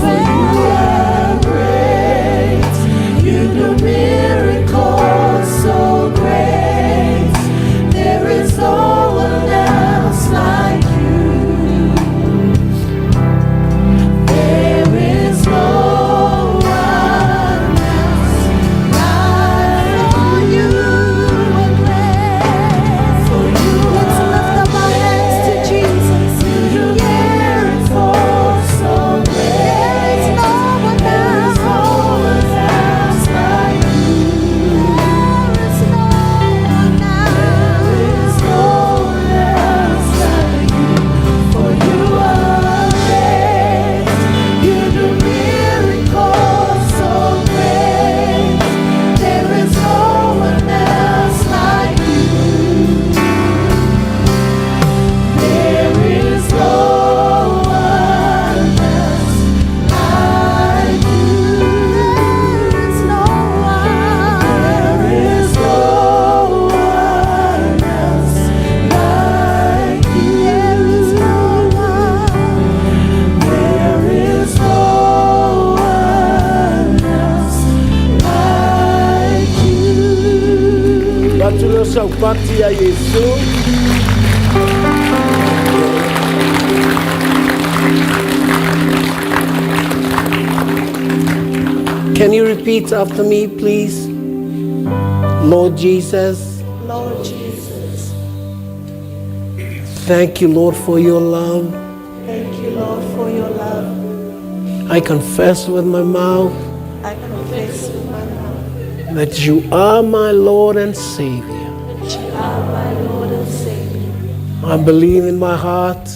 For you are great. You do miracles so great. There is no one else like you. There is no one else like You are great. For you Let's lift up our hands to Jesus. You do miracles so great. There is no one There is else. no one else like you. There is no one There else. is no one else like you. For you are great. You do miracles so great. There is no one else like you. There is no one else like you. There is no one. There is no one else like you. There is no one. There is no one else like you. Avatu lea o saupati ia Iesu. Can you repeat after me, please? Lord Jesus, Lord Jesus, thank you, Lord, for your love. thank you, Lord, for your love. I confess with my mouth I confess with my mouth that you are my Lord and Savior. that you are my Lord and Savior. I believe in my heart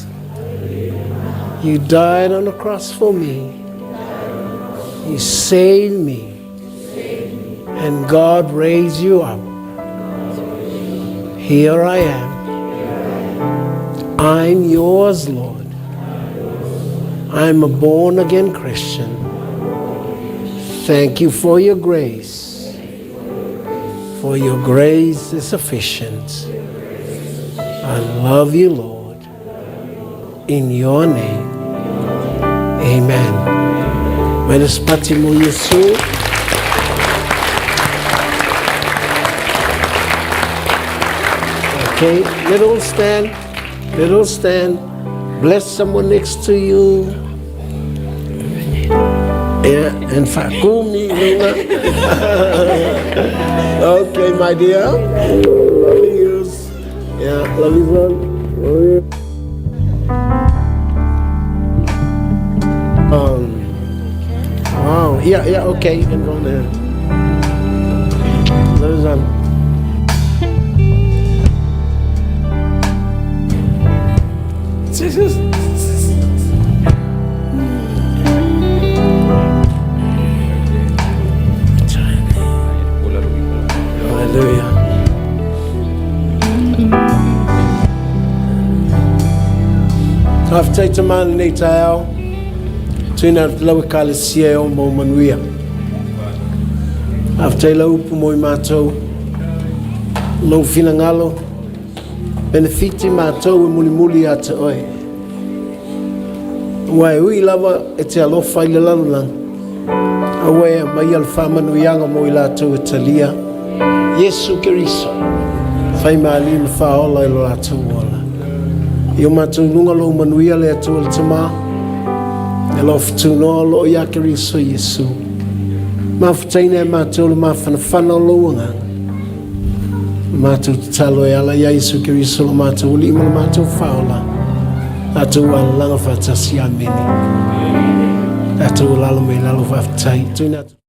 you died on the cross for me. You saved me. And God raised you up. Here I am. I'm yours, Lord. I'm a born again Christian. Thank you for your grace. For your grace is sufficient. I love you, Lord. In your name. Amen. Vele spati mo Iesu. Okay, let all stand. Let all stand. Bless someone next to you. Yeah, and Fakumi. Okay, my dear. Love you. Yeah, love you, son. Love you. Wow. Yeah, okay. You can go there. Love you, son. Hallelujah. Faafetai Tamā lenei taeao, tuina atu lau Ekalesia e o mau manuia. Faafetai lau upu mo i matou, lou finagalo, penefiti matou e mulimuli ia te oe. Ua e ui lava e te alofa i le lalolagi, a ua e aumaia le faamanuiaga mo i latou e talia Iesu Keriso, fai ma Alii ma Faaola i lo latou ola. I o matou luga lou manuia le Atua le Tamā, e lo fetunoa o loo ia Keriso Iesu. Mafutaina e matou le mafanafana o lou agaga. Matou tatalo e ala ia Iesu Keriso lo matou Alii ma lo matou Faaola. Tatou alalaga faatasi. Amene. Tatou alala mai lalo faafetai. Tuina atu.